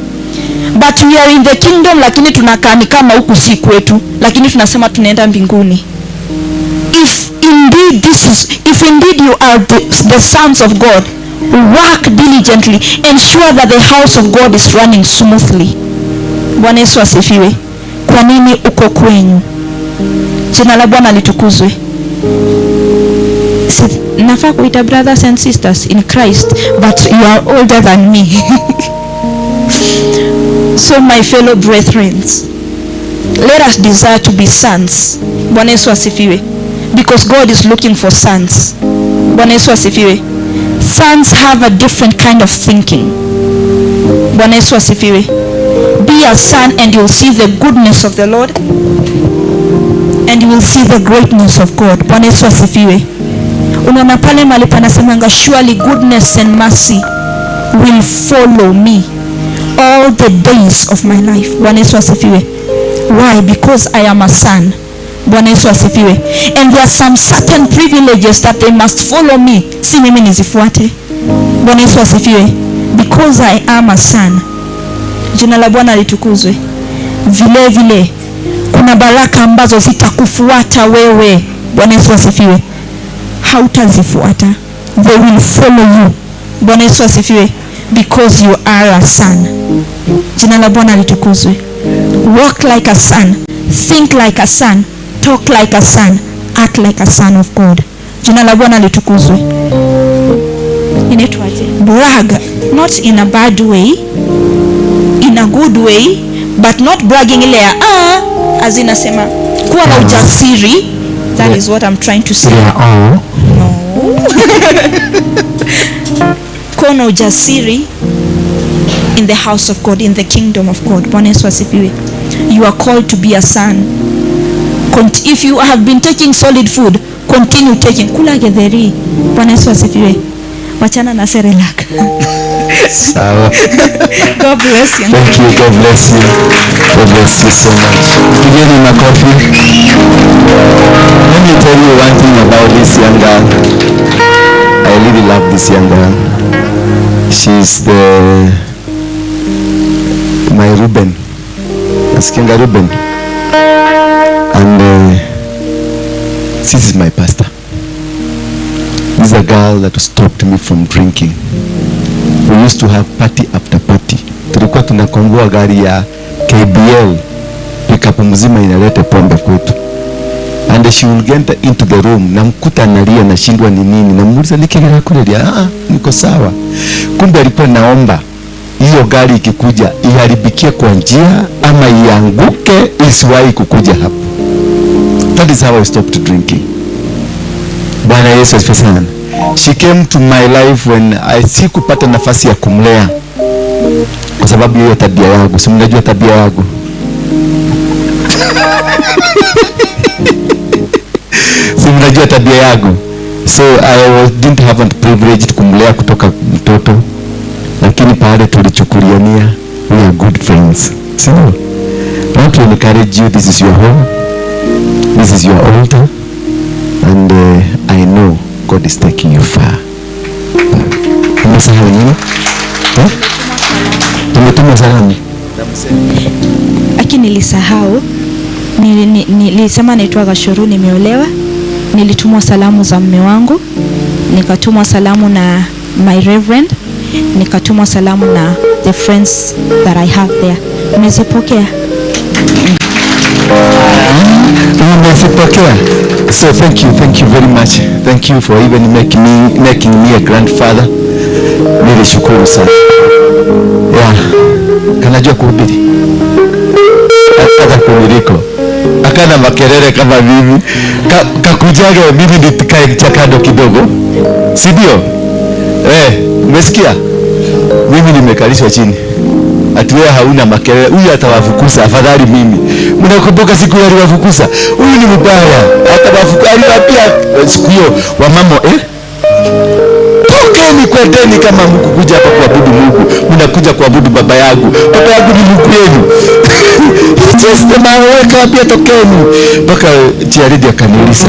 But we are in the kingdom, lakini tunakaa ni kama huku si kwetu, lakini tunasema tunaenda mbinguni. If indeed you are the sons of God, work diligently, ensure that the house of God is running smoothly. Bwana Yesu asifiwe. Kwa nini uko kwenyu? Jina la Bwana litukuzwe. Nafaa kuita brothers and sisters in Christ, but you are older than me. So my fellow brethren, let us desire to be sons. Bwana Yesu asifiwe. Because God is looking for sons. Bwana Yesu asifiwe. Sons have a different kind of thinking. Bwana Yesu asifiwe. Be a son and you'll see the goodness of the Lord, and you will see the greatness of God. Bwana Yesu asifiwe. Unaona pale mahali panasemanga, surely goodness and mercy will follow me all the days of my life. Bwana Yesu asifiwe. Why? Because I am a son. Bwana Yesu asifiwe. And there are some certain privileges that they must follow me. Si mimi nizifuate. Bwana Yesu asifiwe. Because I am a son. Jina la Bwana litukuzwe. Vile vile kuna baraka ambazo zitakufuata wewe. Bwana Yesu asifiwe. Hautazifuata. They will follow you. Bwana Yesu asifiwe. Because you are a son. Jina la Bwana litukuzwe. Walk like a son, think like a son, talk like a son, act like a son of God. Jina la Bwana litukuzwe. Inaitwaje? Brag, not in a bad way, in a good way, but not bragging ile ya as inasema kuwa na ujasiri. That is what I'm trying to say. No. Kuwa na ujasiri in the house of God, in the kingdom of God. Bwana Yesu asifiwe. You are called to be a son. If you have been taking solid food, continue taking. Kula getheri. Bwana Yesu asifiwe. Wachana na Cerelac. Sawa. God bless you. Thank you. God bless you. God bless you so much. Pigeni makofi. Let me tell you one thing about this young girl. I really love this young girl. She's my Ruben. Nasikianga Ruben. And this is my pastor. This is a girl that stopped me from drinking. We used to have party after party. Tulikuwa tunakomboa gari ya KBL, pickup mzima inaleta pombe kwetu. And she will get into the room, namkuta analia, nashindwa ni nini, namuuliza nikiendelea kulia, niko sawa. Kumbe alikuwa naomba hiyo gari ikikuja iharibikie kwa njia ama ianguke isiwahi kukuja hapo. That is how I stopped drinking. Bwana Yesu asifiwe sana. She came to my life when I sikupata nafasi ya kumlea kwa sababu hiyo tabia yangu. Si mnajua tabia yangu? Si mnajua tabia yangu? So I didn't have a privilege kumlea kutoka mtoto, lakini pale tulichukuliania, we are good friends. So I want to encourage you, this is your home. This is your altar, and I know God is taking you far. Umesahau nini? Eh? Tumetuma salamu. Aki nilisahau. Nilisema naitwa Gashuru, nimeolewa. Nilitumwa salamu za mume wangu, nikatumwa salamu na my reverend, nikatumwa salamu na the friends that I have there. Nimezipokea. Nimezipokea. So thank you very much. Thank you for even making me a grandfather. Nilishukuru sana. Yeah. Kanajua kuhubiri. Hata kuniliko. Akana makelele kama mimi. Kakujaga mimi nitikae chakando kidogo. Si ndio? Umesikia? Mimi nimekalishwa chini. Ati wewe hauna makelele. Huyu atawafukuza afadhali mimi. Mnakumbuka siku ile aliwafukuza? Huyu ni mbaya. Atawafukuza. Aliwaambia siku hiyo wamama tokeni kwendeni kama mkukuja hapa kuabudu Mungu. Mnakuja kuabudu baba yangu. Baba yangu ni Mungu wenu. He just the man wake up ya tokeni. Mpaka Chiaridi akaniuliza,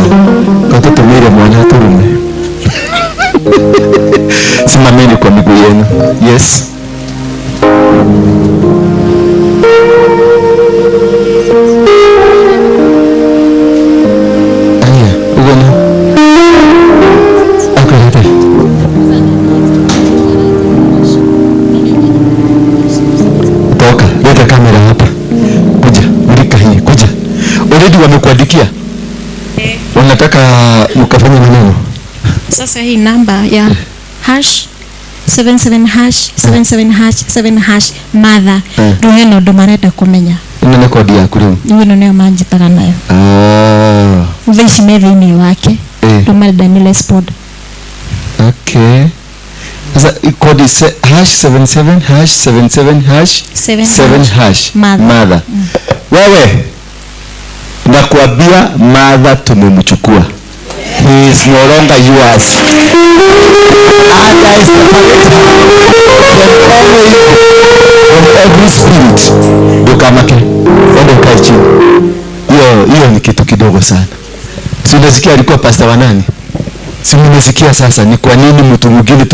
"Katoto mwile mwana turume." Simameni kwa miguu yenu. Yes. Aya, ugona. Akulete. Toka, leta kamera hapa. Kuja, mulika hii, kuja. Already wamekuandikia. Wanataka mkafanye maneno. Sasa hii namba ya hash 77 hash 77 hash 7 hash mother. Rĩu ĩno ũndũ marenda kũmenya. Ĩno nĩ kodi yaku rĩu. Ĩno nĩyo manjĩtaga nayo. Thaa ici me thĩinĩ wake. Rĩu marenda ni respond. Okay. Sasa kodi hash 77 hash 77 hash 7 hash mother. Wewe nakuambia mother tumemchukua. He is no longer yours. And I separate her from every spirit. Ukamake. Ende ukae chini. Hiyo ni kitu kidogo sana. Si unasikia alikuwa pastor wa nani? Si mmesikia sasa ni kwa nini mtu mwingine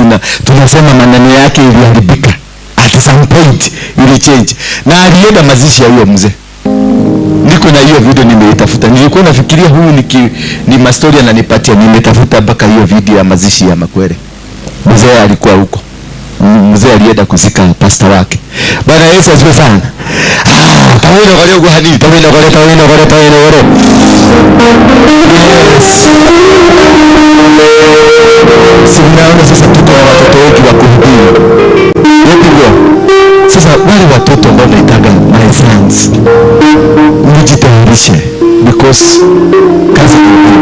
tunasema maneno yake iliharibika. At some point ili change. Na alienda mazishi ya huyo mzee. Niko na hiyo video nimeitafuta. Nilikuwa nafikiria huyu ni mastori ananipatia. Nimetafuta mpaka hiyo video ya mazishi ya Makwere. Mzee alikuwa huko. Mzee alienda kuzika pastor wake. Bwana Yesu asifiwe sana. Tawino gore uguhani, tawino gore, tawino gore, tawino gore. Yes. Si mnaona sasa tuko na watoto wengi wa kuhubiri. Yepi. Sasa wale watoto ambao naitaga my sons, mjitayarishe because kazi ni ngumu.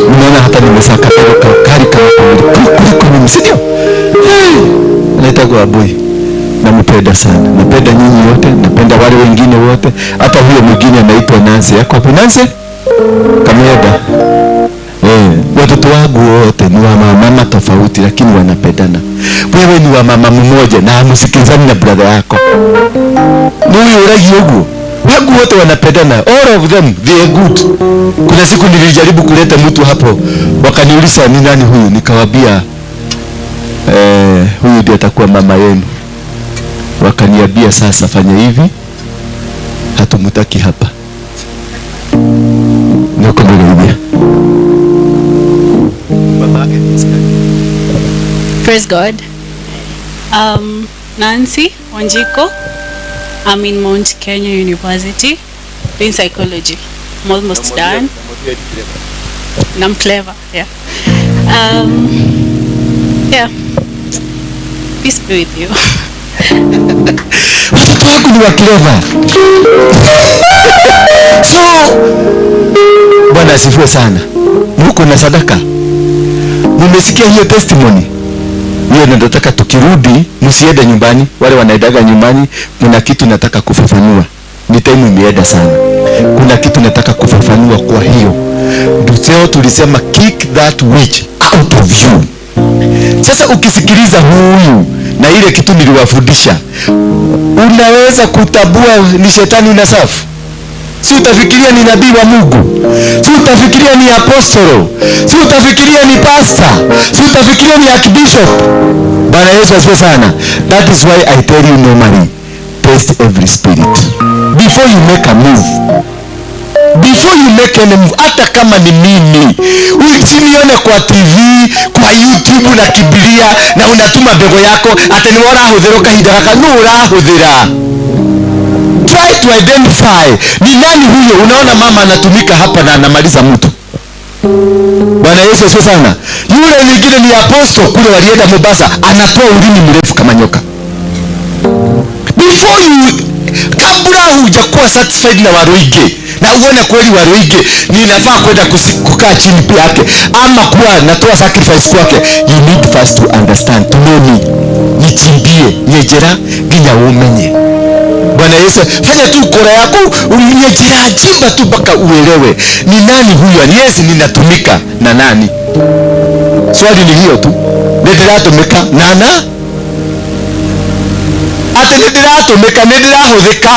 Mnaona hata nimesaka kari kama kuliko mimi, si ndio? Naitagwa Abui. Nampenda sana. Napenda nyinyi wote, napenda wale wengine wote. Hata huyo mwingine anaitwa Nancy. Yako hapo Nancy? Kameda. Watoto wangu wote ni wa mama tofauti lakini wanapendana. Wewe ni wa mama mmoja na hamsikizani na brother yako. Ni huyo uragi huko. Wangu wote wanapendana. All of them they are good. Kuna siku nilijaribu kuleta mtu hapo, wakaniuliza ni nani huyu, nikawaambia huyu ndiye atakuwa mama yenu. Wakaniambia sasa fanya hivi, hatumutaki hapa. Niko mbele. Praise God. Nancy Wanjiko. I'm in Mount Kenya University doing psychology. I'm almost done. And I'm clever, yeah. Yeah. Peace be with you. Watoto wangu ni wa clever. So, Bwana asifiwe sana. Mko na sadaka. Nimesikia hiyo testimony. Hiyo nataka tukirudi msiende nyumbani, wale wanaendaga nyumbani, kuna kitu nataka kufafanua. Ni time imeenda sana. Kuna kitu nataka kufafanua kwa hiyo. Ndio tulisema kick that witch out of you. Sasa ukisikiliza huyu na ile kitu niliwafundisha, unaweza kutambua ni shetani na safu. Si utafikiria ni nabii wa Mungu, si utafikiria ni apostolo, si utafikiria ni pastor, si utafikiria ni archbishop. Bwana Yesu asifiwe sana. That is why I tell you normally, test every spirit before you make a move. Before you make any move, hata kama ni mimi, usinione kwa TV, kwa YouTube na kibiria na unatuma mbegu yako ati ni warahuthira kahinda gaka, no urahuthira. Try to identify ni nani huyo. Unaona mama anatumika hapa na anamaliza mtu. Bwana Yesu asifiwe sana. Yule mwingine ni apostle kule walienda Mombasa, anatoa ulimi mrefu kama nyoka. Before you, kabla hujakuwa satisfied na Waruinge na uone kweli Waruinge ninafaa kwenda kukaa chini pia yake ama kuwa natoa sacrifice kwake, you need first to understand, to know me, nichimbie nyejera nginya umenye. Bwana Yesu, fanya tu kora yako, nyejera chimba tu mpaka uelewe ni nani huyu. Yes, ninatumika na nani? Swali ni hiyo tu, nindiratumika na na ati nindiratumika, nindirahuthika,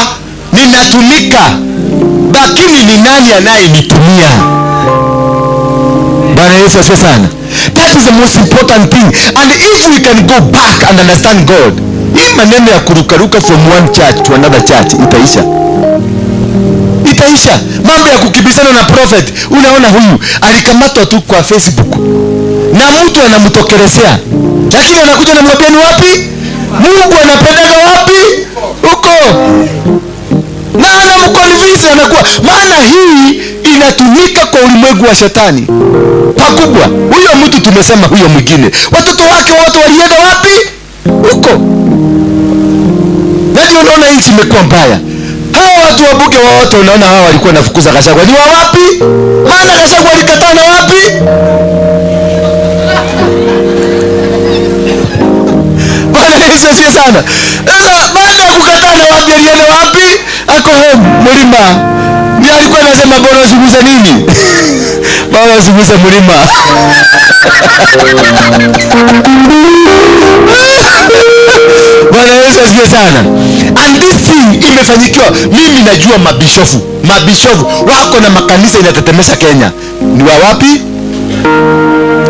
ninatumika, lakini ni nani anayenitumia? Bwana Yesu asifiwe sana. That is the most important thing. And if we can go back and understand God, hii maneno ya kurukaruka from one church to another church itaisha. Itaisha. Mambo ya kukimbizana na prophet, unaona huyu alikamatwa tu kwa Facebook na mtu anamtokelezea, lakini anakuja na mwambia ni wapi Mungu anapendaga wapi huko, na anamconvince, anakuwa, maana hii inatumika kwa ulimwengu wa shetani pakubwa. Huyo mtu tumesema, huyo mwingine watoto wake wote walienda wapi huko. Na ndio unaona nchi imekuwa mbaya. Hawa watu wa bunge wote unaona hawa walikuwa nafukuza Gachagua ni wa wapi? Maana Gachagua alikataa na wapi? Bwana Yesu asifiwe sana. Sasa baada ya kukataa na wapi alienda wapi? Ako home mlima. Ni alikuwa anasema bora usiguze nini? Bora usiguze mlima. Bwana Yesu asifiwe sana. And this thing imefanyikiwa. Mimi najua mabishofu wako na makanisa inatetemesha Kenya. Ni wa wapi?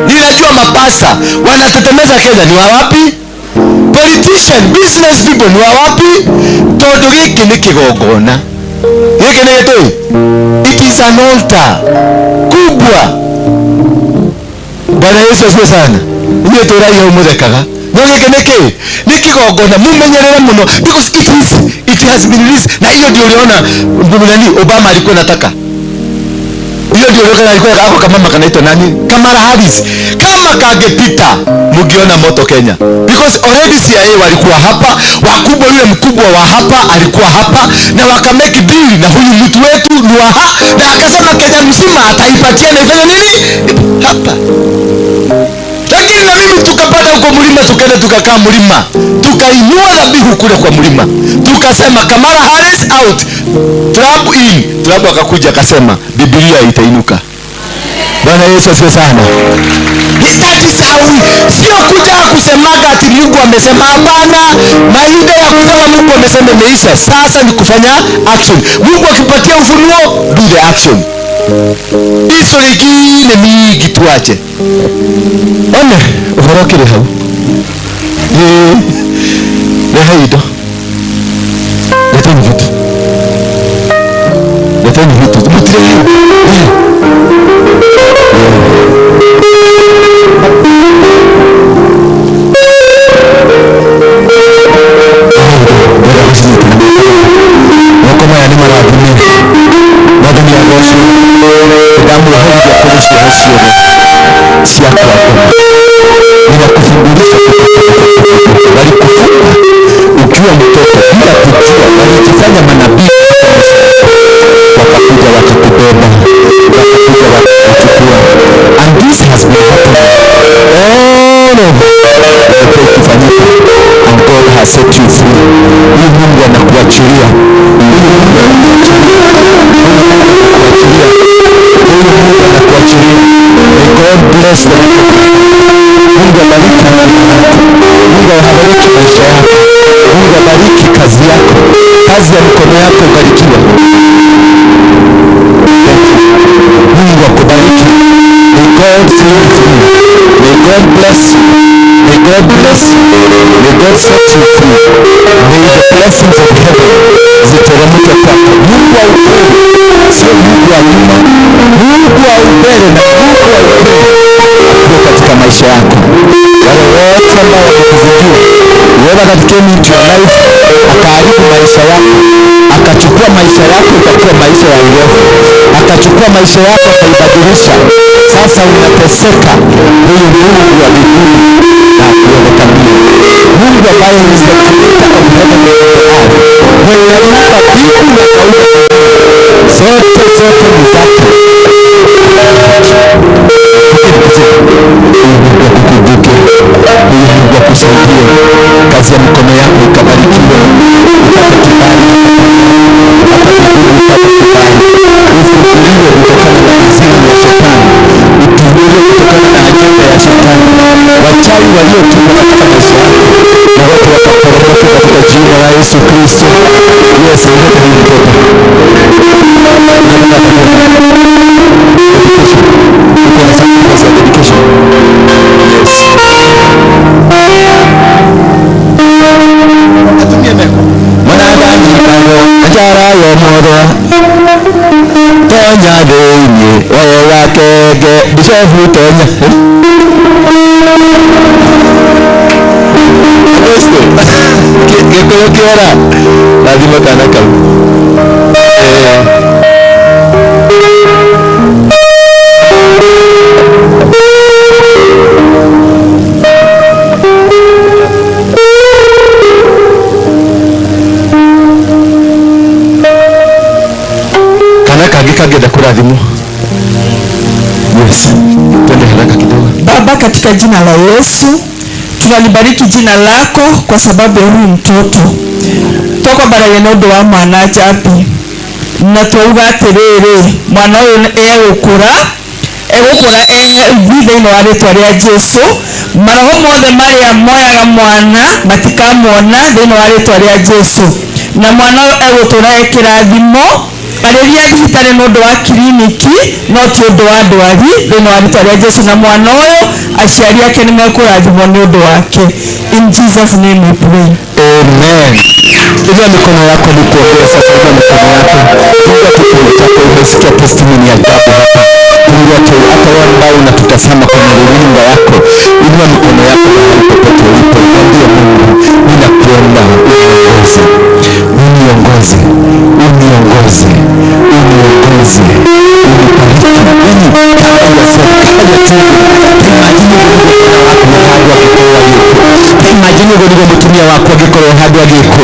Ninajua mapasa wanatetemesha Kenya. Ni wa wapi? Politician, business people ni wa wapi? Tondu giki ni kigongona. Giki ni gitui. It is an altar kubwa. Bwana Yesu asifiwe sana. Inyuĩ tũragia umuthekaga. No giki ni kĩ? Ni kigongona, mumenyerere muno because it has been released. Na hiyo ndio uliona nani Obama alikuwa anataka. Hiyo ndio uliona alikuwa ako kama mama kanaitwa nani? Kamala Harris. Kama kangepita mngeona moto Kenya. Because already CIA walikuwa hapa, wakubwa, yule mkubwa wa hapa alikuwa hapa, na wakamake deal na huyu mtu wetu ni wa na akasema Kenya mzima ataipatia na ifanye nini? Hapa. Lakini na mimi tukapanda huko mlima, tukaenda tukakaa mlima, tukainua dhabihu kule kwa mlima, tukasema Kamala Harris out, Trump in. Trump akakuja akasema Biblia itainuka. Bwana Yesu asifiwe sana. That is how we, sio kuja kusemaga ati Mungu amesema. Hapana, maida ya kusema Mungu amesema imeisha. Sasa ni kufanya action. Mungu akipatia ufunuo, do the action. Hizo lingine mingi tuache. One, uhoro kile hau. Rehe indo. Leteni vitu. Leteni vitu. Mutire. Moko maya nĩ marathime. Mwathani agocwo. Ndamwĩhĩria kũrĩ ciana ciothe cia kwa ngoma. Ninakufungulisha kutoka walikufunga ukiwa mtoto bila kujua, walijifanya manabii, wakakuja wakakubeba, wakakuja wakakuchukua. And this has been happening all over. Imekuwa ikifanyika, and God has set you free. Huyu Mungu anakuachilia, huyu Mungu anakuachilia, huyu Mungu anakuachilia. May God bless the work of God. Mungu abariki mikono yako. Mungu abariki maisha yako. Mungu abariki kazi yako. Kazi ya mikono yako ibarikiwe. God bless you. May God bless you. May God set you free. May the blessings of heaven ziteremke kwako. Mungu wa ukweli, sio Mungu wa nyuma. Mungu wa ukweli na Mungu wa ukweli akuwe katika maisha yako. Wale wote ambao wamekuvutia, whoever that came into your life akaharibu maisha yako, akachukua maisha yako ikakuwa maisha ya uovu, akachukua maisha yako akaibadilisha, sasa unateseka. Huyu Mungu wa mbinguni na akuonekanie, Mungu ambaye is the creator of heaven and the earth, mwenye aliumba mbingu na akaumba dunia, zote zote ni zake. Mungu akukumbuke, huyu Mungu akusaidie, kazi ya mikono yako ikabarikiwe, upate kibali hapa mbinguni, upate kibali, ufunguliwe kutokana na mizimu ya shetani, ufunguliwe kutokana na ajenda ya shetani, wachawi waliotumwa katika maisha yako na wote wakaporomoke katika jina la Yesu Kristo. Yes, ulete huyu mtoto. Dedication. Uko na sacrifice ya dedication. Yes. Atumie meko. Mwanadamu njara yo mothe tonya thĩinĩ wega kenge bishofu tonya. Apostle gĩkũyũ kĩora rathima kana kau. Kana kangĩ kangĩenda kũrathimwo. Yes, twende haraka kidogo. Baba, katika jina la Yesu tunalibariki jina lako kwa sababu ya huyu mtoto twakwambaragia nĩ ũndũ wa mwana Jabi, na twauga atĩrĩrĩ, mwana ũyũ egũkũra egũkũra thĩinĩ wa rĩtwa rĩa Jesu. Maroho mothe marĩa moyaga mwana matikamwona thĩinĩ wa rĩtwa rĩa Jesu, na mwana ũyũ egũtũra e kĩrathimo. Arĩria thibitarĩ nĩ ũndũ wa kiriniki no ti ũndũ wa ndwari thĩinĩ wa rĩtwa rĩa Jesu, na mwana ũyũ aciari ake nĩ mekũrathimwo nĩ ũndũ wake. In Jesus name we pray. Amen. Inua mikono yako nikuombee sasa. Inua mikono yako, fungua tu kinywa chako. Umesikia testimony ya ajabu hapa. Fungua tu, hata wewe ambaye unatutazama kwenye runinga yako, inua mikono yako mahali popote ulipo, mwambie Mungu, ninakuomba uniongoze, uniongoze, uniongoze, uniongoze, unibariki. Yani kama yourself, kama your children. Imagine ũguo nĩguo mwana waku handũ angĩkorwo agĩkwo. Imagine ũguo nĩguo mũtumia waku angĩkorwo handũ agĩkwo.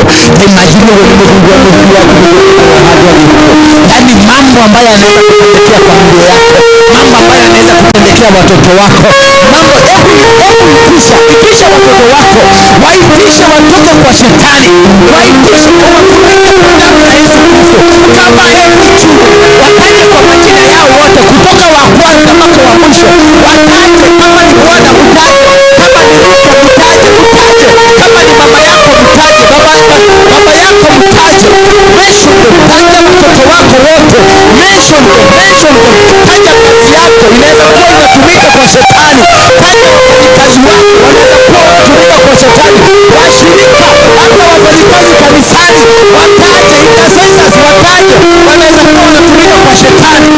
Imagine ũguo nĩ mũthuri wa mũthuri waku nĩguo handũ agĩkwo. Yani mambo ambayo yanaweza kutendekea familia yako, mambo ambayo yanaweza kutendekea watoto wako, mambo hebu itisha, itisha watoto wako, waitishe watoke kwa shetani, waitishe wafunike kwa damu ya Yesu Kristo. Kama every children, wataje kwa majina yao wote, kutoka wa kwanza mpaka wa mwisho, wataje. Kama ni bwana mtaje, kama ni mke mtaje, mtaje, kama ni mama yako mtaje, baba yako mtaje. Mention them, taja watoto wako wote, mention them, mention them. Taja kazi yako, inaweza kuwa inatumika kwa shetani. Taja wafanyikazi wako, wanaweza kuwa wanatumika kwa shetani. Washirika, hata wafanyikazi kanisani, wataje. Intercessors wataje, wanaweza kuwa wanatumika kwa shetani.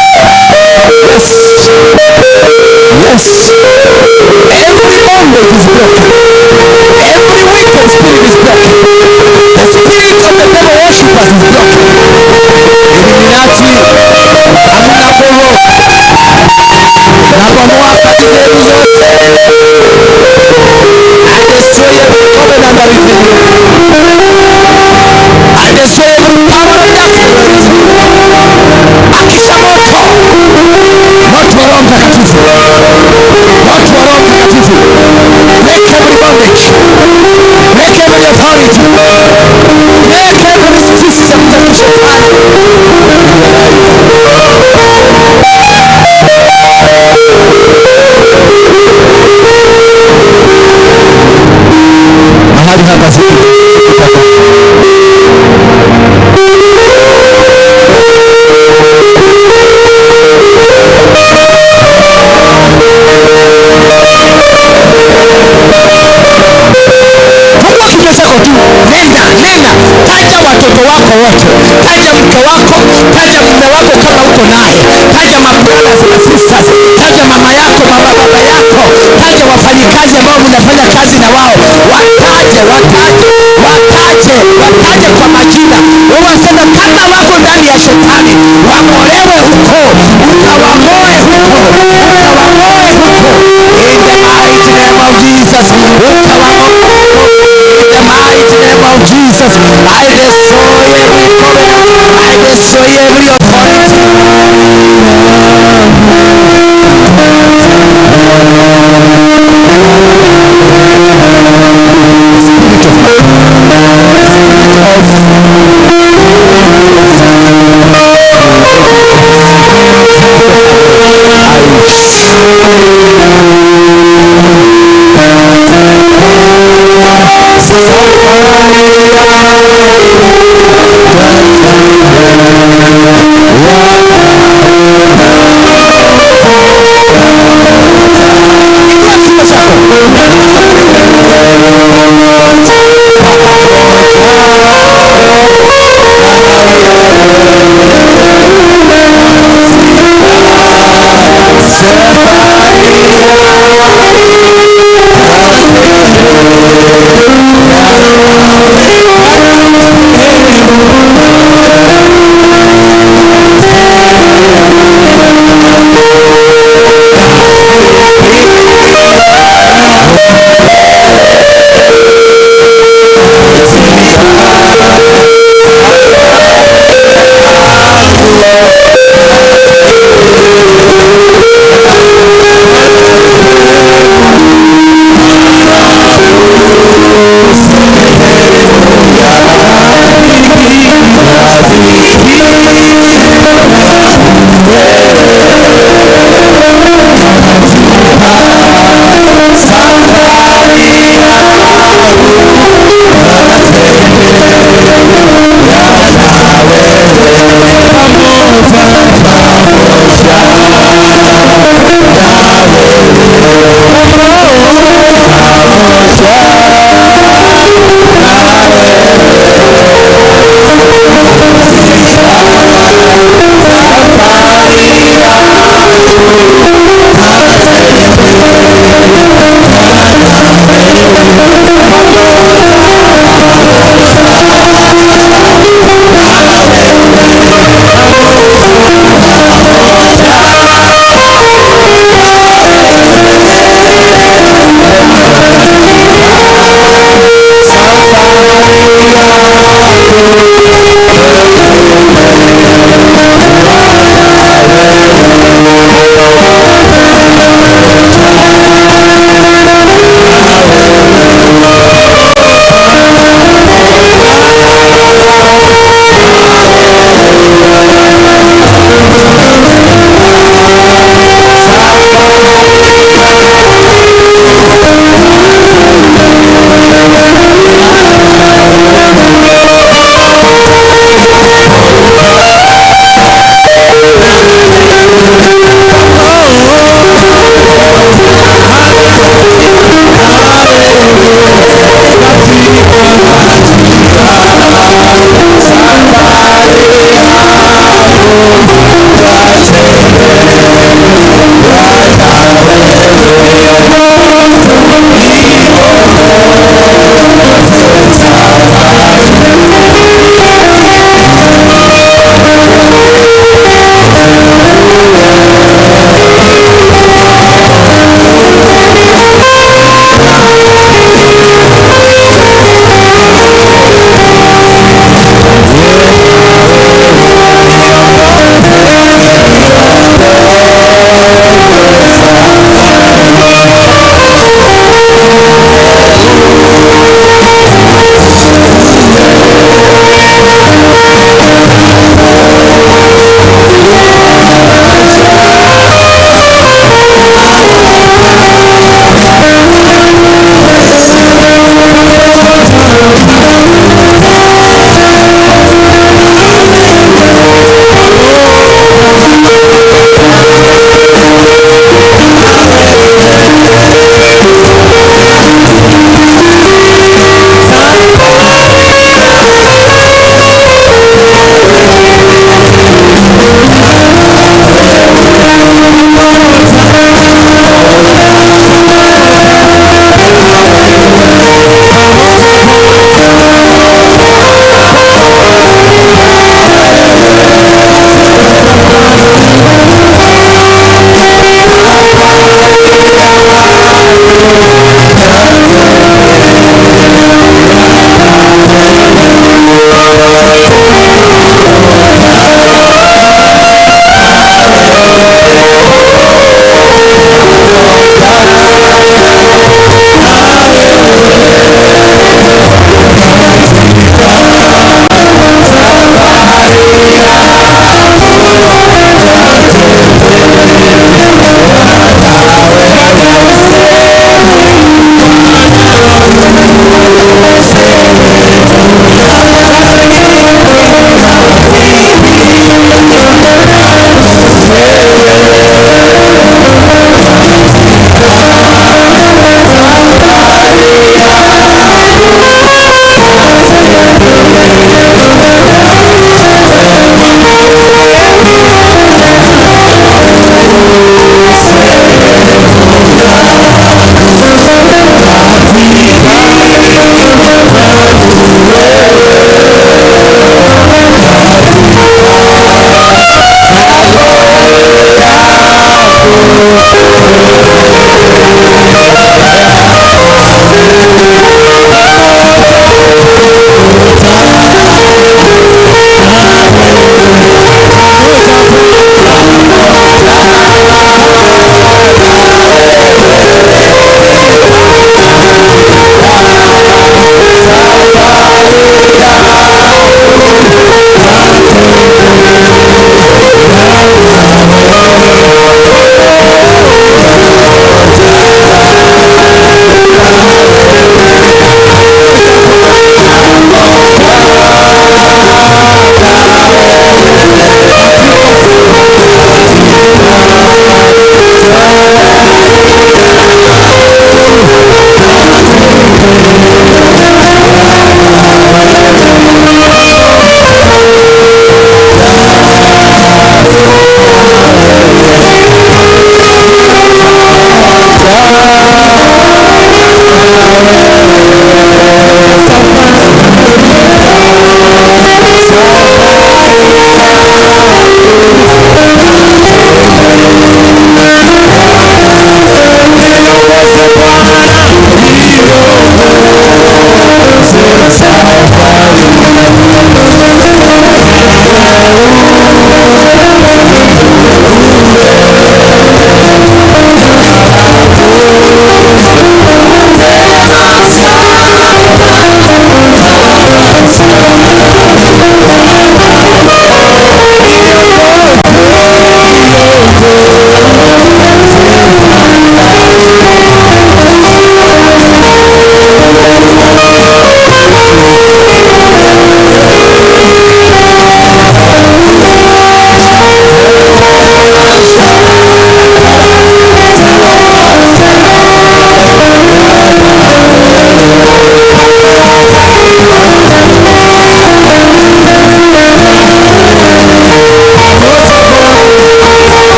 Yes. Yes. Every bondage is broken. Every wicked spirit is broken. The spirit of the devil worshippers is broken. Illuminati, hamna boroka. Nabomoa kazi zenu zote. I destroy every covenant that is in you. I destroy every power of darkness that is in you. Akisha moto. Moto wa Roho Mtakatifu. Moto wa Roho Mtakatifu. Break every bondage. Break every authority. Break every system za kishetani. Mahali hapa sikutaka wako naye, taja mabrothers na sisters, taja mama yako, mama baba yako, taja wafanyikazi ambao mnafanya kazi na wao, wataje, wataje, wataje, wataje kwa majina. Waseme kama wako ndani ya shetani, wang'olewe huko, ukawang'oe huko, ukawang'oe huko, in the mighty name of Jesus, ukawang'oe huko, in the mighty name of Jesus. I destroy every covenant, I destroy every authority. Spirit of, spirit of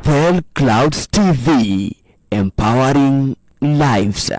Bethel Clouds TV, empowering lives.